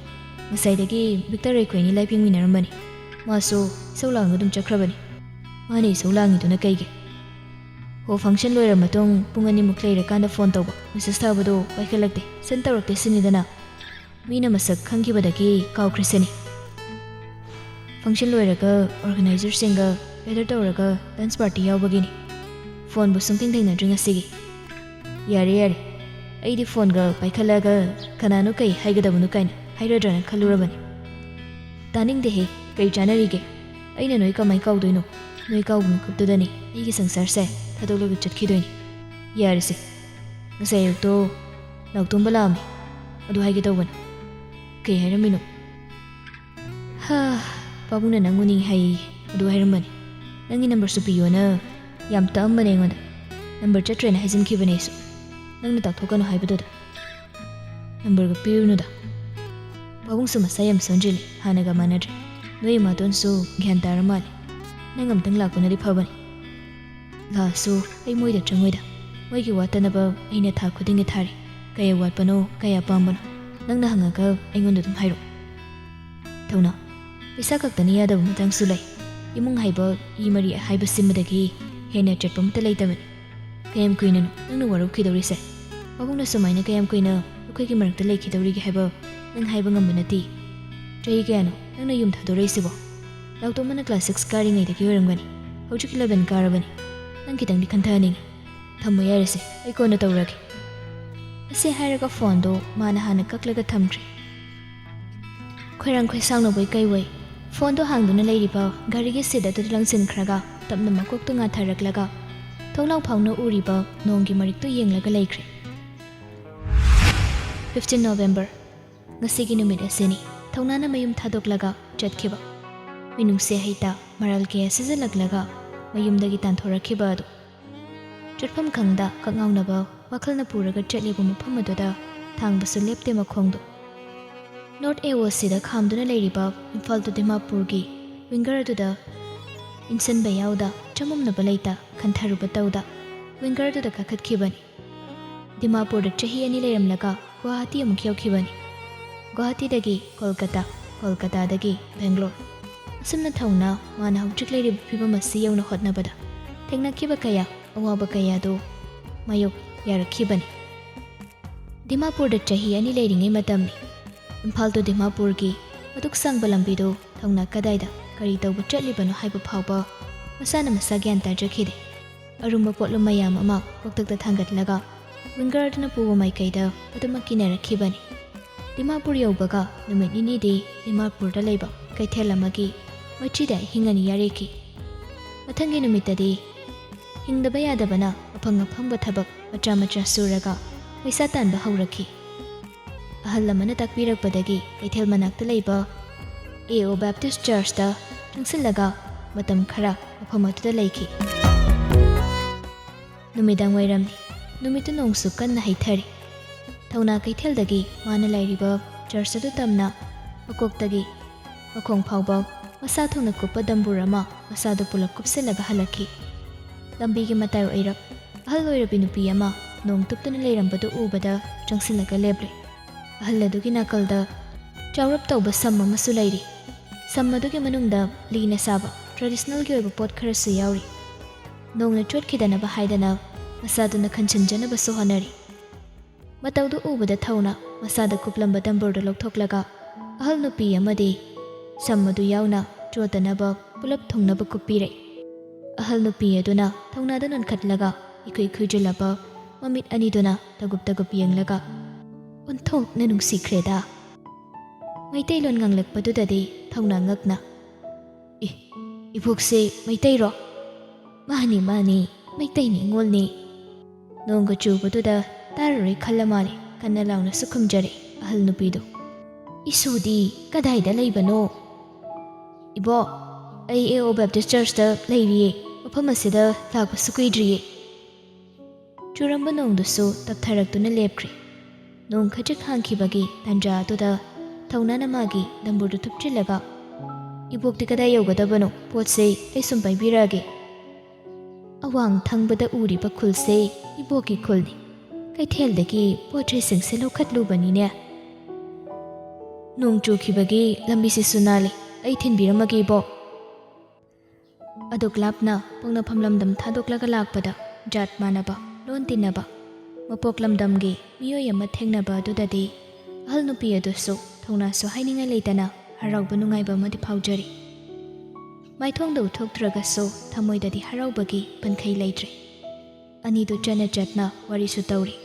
ꯉꯁꯥꯏꯗꯒꯤ ꯚꯤꯛꯇꯔ ꯑꯩꯈꯣꯏ ꯑꯅꯤ ꯂꯥꯏꯐ ꯌꯦꯡꯃꯤꯟꯅꯔꯝꯕꯅꯤ꯫ ꯃꯥꯁꯨ ꯏꯁꯧ ꯂꯥꯡꯉ ꯑꯗꯨꯝ ꯆꯠꯈ꯭ꯔꯕꯅꯤ꯫" "ꯃꯥꯅ ꯏꯁꯧ ꯂꯥꯡꯉꯤꯗꯨꯅ ꯀꯩꯒꯤ?" "ꯍꯣ, ꯐꯪꯁꯟ ꯂꯣꯏꯔ ꯃꯇꯨꯡ ꯄꯨꯡ ꯑꯅꯤꯃꯨꯛ ꯂꯩꯔꯀꯥꯟꯗ ꯐꯣꯟ ꯇꯧꯕ, ꯃꯦꯁꯦꯖ ꯊꯥꯕꯗꯣ ꯄꯥꯏꯈꯠꯂꯛꯇꯦ, ꯁꯦꯟ ꯇꯧꯔꯛꯇꯦ ꯁꯤꯅꯤꯗꯅ꯫ ꯃꯤꯅ ꯃꯁꯛ ꯈꯪꯈꯤꯕꯗꯒꯤ ꯀꯥꯎꯈ꯭ꯔꯦ ꯁꯤꯅꯤ꯫ ꯐꯪꯁꯟ ꯂꯣꯏꯔꯒ ꯑꯣꯔꯒꯅꯥꯏꯖꯔꯁꯤꯡꯒ ꯒꯦꯗꯔ ꯇꯧꯔꯒ ꯗꯥꯟꯁ ꯄꯥꯔꯇꯤ ꯌꯥꯎꯕꯒꯤꯅꯤ꯫ ꯐꯣꯟꯕꯨ ꯁꯨꯡꯊꯦꯡ ꯊꯦꯡꯅꯗ꯭ꯔꯤ ꯉꯁꯤꯒꯤ꯫" "ꯌꯥꯔꯦ, ꯌꯥꯔꯦ꯫ ꯑꯩꯗꯤ ꯐꯣꯟꯒ ꯄꯥꯏꯈꯠꯂꯒ ꯀꯅꯥꯅꯣ ꯀꯩ ꯍꯥꯏꯒꯗꯕꯅꯣ ꯀꯥꯏꯅ ꯍꯥꯏꯔꯗ꯭ꯔꯅ ꯈꯜꯂꯨꯔꯕꯅꯤ꯫" "ꯇꯥꯅꯤꯡꯗꯦꯍꯦ, ꯀꯩ ꯆꯥꯟꯅꯔꯤꯒꯦ? ꯑꯩꯅ ꯅꯣꯏ ꯀꯃꯥꯏ ꯀꯥꯎꯗꯣꯏꯅꯣ? ꯅꯣꯏ ꯀꯥꯎꯕ ꯃꯤꯀꯨꯞꯇꯨꯗꯅꯤ ꯑꯩꯒꯤ ꯁꯪꯁꯥꯔꯁꯦ ꯊꯥꯗꯣꯛꯂꯒ ꯆꯠꯈꯤꯗꯣꯏꯅꯤ꯫ ꯌꯥꯔꯦꯁꯦ, ꯉꯁꯥꯏ ꯑꯌꯨꯛꯇꯣ ꯅꯥꯎꯇꯣꯝꯕ ꯂꯥꯛꯑꯝꯃꯤ꯫ ꯑꯗꯨ ꯍꯥꯏꯒꯦ ꯇꯧꯕꯅꯤ꯫ ꯀꯩ ꯍꯥꯏꯔꯝꯃꯤꯅꯣ? ꯍꯥ, ꯄꯥꯕꯨꯡꯅ ꯅꯪ ꯎꯅꯤꯡꯉꯤ ꯍꯥꯏꯌꯦ꯫ ꯑꯗꯨ ꯍꯥꯏꯔꯝꯕꯅꯤ꯫ ꯅꯪꯒꯤ ꯅꯝꯕꯔꯁꯨ ꯄꯤꯌꯣꯅ ꯌꯥꯝ ꯇꯛꯑꯝꯕꯅꯦ ꯑꯩꯉꯣꯟꯗ꯫ ꯅꯝꯕꯔ ꯆꯠꯇ꯭ꯔꯦꯅ ꯍꯥꯏꯖꯤꯟꯈꯤꯕꯅꯦ ꯑꯩꯁꯨ, ꯅꯪꯅ ꯇꯥꯛꯊꯣꯛꯀꯅꯨ ꯍꯥꯏꯕꯗꯨꯗ꯫ ꯅꯝꯕꯔꯒ ꯄꯤꯔꯨꯅꯨꯗ꯫ ꯄꯥꯕꯨꯡꯁꯨ ꯃꯁꯥ ꯌꯥꯝ ꯁꯣꯟꯖꯤꯜꯂꯤ, ꯍꯥꯟꯅꯒ ꯃꯥꯟꯅꯗ꯭ꯔꯦ꯫ ꯅꯣꯏ ꯏꯃꯥꯇꯣꯟꯁꯨ ꯒ꯭ꯌꯥꯟ ꯇꯥꯔ ꯃꯥꯜꯂꯦ꯫ ꯅꯪ ꯑꯝꯇꯪ ꯂꯥꯛꯄꯅꯗꯤ ꯐꯕꯅꯤ꯫ ꯂꯥꯛꯑꯁꯨ ꯑꯩ ꯃꯣꯏꯗ ꯆꯪꯉꯣꯏꯗ꯫ ꯃꯣꯏꯒꯤ ꯋꯥꯠꯇꯅꯕ ꯑꯩꯅ ꯊꯥ ꯈꯨꯗꯤꯡꯒꯤ ꯊꯥꯔꯤ꯫ ꯀꯌꯥ ꯋꯥꯠꯄꯅꯣ, ꯀꯌꯥ ꯄꯥꯝꯕꯅꯣ, ꯅꯪꯅ ꯍꯪꯉꯒ ꯑꯩꯉꯣꯟꯗ ꯑꯗꯨꯝ ꯍꯥꯏꯔꯛꯑꯣ꯫ ꯊꯧꯅꯥ, ꯄꯩꯁꯥ ꯈꯛꯇꯅ ꯌꯥꯗꯕ ꯃꯇꯥꯡꯁꯨ ꯂꯩ꯫ ꯏꯃꯨꯡ ꯍꯥꯏꯕ ꯏ ꯃꯔꯤ ꯍꯥꯏꯕꯁꯤꯃꯗꯒꯤ ꯍꯦꯟꯅ ꯆꯠꯄ ꯑꯃꯠꯇ ꯂꯩꯇꯕꯅꯤ꯫ ꯀꯌꯥꯝ ꯀꯨꯏꯅꯅꯣ ꯅꯪꯅ ꯋꯥꯔꯧꯈꯤꯗꯧꯔꯤꯁꯦ? ꯄꯥꯕꯨꯡꯅ ꯁꯨꯃꯥꯏꯅ ꯀꯌꯥꯝ ꯀꯨꯏꯅ ꯑꯩꯈꯣꯏꯒꯤ ꯃꯔꯛꯇ ꯂꯩꯈꯤꯗꯧꯔꯤꯒꯦ ꯍꯥꯏꯕ ꯅꯪ ꯍꯥꯏꯕ ꯉꯝꯕ ꯅꯠꯇꯦ꯫ ꯆꯍꯤ ꯀꯌꯥꯅꯣ ꯅꯪꯅ ꯌꯨꯝ ꯊꯥꯗꯣꯔꯛꯏꯁꯤꯕꯣ? ꯅꯥꯎꯇꯣꯝꯕꯅ class six ꯀꯥꯔꯤꯉꯩꯗꯒꯤ ꯑꯣꯏꯔꯝꯒꯅꯤ꯫ ꯍꯧꯖꯤꯛ eleven ꯀꯥꯔꯕꯅꯤ꯫ ꯅꯪ ꯈꯤꯇꯪꯗꯤ ꯈꯟꯊꯍꯟꯅꯤꯡꯉꯤ꯫ ꯊꯝꯃꯣ ꯌꯥꯔꯦꯁꯦ, ꯑꯩ ꯀꯣꯟꯅ ꯇꯧꯔꯒꯦ꯫ ꯑꯁꯤ ꯍꯥꯏꯔꯒ ꯐꯣꯟꯗꯣ ꯃꯥꯅ ꯍꯥꯟꯅ ꯀꯛꯂꯒ ꯊꯝꯈ꯭ꯔꯦ꯫ ꯈꯣꯏꯔꯥꯡ ꯈꯣꯏꯁꯥꯎꯅꯕꯣꯏ ꯀꯩꯕꯣꯏ ꯐꯣꯟꯗꯣ ꯍꯥꯡꯗꯨꯅ ꯂꯩꯔꯤꯕ ꯘꯔꯤꯒꯤ seat ꯑꯗꯨꯗ ꯂꯪꯁꯤꯟꯈ꯭ꯔꯒ ꯇꯞꯅ ꯃꯀꯣꯛꯇꯣ ꯉꯥꯊꯔꯛꯂꯒ ꯊꯣꯡꯅꯥꯎ ꯐꯥꯎꯅ ꯎꯔꯤꯕ ꯅꯣꯡꯒꯤ ꯃꯔꯤꯛꯇꯨ ꯌꯦꯡꯂꯒ ꯂꯩꯈ꯭ꯔꯦ꯫ Fifteen November꯫ ꯉꯁꯤꯒꯤ ꯅꯨꯃꯤꯠ ꯑꯁꯤꯅꯤ ꯊꯧꯅꯥꯅ ꯃꯌꯨꯝ ꯊꯥꯗꯣꯛꯂꯒ ꯆꯠꯈꯤꯕ꯫ ꯃꯤꯅꯨꯡꯁꯤ ꯍꯩꯇ ꯃꯔꯥꯜ ꯀꯌꯥ ꯁꯤꯖꯤꯜꯂꯛꯂꯒ ꯃꯌꯨꯝꯗꯒꯤ ꯇꯥꯟꯊꯣꯔꯛꯈꯤꯕ ꯑꯗꯨ꯫ ꯆꯠꯐꯝ ꯈꯪꯗ ꯀꯛꯉꯥꯎꯅꯕ ꯋꯥꯈꯜꯅ ꯄꯨꯔꯒ ꯆꯠꯂꯤꯕ ꯃꯐꯝ ꯑꯗꯨꯗ ꯊꯥꯡꯕꯁꯨ ꯂꯦꯞꯇꯦ ꯃꯈꯣꯡꯗꯨ꯫ North AOCꯗ ꯈꯥꯝꯗꯨꯅ ꯂꯩꯔꯤꯕ ꯏꯝꯐꯥꯜ to ꯗꯤꯃꯥꯄꯨꯔꯒꯤ winger ꯑꯗꯨꯗ ꯏꯟꯁꯤꯟꯕ ꯌꯥꯎꯗ ꯆꯃꯝꯅꯕ ꯂꯩꯇ ꯈꯟꯊꯔꯨꯕ ꯇꯧꯗ winger ꯑꯗꯨꯗ ꯀꯥꯈꯠꯈꯤꯕꯅꯤ꯫ ꯗꯤꯃꯥꯄꯨꯔꯗ ꯆꯍꯤ ꯑꯅꯤ ꯂꯩꯔꯝꯂꯒ ꯒꯨꯋꯥꯍꯥꯇꯤ ꯑꯃꯨꯛ ꯌꯧꯈꯤꯕꯅꯤ꯫ ꯒꯨꯋꯥꯍꯥꯇꯤꯗꯒꯤ ꯀꯣꯜꯀꯇꯥ, ꯀꯣꯜꯀꯇꯥꯗꯒꯤ ꯕꯦꯡꯒ꯭ꯂꯣꯔ꯫ ꯑꯁꯨꯝꯅ ꯊꯧꯅ ꯃꯥꯅ ꯍꯧꯖꯤꯛ ꯂꯩꯔꯤꯕ ꯐꯤꯕꯝ ꯑꯁꯤ ꯌꯧꯅ ꯍꯣꯠꯅꯕꯗ ꯊꯦꯡꯅꯈꯤꯕ ꯀꯌꯥ, ꯑꯋꯥꯕ ꯀꯌꯥꯗꯨ ꯃꯥꯌꯣꯛ ꯌꯥꯔꯛꯈꯤꯕꯅꯤ꯫ ꯗꯤꯃꯥꯄꯨꯔꯗ ꯆꯍꯤ ꯑꯅꯤ ꯂꯩꯔꯤꯉꯩ ꯃꯇꯝꯅꯤ꯫ ꯏꯝꯐꯥꯜ to ꯗꯤꯃꯥꯄꯨꯔꯒꯤ ꯑꯗꯨꯛ ꯁꯥꯡꯕ ꯂꯝꯕꯤꯗꯨ ꯊꯧꯅ ꯀꯗꯥꯏꯗ ꯀꯔꯤ ꯇꯧꯕ ꯆꯠꯂꯤꯕꯅꯣ ꯍꯥꯏꯕ ꯐꯥꯎꯕ ꯃꯁꯥꯅ ꯃꯁꯥ ꯒ꯭ꯌꯥꯟ ꯇꯥꯖꯈꯤꯗꯦ꯫ ꯑꯔꯨꯝꯕ ꯄꯣꯠꯂꯨꯝ ꯃꯌꯥꯝ ꯑꯃ ꯀꯣꯛꯊꯛꯇ ꯊꯥꯡꯒꯠꯂꯒ winger ꯑꯗꯨꯅ ꯄꯨꯕ ꯃꯥꯏꯀꯩꯗ ꯑꯗꯨꯃꯛ ꯀꯤꯅꯔꯛꯈꯤꯕꯅꯤ꯫ ꯗꯤꯃꯥꯄꯨꯔ ꯌꯧꯕꯒ ꯅꯨꯃꯤꯠ ꯅꯤꯅꯤꯗꯤ ꯗꯤꯃꯥꯄꯨꯔꯗ ꯂꯩꯕ ꯀꯩꯊꯦꯜ ꯑꯃꯒꯤ ꯃꯆꯤꯗ ꯑꯍꯤꯡ ꯑꯅꯤ ꯌꯥꯔꯦꯈꯤ꯫ ꯃꯊꯪꯒꯤ ꯅꯨꯃꯤꯠꯇꯗꯤ ꯍꯤꯡꯗꯕ ꯌꯥꯗꯕꯅ ꯑꯐꯪ ꯑꯐꯪꯕ ꯊꯕꯛ ꯃꯆꯥ ꯃꯆꯥ ꯁꯨꯔꯒ ꯄꯩꯁꯥ ꯇꯥꯟꯕ ꯍꯧꯔꯛꯈꯤ꯫ ꯑꯍꯜ ꯑꯃꯅ ꯇꯥꯛꯄꯤꯔꯛꯄꯗꯒꯤ ꯀꯩꯊꯦꯜ ꯃꯅꯥꯛꯇ ꯂꯩꯕ ꯑꯦ ꯑꯣ ꯕꯦꯞꯇꯤꯁ ꯆꯔꯆꯇ ꯆꯪꯁꯤꯜꯂꯒ ꯃꯇꯝ ꯈꯔ ꯃꯐꯝ ꯑꯗꯨꯗ ꯂꯩꯈꯤ꯫ ꯅꯨꯃꯤꯗꯥꯡ ꯋꯥꯏꯔꯝꯅꯤ꯫ ꯅꯨꯃꯤꯠꯇꯨ ꯅꯣꯡꯁꯨ ꯀꯟꯅ ꯍꯩꯊꯔꯤ꯫ ꯊꯧꯅꯥ ꯀꯩꯊꯦꯜꯗꯒꯤ ꯃꯥꯅ ꯂꯩꯔꯤꯕ ꯆꯔꯆ ꯑꯗꯨ ꯇꯝꯅ ꯃꯀꯣꯛꯇꯒꯤ ꯃꯈꯣꯡ ꯐꯥꯎꯕ ꯃꯁꯥ ꯊꯨꯅ ꯀꯨꯞꯄ ꯗꯝꯕꯨꯔ ꯑꯃ ꯃꯁꯥꯗ ꯄꯨꯂꯞ ꯀꯨꯞꯁꯤꯜꯂꯒ ꯍꯜꯂꯛꯈꯤ꯫ ꯂꯝꯕꯤꯒꯤ ꯃꯇꯥꯏ ꯑꯣꯏꯔꯞ ꯑꯍꯜ ꯑꯣꯏꯔꯕꯤ ꯅꯨꯄꯤ ꯑꯃ ꯅꯣꯡ ꯇꯨꯞꯇꯨꯅ ꯂꯩꯔꯝꯕꯗꯨ ꯎꯕꯗ ꯆꯪꯁꯤꯜꯂꯒ ꯂꯦꯞꯂꯦ꯫ ꯑꯍꯜ ꯑꯗꯨꯒꯤ ꯅꯥꯀꯜꯗ ꯆꯥꯎꯔꯞ ꯇꯧꯕ ꯁꯝ ꯑꯃꯁꯨ ꯂꯩꯔꯤ꯫ ꯁꯝ ꯑꯗꯨꯒꯤ ꯃꯅꯨꯡꯗ ꯂꯤꯅ ꯁꯥꯕ ꯇ꯭ꯔꯦꯗꯤꯁꯅꯦꯜꯒꯤ ꯑꯣꯏꯕ ꯄꯣꯠ ꯈꯔꯁꯨ ꯌꯥꯎꯔꯤ꯫ ꯅꯣꯡꯅ ꯆꯣꯠꯈꯤꯗꯅꯕ ꯍꯥꯏꯗꯅ ꯃꯁꯥꯗꯨꯅ ꯈꯟꯁꯤꯟꯖꯅꯕꯁꯨ ꯍꯣꯠꯅꯔꯤ꯫ ꯃꯇꯧꯗꯨ ꯎꯕꯗ ꯊꯧꯅ ꯃꯁꯥꯗ ꯀꯨꯞꯂꯝꯕ ꯗꯝꯕꯨꯔꯗꯨ ꯂꯧꯊꯣꯛꯂꯒ ꯑꯍꯜ ꯅꯨꯄꯤ ꯑꯃꯗꯤ ꯁꯝ ꯑꯗꯨ ꯌꯥꯎꯅ ꯆꯣꯠꯇꯅꯕ ꯄꯨꯂꯞ ꯊꯨꯡꯅꯕ ꯀꯨꯞꯄꯤꯔꯦ꯫ ꯑꯍꯜ ꯅꯨꯄꯤ ꯑꯗꯨꯅ ꯊꯧꯅꯥꯗ ꯅꯣꯟꯈꯠꯂꯒ ꯏꯈꯨꯏ ꯈꯨꯏꯖꯤꯜꯂꯕ ꯃꯃꯤꯠ ꯑꯅꯤꯗꯨꯅ ꯇꯒꯨꯞ ꯇꯒꯨꯞ ꯌꯦꯡꯂꯒ, "ꯑꯣꯟꯊꯣꯛꯅ ꯅꯨꯡꯁꯤꯈ꯭ꯔꯦꯗ!" ꯃꯩꯇꯩꯂꯣꯟ ꯉꯥꯡꯂꯛꯄꯗꯨꯗꯗꯤ ꯊꯧꯅꯥ ꯉꯛꯅ, "ꯑꯦ, ꯏꯕꯣꯛꯁꯦ ꯃꯩꯇꯩꯔꯣ? ꯃꯥꯅꯤ, ꯃꯥꯅꯤ, ꯃꯩꯇꯩ ꯅꯤꯉꯣꯜꯅꯤ꯫" ꯅꯣꯡꯒ ꯆꯨꯕꯗꯨꯗ ꯇꯥꯔꯔꯣꯏ ꯈꯜꯂ ꯃꯥꯜꯂꯦ, ꯀꯟꯅ ꯂꯥꯎꯅꯁꯨ ꯈꯨꯝꯖꯔꯦ ꯑꯍꯜ ꯅꯨꯄꯤꯗꯨ꯫ "ꯏꯁꯨꯗꯤ ꯀꯗꯥꯏꯗ ꯂꯩꯕꯅꯣ?" "ꯏꯕꯣꯛ, ꯑꯩ ꯑꯦ ꯑꯣ ꯕꯦꯞꯇꯤꯁ ꯆꯔꯆꯇ ꯂꯩꯔꯤꯌꯦ꯫ ꯃꯐꯝ ꯑꯁꯤꯗ ꯂꯥꯛꯄꯁꯨ ꯀꯨꯏꯗ꯭ꯔꯤꯌꯦ꯫" ꯆꯨꯔꯝꯕ ꯅꯣꯡꯗꯨꯁꯨ ꯇꯞꯊꯔꯛꯇꯨꯅ ꯂꯦꯞꯈ꯭ꯔꯦ꯫ ꯅꯣꯡ ꯈꯖꯤꯛ ꯍꯥꯡꯈꯤꯕꯒꯤ ꯇꯥꯟꯖꯥ ꯑꯗꯨꯗ ꯊꯧꯅꯥꯅ ꯃꯥꯒꯤ ꯗꯝꯕꯨꯔꯗꯨ ꯊꯨꯞꯆꯤꯜꯂꯒ, "ꯏꯕꯣꯛꯇꯤ ꯀꯗꯥꯏ ꯌꯧꯒꯗꯕꯅꯣ? ꯄꯣꯠꯁꯦ ꯑꯩ ꯁꯨꯝ ꯄꯥꯏꯕꯤꯔꯛꯑꯒꯦ꯫" ꯑꯋꯥꯡ ꯊꯪꯕꯗ ꯎꯔꯤꯕ ꯈꯨꯜꯁꯦ ꯏꯕꯣꯛꯀꯤ ꯈꯨꯜꯅꯤ꯫ ꯀꯩꯊꯦꯜꯗꯒꯤ ꯄꯣꯠ ꯆꯩꯁꯤꯡꯁꯦ ꯂꯧꯈꯠꯂꯨꯕꯅꯤꯅꯦ꯫ "ꯅꯣꯡ ꯆꯨꯈꯤꯕꯒꯤ ꯂꯝꯕꯤꯁꯤꯁꯨ ꯅꯥꯜꯂꯤ꯫ ꯑꯩ ꯊꯤꯟꯕꯤꯔꯝꯃꯒꯦ ꯏꯕꯣꯛ꯫" ꯑꯗꯨꯛ ꯂꯥꯞꯅ ꯄꯣꯛꯅꯐꯝ ꯂꯝꯗꯝ ꯊꯥꯗꯣꯛꯂꯒ ꯂꯥꯛꯄꯗ ꯖꯥꯠ ꯃꯥꯟꯅꯕ, ꯂꯣꯟ ꯇꯤꯟꯅꯕ, ꯃꯄꯣꯛ ꯂꯝꯗꯝꯒꯤ ꯃꯤꯑꯣꯏ ꯑꯃ ꯊꯦꯡꯅꯕ ꯑꯗꯨꯗꯗꯤ ꯑꯍꯜ ꯅꯨꯄꯤ ꯑꯗꯨꯁꯨ ꯊꯧꯅꯥꯁꯨ ꯍꯥꯏꯅꯤꯡꯉꯥꯏ ꯂꯩꯇꯅ ꯍꯔꯥꯎꯕ ꯅꯨꯡꯉꯥꯏꯕ ꯑꯃꯗꯤ ꯐꯥꯎꯖꯔꯤ꯫ ꯃꯥꯏꯊꯣꯡꯗ ꯎꯠꯊꯣꯛꯇ꯭ꯔꯒꯁꯨ ꯊꯃꯣꯏꯗꯗꯤ ꯍꯔꯥꯎꯕꯒꯤ ꯄꯟꯈꯩ ꯂꯩꯇ꯭ꯔꯦ꯫ ꯑꯅꯤꯗꯨ ꯆꯠꯅ ꯆꯠꯅ ꯋꯥꯔꯤꯁꯨ ꯇꯧꯔꯤ꯫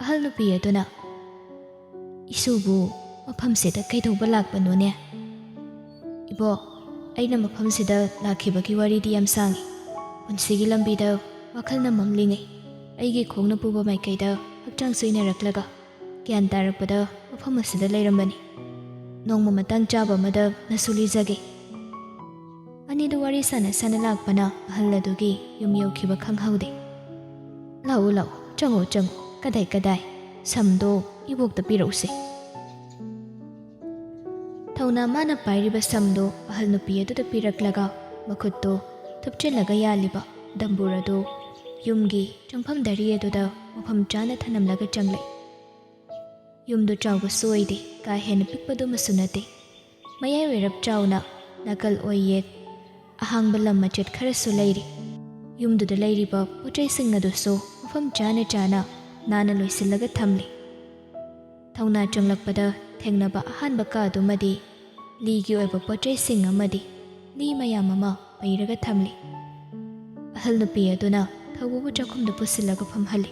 ꯑꯍꯜ ꯅꯨꯄꯤ ꯑꯗꯨꯅ, "ꯏꯁꯨꯕꯨ ꯃꯐꯝꯁꯤꯗ ꯀꯩꯗꯧꯕ ꯂꯥꯛꯄꯅꯣꯅꯦ?" "ꯏꯕꯣꯛ, ꯑꯩꯅ ꯃꯐꯝꯁꯤꯗ ꯂꯥꯛꯈꯤꯕꯒꯤ ꯋꯥꯔꯤꯗꯤ ꯌꯥꯝ ꯁꯥꯡꯉꯤ꯫ ꯄꯨꯟꯁꯤꯒꯤ ꯂꯝꯕꯤꯗ ꯋꯥꯈꯜꯅ ꯃꯝꯂꯤꯉꯩ ꯑꯩꯒꯤ ꯈꯣꯡꯅ ꯄꯨꯕ ꯃꯥꯏꯀꯩꯗ ꯍꯛꯆꯥꯡ ꯁꯣꯏꯅꯔꯛꯂꯒ ꯒ꯭ꯌꯥꯟ ꯇꯥꯔꯛꯄꯗ ꯃꯐꯝ ꯑꯁꯤꯗ ꯂꯩꯔꯝꯕꯅꯤ꯫ ꯅꯣꯡꯃ ꯃꯇꯥꯡ ꯆꯥꯕ ꯑꯃꯗ ꯅꯁꯨ ꯂꯤꯖꯒꯦ꯫ ꯑꯅꯤꯗꯨ ꯋꯥꯔꯤ ꯁꯥꯟꯅ ꯁꯥꯟꯅ ꯂꯥꯛꯄꯅ ꯑꯍꯜ ꯑꯗꯨꯒꯤ ꯌꯨꯝ ꯌꯧꯈꯤꯕ ꯈꯪꯍꯧꯗꯦ꯫ "ꯂꯥꯛꯎ, ꯂꯥꯛꯎ, ꯆꯪꯉꯨ, ꯆꯪꯉꯨ, ꯀꯗꯥꯏ, ꯀꯗꯥꯏ? ꯁꯝꯗꯣ ꯏꯕꯣꯛꯇ ꯄꯤꯔꯛꯎꯁꯦ꯫" ꯊꯧꯅꯥ ꯃꯥꯅ ꯄꯥꯏꯔꯤꯕ ꯁꯝꯗꯣ ꯑꯍꯜ ꯅꯨꯄꯤ ꯑꯗꯨꯗ ꯄꯤꯔꯛꯂꯒ ꯃꯈꯨꯠꯇꯣ ꯊꯨꯞꯆꯤꯜꯂꯒ ꯌꯥꯜꯂꯤꯕ ꯗꯝꯕꯨꯔ ꯑꯗꯨ ꯌꯨꯝꯒꯤ ꯆꯪꯐꯝ ꯗꯔꯤ ꯑꯗꯨꯗ ꯃꯐꯝ ꯆꯥꯅ ꯊꯅꯝꯂꯒ ꯆꯪꯂꯛꯏ꯫ ꯌꯨꯝꯗꯨ ꯆꯥꯎꯕꯁꯨ ꯑꯣꯏꯗꯦ, ꯀꯥ ꯍꯦꯟꯅ ꯄꯤꯛꯄꯗꯨꯃꯁꯨ ꯅꯠꯇꯦ꯫ ꯃꯌꯥꯏ ꯑꯣꯏꯔꯞ ꯆꯥꯎꯅ ꯅꯥꯀꯜ ꯑꯣꯏꯌꯦꯠ ꯑꯍꯥꯡꯕ ꯂꯝ ꯃꯆꯦꯠ ꯈꯔꯁꯨ ꯂꯩꯔꯤ꯫ ꯌꯨꯝꯗꯨꯗ ꯂꯩꯔꯤꯕ ꯄꯣꯠ ꯆꯩꯁꯤꯡ ꯑꯗꯨꯁꯨ ꯃꯐꯝ ꯆꯥꯅ ꯆꯥꯅ ꯅꯥꯟꯅ ꯂꯣꯏꯁꯤꯜꯂꯒ ꯊꯝꯂꯤ꯫ ꯊꯧꯅꯥ ꯆꯪꯂꯛꯄꯗ ꯊꯦꯡꯅꯕ ꯑꯍꯥꯟꯕ ꯀꯥꯗꯨꯃꯗꯤ ꯂꯤꯒꯤ ꯑꯣꯏꯕ ꯄꯣꯠ ꯆꯩꯁꯤꯡ ꯑꯃꯗꯤ ꯂꯤ ꯃꯌꯥꯝ ꯑꯃ ꯄꯩꯔꯒ ꯊꯝꯂꯤ꯫ ꯑꯍꯜ ꯅꯨꯄꯤ ꯑꯗꯨꯅ ꯊꯧꯕꯕꯨ ꯆꯥꯛꯈꯨꯝꯗ ꯄꯨꯁꯤꯜꯂꯒ ꯐꯝꯍꯜꯂꯤ꯫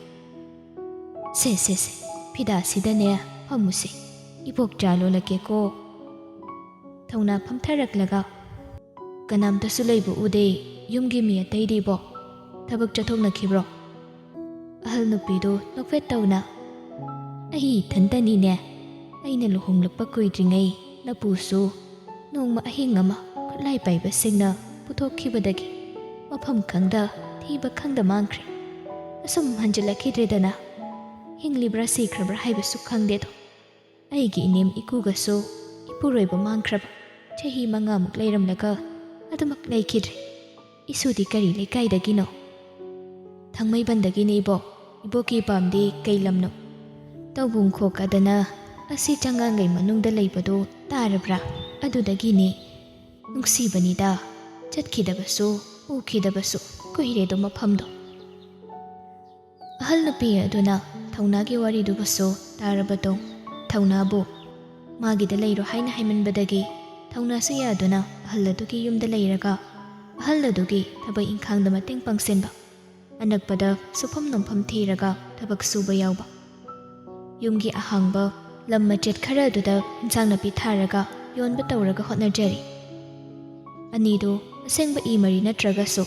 "ꯁꯦ, ꯁꯦ, ꯁꯦ, ꯐꯤꯗꯥꯁꯤꯗꯅꯦ ꯐꯝꯃꯨꯁꯦ, ꯏꯕꯣꯛ ꯆꯥ ꯂꯣꯜꯂꯛꯀꯦꯀꯣ꯫" ꯊꯧꯅꯥ ꯐꯝꯊꯔꯛꯂꯒ, "ꯀꯅꯥꯝꯇꯁꯨ ꯂꯩꯕ ꯎꯗꯦ, ꯌꯨꯝꯒꯤ ꯃꯤ ꯑꯇꯩꯗꯤꯕꯣ? ꯊꯕꯛ ꯆꯠꯊꯣꯛꯅꯈꯤꯕ꯭ꯔꯣ?" ꯑꯍꯜ ꯅꯨꯄꯤꯗꯨ ꯅꯣꯛꯐꯦꯠ ꯇꯧꯅ, "ꯑꯩ ꯏꯊꯟꯇꯅꯤꯅꯦ꯫ ꯑꯩꯅ ꯂꯨꯍꯣꯡꯂꯛꯄ ꯀꯨꯏꯗ꯭ꯔꯤꯉꯩ ꯅꯄꯨꯁꯨ ꯅꯣꯡꯃ ꯑꯍꯤꯡ ꯑꯃ ꯈꯨꯠꯂꯥꯏ ꯄꯥꯏꯕꯁꯤꯡꯅ ꯄꯨꯊꯣꯛꯈꯤꯕꯗꯒꯤ ꯃꯐꯝ ꯈꯪꯗ ꯊꯤꯕ ꯈꯪꯗ ꯃꯥꯡꯈ꯭ꯔꯦ꯫ ꯑꯁꯨꯝ ꯍꯟꯖꯤꯜꯂꯛꯈꯤꯗ꯭ꯔꯦꯗꯅ꯫ ꯍꯤꯡꯂꯤꯕ꯭ꯔꯥ ꯁꯤꯈ꯭ꯔꯕ꯭ꯔꯥ ꯍꯥꯏꯕꯁꯨ ꯈꯪꯗꯦꯗꯣ꯫ ꯑꯩꯒꯤ ꯏꯅꯦꯝ ꯏꯀꯨꯒꯁꯨ ꯏꯄꯨꯔꯣꯏꯕ ꯃꯥꯡꯈ꯭ꯔꯕ ꯆꯍꯤ ꯃꯉꯥꯃꯨꯛ ꯂꯩꯔꯝꯂꯒ ꯑꯗꯨꯃꯛ ꯂꯩꯈꯤꯗ꯭ꯔꯦ꯫ ꯏꯁꯨꯗꯤ ꯀꯔꯤ ꯂꯩꯀꯥꯏꯗꯒꯤꯅꯣ?" "ꯊꯥꯡꯃꯩꯕꯟꯗꯒꯤꯅꯦ ꯏꯕꯣꯛ꯫ ꯏꯕꯣꯛꯀꯤ ꯏꯄꯥꯝꯗꯤ ꯀꯩ ꯂꯝꯅꯣ?" "ꯇꯧꯕꯨꯡ ꯈꯣꯛꯀꯗꯅ ꯑꯁꯤ ꯆꯉꯥꯡꯒꯩ ꯃꯅꯨꯡꯗ ꯂꯩꯕꯗꯨ ꯇꯥꯔꯕ꯭ꯔꯥ? ꯑꯗꯨꯗꯒꯤꯅꯦ꯫ ꯅꯨꯡꯁꯤꯕꯅꯤꯗ, ꯆꯠꯈꯤꯗꯕꯁꯨ ꯎꯈꯤꯗꯕꯁꯨ ꯀꯨꯏꯔꯦꯗꯣ ꯃꯐꯝꯗꯣ꯫" ꯑꯍꯜ ꯅꯨꯄꯤ ꯑꯗꯨꯅ ꯊꯧꯅꯥꯒꯤ ꯋꯥꯔꯤꯗꯨꯕꯨꯁꯨ ꯇꯥꯔꯕꯗꯣ ꯊꯧꯅꯥꯕꯨ ꯃꯥꯒꯤꯗ ꯂꯩꯔꯣ ꯍꯥꯏꯅ ꯍꯥꯏꯃꯟꯕꯗꯒꯤ ꯊꯧꯅꯥꯁꯨ ꯌꯥꯗꯨꯅ ꯑꯍꯜ ꯑꯗꯨꯒꯤ ꯌꯨꯝꯗ ꯂꯩꯔꯒ ꯑꯍꯜ ꯑꯗꯨꯒꯤ ꯊꯕꯛ ꯏꯪꯈꯥꯡꯗ ꯃꯇꯦꯡ ꯄꯥꯡꯁꯤꯟꯕ, ꯑꯅꯛꯄꯗ ꯁꯨꯐꯝ ꯅꯣꯝꯐꯝ ꯊꯤꯔꯒ ꯊꯕꯛ ꯁꯨꯕ ꯌꯥꯎꯕ, ꯌꯨꯝꯒꯤ ꯑꯍꯥꯡꯕ ꯂꯝ ꯃꯆꯦꯠ ꯈꯔ ꯑꯗꯨꯗ ꯏꯟꯁꯥꯡ ꯅꯥꯄꯤ ꯊꯥꯔꯒ ꯌꯣꯟꯕ ꯇꯧꯔꯒ ꯍꯣꯠꯅꯖꯔꯤ꯫ ꯑꯅꯤꯗꯨ ꯑꯁꯦꯡꯕ ꯏ ꯃꯔꯤ ꯅꯠꯇ꯭ꯔꯒꯁꯨ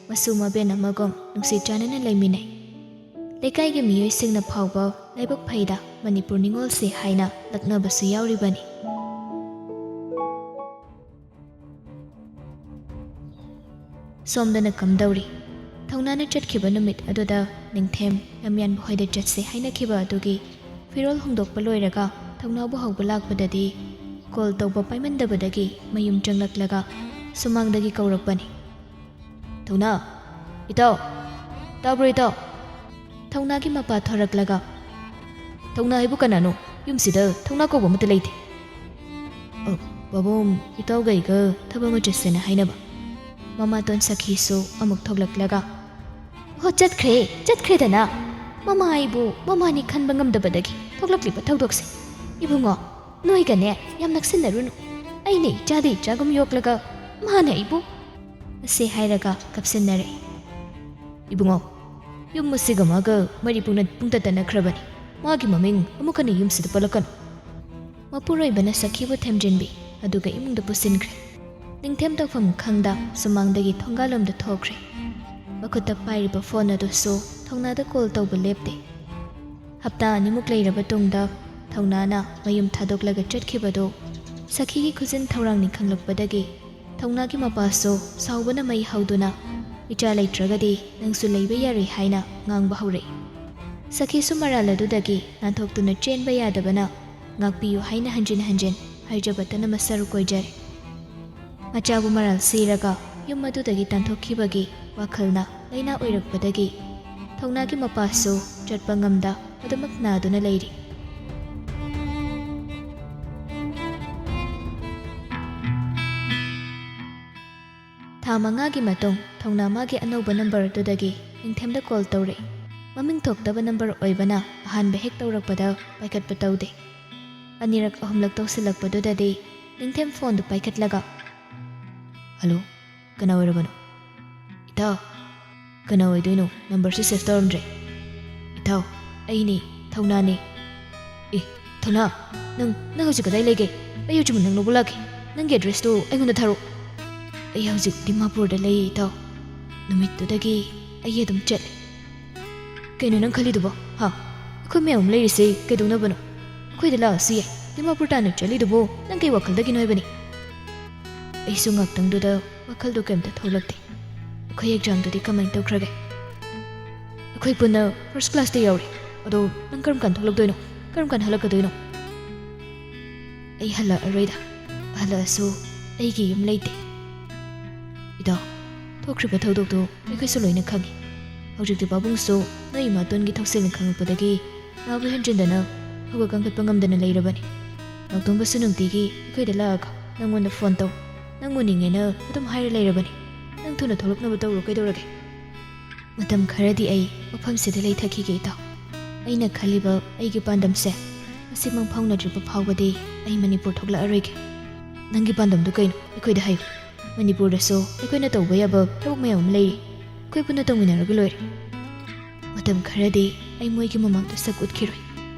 ꯃꯁꯨ ꯃꯕꯦꯟ ꯑꯃꯒꯨꯝ ꯅꯨꯡꯁꯤ ꯆꯥꯟꯅꯅ ꯂꯩꯃꯤꯟꯅꯩ꯫ ꯂꯩꯀꯥꯏꯒꯤ ꯃꯤꯑꯣꯏꯁꯤꯡꯅ ꯐꯥꯎꯕ ꯂꯥꯏꯕꯛ ꯐꯩꯗ ꯃꯅꯤꯄꯨꯔ ꯅꯤꯉꯣꯜꯁꯦ ꯍꯥꯏꯅ ꯂꯛꯅꯕꯁꯨ ꯌꯥꯎꯔꯤꯕꯅꯤ꯫ ꯁꯣꯝꯗꯅ ꯀꯝꯗꯧꯔꯤ? ꯊꯧꯅꯥꯅ ꯆꯠꯈꯤꯕ ꯅꯨꯃꯤꯠ ꯑꯗꯨꯗ ꯅꯤꯡꯊꯦꯝ ꯂꯝꯌꯥꯟꯕ ꯍꯣꯏꯗ ꯆꯠꯁꯦ ꯍꯥꯏꯅꯈꯤꯕ ꯑꯗꯨꯒꯤ ꯐꯤꯔꯣꯜ ꯍꯣꯡꯗꯣꯛꯄ ꯂꯣꯏꯔꯒ ꯊꯧꯅꯥꯕꯨ ꯍꯧꯕ ꯂꯥꯛꯄꯗꯗꯤ ꯀꯣꯜ ꯇꯧꯕ ꯄꯥꯏꯃꯟꯗꯕꯗꯒꯤ ꯃꯌꯨꯝ ꯆꯪꯂꯛꯂꯒ ꯁꯨꯃꯥꯡꯗꯒꯤ ꯀꯧꯔꯛꯄꯅꯤ꯫ "ꯊꯧꯅꯥ, ꯏꯇꯥꯎ, ꯇꯥꯕ꯭ꯔꯣ ꯏꯇꯥꯎ?" ꯊꯧꯅꯥꯒꯤ ꯃꯄꯥ ꯊꯣꯔꯛꯂꯒ, "ꯊꯧꯅꯥ ꯍꯥꯏꯕꯨ ꯀꯅꯥꯅꯣ? ꯌꯨꯝꯁꯤꯗ ꯊꯧꯅꯥ ꯀꯧꯕ ꯑꯃꯠꯇ ꯂꯩꯇꯦ꯫ ꯑ, ꯄꯥꯕꯨꯡ, ꯏꯇꯥꯎꯒ ꯑꯩꯒ ꯊꯕꯛ ꯑꯃ ꯆꯠꯁꯦꯅ ꯍꯥꯏꯅꯕ꯫ ꯃꯃꯥꯇꯣꯟ ꯁꯈꯤꯁꯨ ꯑꯃꯨꯛ ꯊꯣꯛꯂꯛꯂꯒ, "ꯍꯣ, ꯆꯠꯈ꯭ꯔꯦ, ꯆꯠꯈ꯭ꯔꯦꯗꯅ꯫ ꯃꯃꯥ ꯑꯩꯕꯨ ꯃꯃꯥꯅꯤ ꯈꯟꯕ ꯉꯝꯗꯕꯗꯒꯤ ꯊꯣꯛꯂꯛꯂꯤꯕ ꯊꯧꯗꯣꯛꯁꯦ꯫ ꯏꯕꯨꯡꯉꯣ, ꯅꯣꯏꯒꯅꯦ ꯌꯥꯝ ꯅꯛꯁꯤꯟꯅꯔꯨꯅꯨ꯫ ꯑꯩꯅ ꯏꯆꯥꯗ ꯏꯆꯥꯒꯨꯝ ꯌꯣꯛꯂꯒ ꯃꯥꯅ ꯑꯩꯕꯨ"꯫ ꯑꯁꯤ ꯍꯥꯏꯔꯒ ꯀꯞꯁꯤꯟꯅꯔꯦ꯫ "ꯏꯕꯨꯡꯉꯣ, ꯌꯨꯝ ꯑꯁꯤꯒ ꯃꯥꯒ ꯃꯔꯤ ꯄꯨꯡꯅ-, ꯄꯨꯡꯇꯠ ꯇꯠꯅꯈ꯭ꯔꯕꯅꯤ꯫ ꯃꯥꯒꯤ ꯃꯃꯤꯡ ꯑꯃꯨꯛ ꯍꯟꯅ ꯌꯨꯝꯁꯤꯗ ꯄꯜꯂꯛꯀꯅꯨ"꯫ ꯃꯄꯨꯔꯣꯏꯕꯅ ꯁꯈꯤꯕꯨ ꯊꯦꯝꯖꯤꯟꯕꯤ, ꯑꯗꯨꯒ ꯏꯃꯨꯡꯗ ꯄꯨꯁꯤꯟꯈ꯭ꯔꯦ꯫ ꯅꯤꯡꯊꯦꯝ ꯇꯧꯐꯝ ꯈꯪꯗ ꯁꯨꯃꯥꯡꯗꯒꯤ ꯊꯣꯡꯒꯥꯜꯂꯣꯝꯗ ꯊꯣꯛꯈ꯭ꯔꯦ꯫ ꯃꯈꯨꯠꯇ ꯄꯥꯏꯔꯤꯕ ꯐꯣꯟ ꯑꯗꯨꯁꯨ ꯊꯧꯅꯥꯗ ꯀꯣꯜ ꯇꯧꯕ ꯂꯦꯞꯇꯦ꯫ ꯍꯞꯇꯥ ꯑꯅꯤꯃꯨꯛ ꯂꯩꯔꯕ ꯇꯨꯡꯗ ꯊꯧꯅꯥꯅ ꯃꯌꯨꯝ ꯊꯥꯗꯣꯛꯂꯒ ꯆꯠꯈꯤꯕꯗꯨ ꯁꯈꯤꯒꯤ ꯈꯨꯖꯤꯟ ꯊꯧꯔꯥꯡꯅꯤ ꯈꯪꯂꯛꯄꯗꯒꯤ ꯊꯧꯅꯥꯒꯤ ꯃꯄꯥꯁꯨ ꯁꯥꯎꯕꯅ ꯃꯩ ꯍꯧꯗꯨꯅ, "ꯏꯆꯥ ꯂꯩꯇ꯭ꯔꯒꯗꯤ ꯅꯪꯁꯨ ꯂꯩꯕ ꯌꯥꯔꯣꯏ" ꯍꯥꯏꯅ ꯉꯥꯡꯕ ꯍꯧꯔꯛꯏ꯫ ꯁꯈꯤꯁꯨ ꯃꯔꯥꯜ ꯑꯗꯨꯗꯒꯤ ꯅꯥꯟꯊꯣꯛꯇꯨꯅ ꯆꯦꯟꯕ ꯌꯥꯗꯕꯅ, "ꯉꯥꯛꯄꯤꯌꯨ" ꯍꯥꯏꯅ ꯍꯟꯖꯤꯟ ꯍꯟꯖꯤꯟ ꯍꯥꯏꯖꯕꯇꯅ ꯃꯁꯥ ꯔꯨꯀꯣꯏꯖꯔꯦ꯫ ꯃꯆꯥꯕꯨ ꯃꯔꯥꯜ ꯁꯤꯔꯒ ꯌꯨꯝ ꯑꯗꯨꯗꯒꯤ ꯇꯥꯟꯊꯣꯛꯈꯤꯕꯒꯤ ꯋꯥꯈꯜꯅ ꯂꯥꯏꯅꯥ ꯑꯣꯏꯔꯛꯄꯗꯒꯤ ꯊꯧꯅꯥꯒꯤ ꯃꯄꯥꯁꯨ ꯆꯠꯄ ꯉꯝꯗ ꯑꯗꯨꯃꯛ ꯅꯥꯗꯨꯅ ꯂꯩꯔꯤ꯫ ꯊꯥ ꯃꯉꯥꯒꯤ ꯃꯇꯨꯡ ꯊꯧꯅꯥ ꯃꯥꯒꯤ ꯑꯅꯧꯕ ꯅꯝꯕꯔ ꯑꯗꯨꯗꯒꯤ ꯅꯤꯡꯊꯦꯝꯗ ꯀꯣꯜ ꯇꯧꯔꯛꯏ꯫ ꯃꯃꯤꯡ ꯊꯣꯛꯇꯕ ꯅꯝꯕꯔ ꯑꯣꯏꯕꯅ ꯑꯍꯥꯟꯕ ꯍꯦꯛ ꯇꯧꯔꯛꯄꯗ ꯄꯥꯏꯈꯠꯄ ꯇꯧꯗꯦ꯫ ꯑꯅꯤꯔꯛ ꯑꯍꯨꯝꯂꯛ ꯇꯧꯁꯤꯜꯂꯛꯄꯗꯨꯗꯗꯤ ꯅꯤꯡꯊꯦꯝ ꯐꯣꯟꯗꯨ ꯄꯥꯏꯈꯠꯂꯒ, "ꯍꯜꯂꯣ, ꯀꯅꯥ ꯑꯣꯏꯔꯕꯅꯣ?" "ꯏꯇꯥꯎ, ꯀꯅꯥ ꯑꯣꯏꯗꯣꯏꯅꯣ? ꯅꯝꯕꯔꯁꯨ ꯁꯦꯚ ꯇꯧꯔꯝꯗ꯭ꯔꯦ꯫" "ꯏꯇꯥꯎ, ꯑꯩꯅꯤ, ꯊꯧꯅꯥꯅꯤ꯫" "ꯑꯦ, ꯊꯧꯅꯥ, ꯅꯪ, ꯅꯪ ꯍꯧꯖꯤꯛ ꯀꯗꯥꯏ ꯂꯩꯒꯦ? ꯑꯩ ꯍꯧꯖꯤꯛꯃꯛ ꯅꯪ ꯂꯧꯕ ꯂꯥꯛꯀꯦ꯫ ꯅꯪꯒꯤ ꯑꯦꯗ꯭ꯔꯦꯁꯇꯨ ꯑꯩꯉꯣꯟꯗ ꯊꯥꯔꯛꯑꯣ꯫" "ꯑꯩ ꯍꯧꯖꯤꯛ ꯗꯤꯃꯥꯄꯨꯔꯗ ꯂꯩ, ꯏꯇꯥꯎ꯫ ꯅꯨꯃꯤꯠꯇꯨꯗꯒꯤ ꯑꯩ ꯑꯗꯨꯝ ꯆꯠꯂꯦ꯫" ꯀꯩꯅꯣ ꯅꯪ ꯈꯜꯂꯤꯗꯨꯕꯣ? ꯍꯥ? ꯑꯩꯈꯣꯏ ꯃꯌꯥꯝ ꯂꯩꯔꯤꯁꯦ ꯀꯩꯗꯧꯅꯕꯅꯣ? ꯑꯩꯈꯣꯏꯗ ꯂꯥꯛꯑꯁꯨ ꯌꯥꯏ꯫ ꯗꯤꯃꯥꯄꯨꯔ ꯇꯥꯟꯅ ꯆꯠꯂꯤꯗꯨꯕꯨ ꯅꯪ ꯀꯩ ꯋꯥꯈꯜꯗꯒꯤꯅꯣ ꯍꯥꯏꯕꯅꯤ? ꯑꯩꯁꯨ ꯉꯥꯛꯇꯪꯗꯨꯗ ꯋꯥꯈꯜꯗꯣ ꯀꯩꯝꯇ ꯊꯣꯛꯂꯛꯇꯦ꯫ ꯑꯩꯈꯣꯏ ꯑꯦꯛꯖꯥꯝꯗꯨꯗꯤ ꯀꯃꯥꯏꯅ ꯇꯧꯈ꯭ꯔꯒꯦ? ꯑꯩꯈꯣꯏ ꯄꯨꯟꯅ ꯐꯥꯔꯁ ꯀ꯭ꯂꯥꯁꯇ ꯌꯥꯎꯔꯦ꯫ ꯑꯗꯣ ꯅꯪ ꯀꯔꯝ ꯀꯥꯟ ꯊꯣꯛꯂꯛꯇꯣꯏꯅꯣ? ꯀꯔꯝ ꯀꯥꯟ ꯍꯜꯂꯛꯀꯗꯣꯏꯅꯣ? ꯑꯩ ꯍꯜꯂꯛꯑꯔꯣꯏꯗ꯫ ꯍꯜꯂꯛꯑꯁꯨ ꯑꯩꯒꯤ ꯌꯨꯝ ꯂꯩꯇꯦ꯫ ꯏꯇꯥꯎ, ꯊꯣꯛꯈ꯭ꯔꯤꯕ ꯊꯧꯗꯣꯛꯇꯨ ꯑꯩꯈꯣꯏꯁꯨ ꯂꯣꯏꯅ ꯈꯪꯉꯤ꯫ ꯍꯧꯖꯤꯛꯇꯤ ꯄꯥꯕꯨꯡꯁꯨ ꯅꯣꯏ ꯏꯃꯥꯇꯣꯟꯒꯤ ꯊꯧꯁꯤꯜꯅ ꯈꯪꯉꯛꯄꯗꯒꯤ ꯅꯥꯕꯨ ꯍꯦꯟꯖꯤꯟꯗꯅ ꯍꯧꯒꯠ ꯀꯥꯡꯈꯠꯄ ꯉꯝꯗꯅ ꯂꯩꯔꯕꯅꯤ꯫ ꯅꯥꯎꯇꯣꯝꯕꯁꯨ ꯅꯨꯡꯇꯤꯒꯤ ꯑꯩꯈꯣꯏꯗ ꯂꯥꯛꯑꯒ ꯅꯪꯉꯣꯟꯗ ꯐꯣꯟ ꯇꯧ, ꯅꯪ ꯎꯅꯤꯡꯉꯦꯅ ꯑꯗꯨꯝ ꯍꯥꯏꯔ ꯂꯩꯔꯕꯅꯤ꯫ ꯅꯪ ꯊꯨꯅ ꯊꯣꯛꯂꯛꯅꯕ ꯇꯧꯔꯣ, ꯀꯩꯗꯧꯔꯒꯦ? ꯃꯇꯝ ꯈꯔꯗꯤ ꯑꯩ ꯃꯐꯝꯁꯤꯗ ꯂꯩꯊꯈꯤꯒꯦ, ꯏꯇꯥꯎ꯫ ꯑꯩꯅ ꯈꯜꯂꯤꯕ ꯑꯩꯒꯤ ꯄꯥꯟꯗꯝꯁꯦ ꯃꯁꯤ ꯃꯪꯐꯥꯎꯅꯗ꯭ꯔꯤꯕ ꯐꯥꯎꯕꯗꯤ ꯑꯩ ꯃꯅꯤꯄꯨꯔ ꯊꯣꯛꯂꯛꯑꯔꯣꯏꯒꯦ꯫ ꯅꯪꯒꯤ ꯄꯥꯟꯗꯝꯗꯨ ꯀꯩꯅꯣ? ꯑꯩꯈꯣꯏꯗ ꯍꯥꯏꯌꯨ꯫ ꯃꯅꯤꯄꯨꯔꯗꯁꯨ ꯑꯩꯈꯣꯏꯅ ꯇꯧꯕ ꯌꯥꯕ ꯊꯕꯛ ꯃꯌꯥꯝ ꯑꯃ ꯂꯩꯔꯤ꯫ ꯑꯩꯈꯣꯏ ꯄꯨꯟꯅ ꯇꯧꯃꯤꯟꯅꯔꯒ ꯂꯣꯏꯔꯦ꯫ ꯃꯇꯝ ꯈꯔꯗꯤ ꯑꯩ ꯃꯣꯏꯒꯤ ꯃꯃꯥꯡꯗ ꯁꯛ ꯎꯠꯈꯤꯔꯣꯏ꯫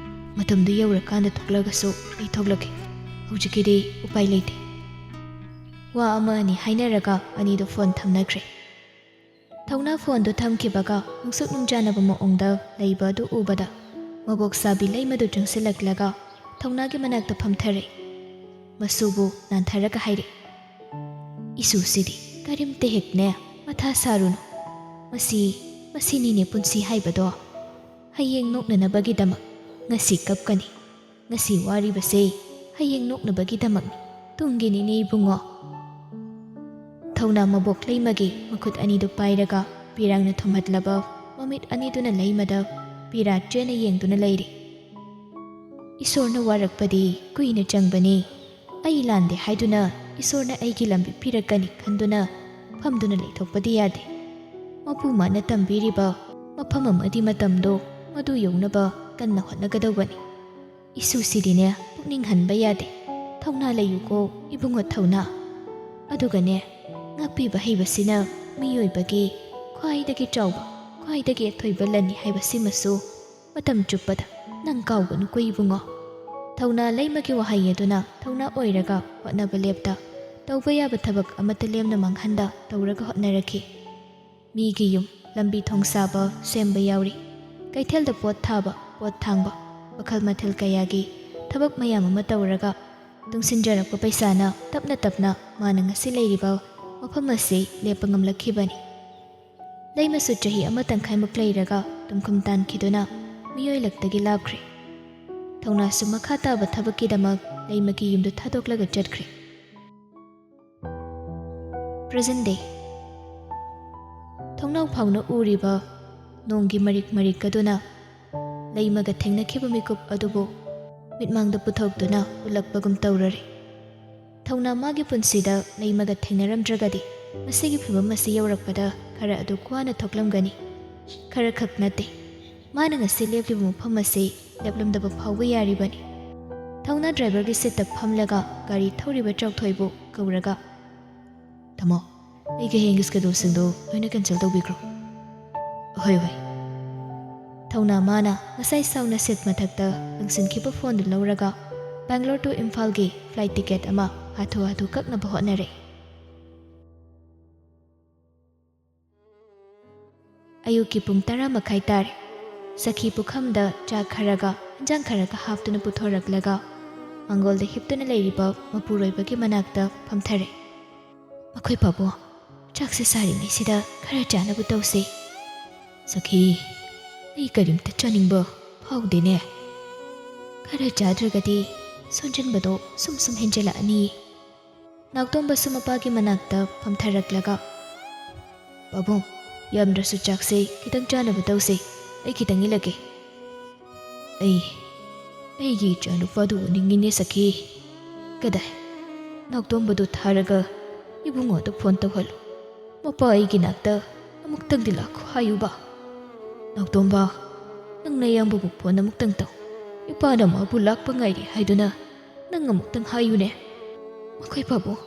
ꯃꯇꯝꯗꯨ ꯌꯧꯔꯀꯥꯟꯗ ꯊꯣꯛꯂꯒꯁꯨ ꯑꯩ ꯊꯣꯛꯂꯛꯀꯦ꯫ ꯍꯧꯖꯤꯛꯀꯤꯗꯤ ꯎꯄꯥꯏ ꯂꯩꯇꯦ꯫ ꯋꯥ ꯑꯃ ꯑꯅꯤ ꯍꯥꯏꯅꯔꯒ ꯑꯅꯤꯗꯨ ꯐꯣꯟ ꯊꯝꯅꯈ꯭ꯔꯦ꯫ ꯊꯧꯅꯥ ꯐꯣꯟꯗꯨ ꯊꯝꯈꯤꯕꯒ ꯅꯨꯡꯁꯨꯛ ꯅꯨꯡꯖꯥꯅꯕ ꯃꯑꯣꯡꯗ ꯂꯩꯕ ꯑꯗꯨ ꯎꯕꯗ ꯃꯕꯣꯛ ꯁꯥꯕꯤ ꯂꯩꯃꯗꯨ ꯆꯪꯁꯤꯜꯂꯛꯂꯒ ꯊꯧꯅꯥꯒꯤ ꯃꯅꯥꯛꯇ ꯐꯝꯊꯔꯦ꯫ ꯃꯁꯨꯕꯨ ꯅꯥꯟꯊꯔꯒ ꯍꯥꯏꯔꯦ, "ꯏꯁꯨꯁꯤꯗꯤ ꯀꯔꯤꯝꯇ ꯍꯦꯛꯅꯦ ꯃꯊꯥ ꯁꯥꯔꯨꯅꯨ꯫ ꯃꯁꯤ, ꯃꯁꯤꯅꯤꯅꯦ ꯄꯨꯟꯁꯤ ꯍꯥꯏꯕꯗꯣ꯫ ꯍꯌꯦꯡ ꯅꯣꯛꯅꯅꯕꯒꯤꯗꯃꯛ ꯉꯁꯤ ꯀꯞꯀꯅꯤ꯫ ꯉꯁꯤ ꯋꯥꯔꯤꯕꯁꯦ ꯍꯌꯦꯡ ꯅꯣꯛꯅꯕꯒꯤꯗꯃꯛꯅꯤ꯫ ꯇꯨꯡꯒꯤꯅꯤꯅꯦ ꯏꯕꯨꯡꯉꯣ꯫" ꯊꯧꯅꯥ ꯃꯕꯣꯛ ꯂꯩꯃꯒꯤ ꯃꯈꯨꯠ ꯑꯅꯤꯗꯨ ꯄꯥꯏꯔꯒ ꯄꯤꯔꯥꯡꯅ ꯊꯨꯝꯍꯠꯂꯕ ꯃꯃꯤꯠ ꯑꯅꯤꯗꯨꯅ ꯂꯩꯃꯗ ꯄꯤꯔꯥ ꯆꯦꯅ ꯌꯦꯡꯗꯨꯅ ꯂꯩꯔꯤ꯫ "ꯏꯁꯣꯔꯅ ꯋꯥꯔꯛꯄꯗꯤ ꯀꯨꯏꯅ ꯆꯪꯕꯅꯤ꯫ ꯑꯩ ꯂꯥꯟꯗꯦ ꯍꯥꯏꯗꯨꯅ ꯏꯁꯣꯔꯅ ꯑꯩꯒꯤ ꯂꯝꯕꯤ ꯄꯤꯔꯛꯀꯅꯤ ꯈꯟꯗꯨꯅ ꯐꯝꯗꯨꯅ ꯂꯩꯊꯣꯛꯄꯗꯤ ꯌꯥꯗꯦ꯫ ꯃꯄꯨ ꯃꯥꯅ ꯇꯝꯕꯤꯔꯤꯕ ꯃꯐꯝ ꯑꯃꯗꯤ ꯃꯇꯝꯗꯣ ꯃꯗꯨ ꯌꯧꯅꯕ ꯀꯟꯅ ꯍꯣꯠꯅꯒꯗꯧꯕꯅꯤ꯫ ꯏꯁꯨꯁꯤꯗꯤꯅꯦ ꯄꯨꯛꯅꯤꯡ ꯍꯟꯕ ꯌꯥꯗꯦ꯫ ꯊꯧꯅꯥ ꯂꯩꯌꯨꯀꯣ ꯏꯕꯨꯡꯉꯣ, ꯊꯧꯅꯥ꯫ ꯑꯗꯨꯒꯅꯦ, ꯉꯥꯛꯄꯤꯕ ꯍꯩꯕꯁꯤꯅ ꯃꯤꯑꯣꯏꯕꯒꯤ ꯈ꯭ꯋꯥꯏꯗꯒꯤ ꯆꯥꯎꯕ, ꯈ꯭ꯋꯥꯏꯗꯒꯤ ꯑꯊꯣꯏꯕ ꯂꯟꯅꯤ ꯍꯥꯏꯕꯁꯤꯃꯁꯨ ꯃꯇꯝ ꯆꯨꯞꯄꯗ ꯅꯪ ꯀꯥꯎꯒꯅꯨꯀꯣ ꯏꯕꯨꯡꯉꯣ꯫" ꯊꯧꯅꯥ ꯂꯩꯃꯒꯤ ꯋꯥꯍꯩ ꯑꯗꯨꯅ ꯊꯧꯅꯥ ꯑꯣꯏꯔꯒ ꯍꯣꯠꯅꯕ ꯂꯦꯞꯇ, ꯇꯧꯕ ꯌꯥꯕ ꯊꯕꯛ ꯑꯃꯠꯇ ꯂꯦꯝꯅ ꯃꯥꯡꯍꯟꯗ ꯇꯧꯔꯒ ꯍꯣꯠꯅꯔꯛꯈꯤ꯫ ꯃꯤꯒꯤ ꯌꯨꯝ, ꯂꯝꯕꯤ ꯊꯣꯡ ꯁꯥꯕ, ꯁꯦꯝꯕ ꯌꯥꯎꯔꯤ꯫ ꯀꯩꯊꯦꯜꯗ ꯄꯣꯠ ꯊꯥꯕ, ꯄꯣꯠ ꯊꯥꯡꯕ, ꯃꯈꯜ ꯃꯊꯦꯜ ꯀꯌꯥꯒꯤ ꯊꯕꯛ ꯃꯌꯥꯝ ꯑꯃ ꯇꯧꯔꯒ ꯇꯨꯡꯁꯤꯟꯖꯔꯛꯄ ꯄꯩꯁꯥꯅ ꯇꯞꯅ ꯇꯞꯅ ꯃꯥꯅ ꯉꯁꯤ ꯂꯩꯔꯤꯕ ꯃꯐꯝ ꯑꯁꯤ ꯂꯦꯞꯄ ꯉꯝꯂꯛꯈꯤꯕꯅꯤ꯫ ꯂꯩꯃꯁꯨ ꯆꯍꯤ ꯑꯃ ꯇꯪꯈꯥꯏꯃꯨꯛ ꯂꯩꯔꯒ ꯇꯨꯝꯈꯨꯝ ꯇꯥꯟꯈꯤꯗꯨꯅ ꯃꯤꯑꯣꯏ ꯂꯛꯇꯒꯤ ꯂꯥꯞꯈ꯭ꯔꯦ꯫ ꯊꯧꯅꯥꯁꯨ ꯃꯈꯥ ꯇꯥꯕ ꯊꯕꯛꯀꯤꯗꯃꯛ ꯂꯩꯃꯒꯤ ꯌꯨꯝꯗꯨ ꯊꯥꯗꯣꯛꯂꯒ ꯆꯠꯈ꯭ꯔꯦ꯫ Present day. ꯊꯣꯡꯅꯥꯎ ꯐꯥꯎꯅ ꯎꯔꯤꯕ ꯅꯣꯡꯒꯤ ꯃꯔꯤꯛ ꯃꯔꯤꯛ ꯑꯗꯨꯅ ꯂꯩꯃꯒ ꯊꯦꯡꯅꯈꯤꯕ ꯃꯤꯀꯨꯞ ꯑꯗꯨꯕꯨ ꯃꯤꯠꯃꯥꯡꯗ ꯄꯨꯊꯣꯛꯇꯨꯅ ꯎꯠꯂꯛꯄꯒꯨꯝ ꯇꯧꯔꯔꯦ꯫ ꯊꯧꯅꯥ ꯃꯥꯒꯤ ꯄꯨꯟꯁꯤꯗ ꯂꯩꯃꯒ ꯊꯦꯡꯅꯔꯝꯗ꯭ꯔꯒꯗꯤ ꯃꯁꯤꯒꯤ ꯐꯤꯕꯝ ꯑꯁꯤ ꯌꯧꯔꯛꯄꯗ ꯈꯔ ꯑꯗꯨ ꯋꯥꯅ ꯊꯣꯛꯂꯝꯒꯅꯤ꯫ ꯈꯔ ꯈꯛ ꯅꯠꯇꯦ, ꯃꯥꯅ ꯉꯁꯤ ꯂꯦꯞꯂꯤꯕ ꯃꯐꯝ ꯑꯁꯤ ꯂꯦꯞꯂꯝꯗꯕ ꯐꯥꯎꯕ ꯌꯥꯔꯤꯕꯅꯤ꯫ ꯊꯧꯅꯥ driverꯒꯤ seatꯇ ꯐꯝꯂꯒ ꯒꯥꯔꯤ ꯊꯧꯔꯤꯕ ꯆꯥꯎꯊꯣꯏꯕꯨ ꯀꯧꯔꯒ, "ꯇꯥꯃꯣ, ꯑꯩꯒꯤ ꯍꯌꯦꯡꯒꯤ scheduleꯁꯤꯡꯗꯨ ꯂꯣꯏꯅ cancel ꯇꯧꯕꯤꯈ꯭ꯔꯣ꯫" "ꯍꯣꯏ, ꯍꯣꯏ꯫" ꯊꯧꯅꯥ ꯃꯥꯅ ꯉꯁꯥꯏ ꯁꯥꯎꯅ seat ꯃꯊꯛꯇ ꯂꯪꯁꯤꯟꯈꯤꯕ phoneꯗꯨ ꯂꯧꯔꯒ Bangalore to ꯏꯝꯐꯥꯜꯒꯤ flight ticket ꯑꯃ ꯍꯥꯊꯨ ꯍꯥꯊꯨ ꯀꯛꯅꯕ ꯍꯣꯠꯅꯔꯦ꯫ ꯑꯌꯨꯛꯀꯤ ꯄꯨꯡ ꯇꯔꯥ ꯃꯈꯥꯏ ꯇꯥꯔꯦ꯫ ꯁꯈꯤ ꯄꯨꯈꯝꯗ ꯆꯥ ꯈꯔꯒ ꯏꯟꯖꯥꯡ ꯈꯔꯒ ꯍꯥꯞꯇꯨꯅ ꯄꯨꯊꯣꯔꯛꯂꯒ ꯃꯥꯡꯒꯣꯜꯗ ꯍꯤꯞꯇꯨꯅ ꯂꯩꯔꯤꯕ ꯃꯄꯨꯔꯣꯏꯕꯒꯤ ꯃꯅꯥꯛꯇ ꯐꯝꯊꯔꯦ꯫ "ꯃꯈꯣꯏ ꯄꯥꯕꯨꯡ, ꯆꯥꯛꯁꯦ ꯁꯥꯔꯤꯉꯩꯁꯤꯗ ꯈꯔ ꯆꯥꯅꯕ ꯇꯧꯁꯤ꯫" "ꯁꯈꯤ, ꯑꯩ ꯀꯔꯤꯝꯇ ꯆꯥꯅꯤꯡꯕ ꯐꯥꯎꯗꯦꯅꯦ꯫ ꯈꯔ ꯆꯥꯗ꯭ꯔꯒꯗꯤ ꯁꯣꯟꯖꯤꯟꯕꯗꯣ ꯁꯨꯝ ꯁꯨꯝ ꯍꯦꯟꯖꯜꯂꯛꯑꯅꯤ꯫" ꯅꯥꯎꯇꯣꯝꯕꯁꯨ ꯃꯄꯥꯒꯤ ꯃꯅꯥꯛꯇ ꯐꯝꯊꯔꯛꯂꯒ, "ꯄꯥꯕꯨꯡ, ꯌꯥꯝꯗ꯭ꯔꯁꯨ ꯆꯥꯛꯁꯦ ꯈꯤꯇꯪ ꯆꯥꯅꯕ ꯇꯧꯁꯦ, ꯑꯩ ꯈꯤꯇꯪ ꯏꯜꯂꯒꯦ꯫" "ꯑꯩ, ꯑꯩꯒꯤ ꯏꯆꯥꯅꯨꯄꯥꯗꯨ ꯎꯅꯤꯡꯉꯤꯅꯦ ꯁꯈꯤ꯫" "ꯀꯗꯥꯏ? ꯅꯥꯎꯇꯣꯝꯕꯗꯨ ꯊꯥꯔꯒ ꯏꯕꯨꯡꯉꯣꯗ phone ꯇꯧꯍꯜꯂꯨ꯫ ꯃꯄꯥ ꯑꯩꯒꯤ ꯅꯥꯛꯇ ꯑꯃꯨꯛꯇꯪꯗꯤ ꯂꯥꯛꯈꯣ ꯍꯥꯏꯌꯨꯕ꯫ ꯅꯥꯎꯇꯣꯝꯕ, ꯅꯪ ꯅꯌꯥꯝꯕꯕꯨ phone ꯑꯃꯨꯛꯇꯪ ꯇꯧ꯫ ꯏꯄꯥꯅ ꯃꯥꯕꯨ ꯂꯥꯛꯄ ꯉꯥꯏꯔꯤ ꯍꯥꯏꯗꯨꯅ ꯅꯪ ꯑꯃꯨꯛꯇꯪ ꯍꯥꯏꯌꯨꯅꯦ꯫ ꯃꯈꯣꯏ ꯄꯥꯕꯨꯡ,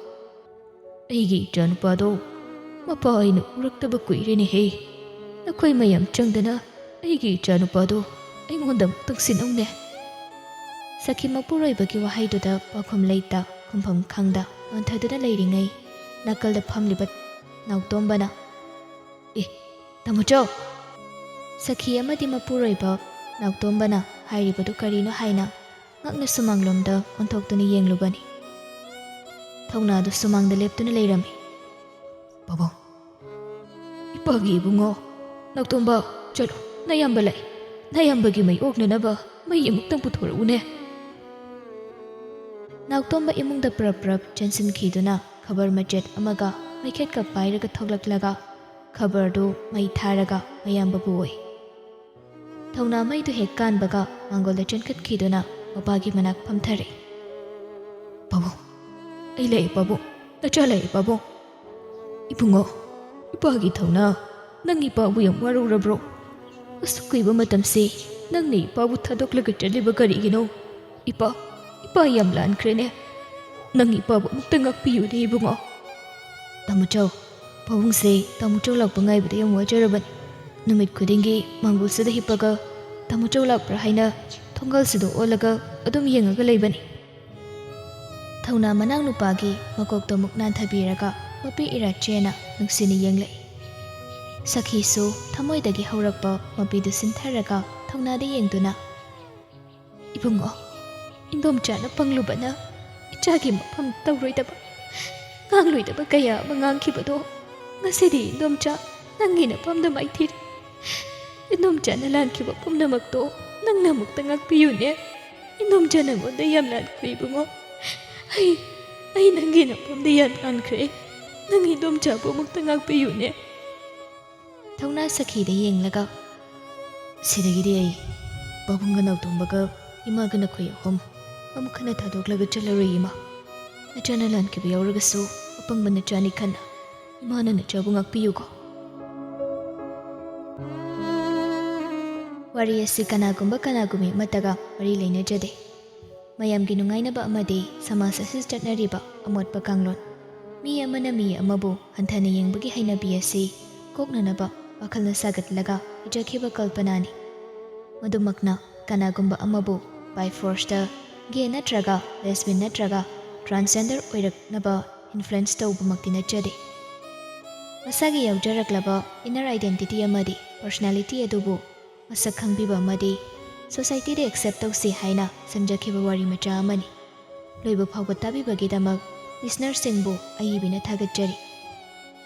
ꯑꯩꯒꯤ ꯏꯆꯥꯅꯨꯄꯥꯗꯣ ꯃꯄꯥ ꯑꯩꯅ ꯎꯔꯛꯇꯕ ꯀꯨꯏꯔꯦꯅꯦꯍꯦ꯫ ꯅꯈꯣꯏ ꯃꯌꯥꯝ ꯆꯪꯗꯅ ꯑꯩꯒꯤ ꯏꯆꯥꯅꯨꯄꯥꯗꯣ ꯑꯩꯉꯣꯟꯗ ꯑꯃꯨꯛꯇꯪ ꯁꯤꯟꯅꯧꯅꯦ꯫" ꯁꯈꯤ ꯃꯄꯨꯔꯣꯏꯕꯒꯤ ꯋꯥꯍꯩꯗꯨꯗ ꯄꯥꯎꯈꯨꯝ ꯂꯩꯇ ꯈꯨꯝꯐꯝ ꯈꯪꯗ ꯅꯣꯟꯊꯗꯨꯅ ꯂꯩꯔꯤꯉꯩ, ꯅꯥꯀꯜꯗ ꯐꯝꯂꯤꯕ ꯅꯥꯎꯇꯣꯝꯕꯅ, "ꯑꯦ, ꯇꯥꯃꯣꯆꯧ!" ꯁꯈꯤ ꯑꯃꯗꯤ ꯃꯄꯨꯔꯣꯏꯕ ꯅꯥꯎꯇꯣꯝꯕꯅ ꯍꯥꯏꯔꯤꯕꯗꯨ ꯀꯔꯤꯅꯣ ꯍꯥꯏꯅ ꯉꯛꯅ ꯁꯨꯃꯥꯡꯂꯣꯝꯗ ꯑꯣꯟꯊꯣꯛꯇꯨꯅ ꯌꯦꯡꯂꯨꯕꯅꯤ꯫ ꯊꯧꯅꯥꯗꯨ ꯁꯨꯃꯥꯡꯗ ꯂꯦꯞꯇꯨꯅ ꯂꯩꯔꯝꯃꯤ꯫ "ꯄꯥꯕꯨꯡ, ꯏꯄꯥꯒꯤ ꯏꯕꯨꯡꯉꯣ, ꯅꯥꯎꯇꯣꯝꯕ, ꯆꯠꯂꯣ, ꯅꯌꯥꯝꯕ ꯂꯥꯛꯏ꯫ ꯅꯌꯥꯝꯕꯒꯤ ꯃꯩ ꯑꯣꯛꯅꯅꯕ ꯃꯩ ꯑꯃꯨꯛꯇꯪ ꯄꯨꯊꯣꯔꯛꯎꯅꯦ꯫" ꯅꯥꯎꯇꯣꯝꯕ ꯏꯃꯨꯡꯗ ꯄ꯭ꯔꯞ ꯄ꯭ꯔꯞ ꯆꯦꯟꯁꯤꯟꯈꯤꯗꯨꯅ ꯈꯕꯔ ꯃꯆꯦꯠ ꯑꯃꯒ ꯃꯩꯈꯦꯠꯀ ꯄꯥꯏꯔꯒ ꯊꯣꯛꯂꯛꯂꯒ ꯈꯕꯔꯗꯨ ꯃꯩ ꯊꯥꯔꯒ ꯃꯌꯥꯝꯕꯕꯨ ꯑꯣꯏ꯫ ꯊꯧꯅꯥ ꯃꯩꯗꯨ ꯍꯦꯛ ꯀꯥꯟꯕꯒ ꯃꯥꯡꯒꯣꯜꯗ ꯆꯦꯟꯈꯠꯈꯤꯗꯨꯅ ꯃꯄꯥꯒꯤ ꯃꯅꯥꯛ ꯐꯝꯊꯔꯦ꯫ "ꯄꯥꯕꯨꯡ, ꯑꯩ ꯂꯩ ꯄꯥꯕꯨꯡ, ꯅꯆꯥ ꯂꯩ ꯄꯥꯕꯨꯡ꯫" "ꯏꯕꯨꯡꯉꯣ, ꯏꯄꯥꯒꯤ ꯊꯧꯅꯥ, ꯅꯪ ꯏꯄꯥꯕꯨ ꯌꯥꯝ ꯋꯥꯔꯧꯔꯕ꯭ꯔꯣ? ꯑꯁꯨꯛ ꯀꯨꯏꯕ ꯃꯇꯝꯁꯤ ꯅꯪꯅ ꯏꯄꯥꯕꯨ ꯊꯥꯗꯣꯛꯂꯒ ꯆꯠꯂꯤꯕ ꯀꯔꯤꯒꯤꯅꯣ? ꯏꯄꯥ, ꯏꯄꯥ ꯌꯥꯝ ꯂꯥꯟꯈ꯭ꯔꯦꯅꯦ꯫ ꯅꯪ ꯏꯄꯥꯕꯨ ꯑꯃꯨꯛꯇ ꯉꯥꯛꯄꯤꯌꯨꯅꯦ ꯏꯕꯨꯡꯉꯣ꯫" "ꯇꯥꯃꯣꯆꯧ, ꯄꯥꯕꯨꯡꯁꯦ ꯇꯥꯃꯣꯆꯧ ꯂꯥꯛꯄ ꯉꯥꯏꯕꯗ ꯌꯥꯝ ꯋꯥꯖꯔꯕꯅꯤ꯫ ꯅꯨꯃꯤꯠ ꯈꯨꯗꯤꯡꯒꯤ ꯃꯥꯡꯒꯣꯜꯁꯤꯗ ꯍꯤꯞꯄꯒ ꯇꯥꯃꯣꯆꯧ ꯂꯥꯛꯄ꯭ꯔꯥ ꯍꯥꯏꯅ ꯊꯣꯡꯒꯥꯜꯁꯤꯗ ꯑꯣꯜꯂꯒ ꯑꯗꯨꯝ ꯌꯦꯡꯉꯒ ꯂꯩꯕꯅꯤ꯫" ꯊꯧꯅꯥ ꯃꯅꯥꯎꯅꯨꯄꯥꯒꯤ ꯃꯀꯣꯛꯇꯣ ꯑꯃꯨꯛ ꯅꯥꯟꯊꯕꯤꯔꯒ ꯃꯄꯤ ꯏꯔꯥ ꯆꯦꯅ ꯅꯨꯡꯁꯤꯅ ꯌꯦꯡꯂꯛꯏ꯫ ꯁꯈꯤꯁꯨ ꯊꯃꯣꯏꯗꯒꯤ ꯍꯧꯔꯛꯄ ꯃꯄꯤꯗꯨ ꯁꯤꯟꯊꯔꯒ ꯊꯧꯅꯥꯗ ꯌꯦꯡꯗꯨꯅ, "ꯏꯕꯨꯡꯉꯣ, ꯏꯟꯗꯣꯝꯆꯥꯅ ꯄꯪꯂꯨꯕꯅ ꯏꯆꯥꯒꯤ ꯃꯐꯝ ꯇꯧꯔꯣꯏꯗꯕ, ꯉꯥꯡꯂꯣꯏꯗꯕ ꯀꯌꯥ ꯑꯃ ꯉꯥꯡꯈꯤꯕꯗꯣ ꯉꯁꯤꯗꯤ ꯏꯟꯗꯣꯝꯆꯥ ꯅꯪꯒꯤ ꯅꯐꯝꯗ ꯃꯥꯏꯊꯤꯔꯦ꯫ ꯏꯟꯗꯣꯝꯆꯥꯅ ꯂꯥꯟꯈꯤꯕ ꯄꯨꯝꯅꯃꯛꯇꯣ ꯅꯪꯅ ꯑꯃꯨꯛꯇ ꯉꯥꯛꯄꯤꯌꯨꯅꯦ꯫ ꯏꯟꯗꯣꯝꯆꯥ ꯅꯪꯉꯣꯟꯗ ꯌꯥꯝ ꯂꯥꯟꯈ꯭ꯔꯦ ꯏꯕꯨꯡꯉꯣ꯫ ꯑꯩ, ꯑꯩ ꯅꯪꯒꯤ ꯅꯐꯝꯗ ꯌꯥꯝ ꯂꯥꯟꯈ꯭ꯔꯦ꯫ ꯅꯪ ꯏꯟꯗꯣꯝꯆꯥꯕꯨ ꯑꯃꯨꯛꯇ ꯉꯥꯛꯄꯤꯌꯨꯅꯦ꯫" ꯊꯧꯅꯥ ꯁꯈꯤꯗ ꯌꯦꯡꯂꯒ, "ꯁꯤꯗꯒꯤꯗꯤ ꯑꯩ ꯄꯥꯕꯨꯡꯒ ꯅꯥꯎꯇꯣꯝꯕꯒ ꯏꯃꯥꯒ ꯅꯈꯣꯏ ꯑꯍꯨꯝ ꯑꯃꯨꯛ ꯍꯟꯅ ꯊꯥꯗꯣꯛꯂꯒ ꯆꯠꯂꯔꯣꯏ ꯏꯃꯥ꯫ ꯅꯆꯥꯅ ꯂꯥꯟꯈꯤꯕ ꯌꯥꯎꯔꯒꯁꯨ ꯑꯄꯪꯕ ꯅꯆꯥꯅꯤ ꯈꯟꯅ ꯏꯃꯥꯅ ꯅꯆꯥꯕꯨ ꯉꯥꯛꯄꯤꯌꯨꯀꯣ꯫" ꯋꯥꯔꯤ ꯑꯁꯤ ꯀꯅꯥꯒꯨꯝꯕ ꯀꯅꯥꯒꯨꯝꯕꯤ ꯑꯃꯠꯇꯒ ꯃꯔꯤ ꯂꯩꯅꯖꯗꯦ꯫ ꯃꯌꯥꯝꯒꯤ ꯅꯨꯡꯉꯥꯏꯅꯕ ꯑꯃꯗꯤ ꯁꯃꯥꯖ ꯑꯁꯤꯗ ꯆꯠꯅꯔꯤꯕ ꯑꯃꯣꯠꯄ ꯀꯥꯡꯂꯣꯟ꯫ ꯃꯤ ꯑꯃꯅ ꯃꯤ ꯑꯃꯕꯨ ꯍꯟꯊꯅ ꯌꯦꯡꯕꯒꯤ ꯍꯩꯅꯕꯤ ꯑꯁꯤ ꯀꯣꯛꯅꯅꯕ ꯋꯥꯈꯜꯅ ꯁꯥꯒꯠꯂꯒ ꯏꯖꯈꯤꯕ ꯀꯜꯄꯅꯥꯅꯤ꯫ ꯃꯗꯨꯃꯛꯅ ꯀꯅꯥꯒꯨꯝꯕ ꯑꯃꯕꯨ by forceꯇ gay ꯅꯠꯇ꯭ꯔꯒ lesbian ꯅꯠꯇ꯭ꯔꯒ transgender ꯑꯣꯏꯔꯛꯅꯕ influence ꯇꯧꯕꯃꯛꯇꯤ ꯅꯠꯆꯗꯦ꯫ ꯃꯁꯥꯒꯤ ꯌꯥꯎꯖꯔꯛꯂꯕ inner identity ꯑꯃꯗꯤ personality ꯑꯗꯨꯕꯨ ꯃꯁꯛ ꯈꯪꯕꯤꯕ ꯑꯃꯗꯤ societyꯗ accept ꯇꯧꯁꯤ ꯍꯥꯏꯅ ꯁꯦꯝꯖꯈꯤꯕ ꯋꯥꯔꯤ ꯃꯆꯥ ꯑꯃꯅꯤ꯫ ꯂꯣꯏꯕ ꯐꯥꯎꯕ ꯇꯥꯕꯤꯕꯒꯤꯗꯃꯛ listenerꯁꯤꯡꯕꯨ ꯑꯏꯕꯤꯅ ꯊꯥꯒꯠꯆꯔꯤ꯫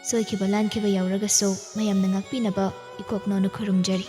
ꯁꯣꯏꯈꯤꯕ ꯂꯥꯟꯈꯤꯕ ꯌꯥꯎꯔꯒꯁꯨ ꯃꯌꯥꯝꯅ ꯉꯥꯛꯄꯤꯅꯕ ꯏꯀꯣꯛꯅꯧꯅ ꯈꯨꯔꯨꯝꯖꯔꯤ꯫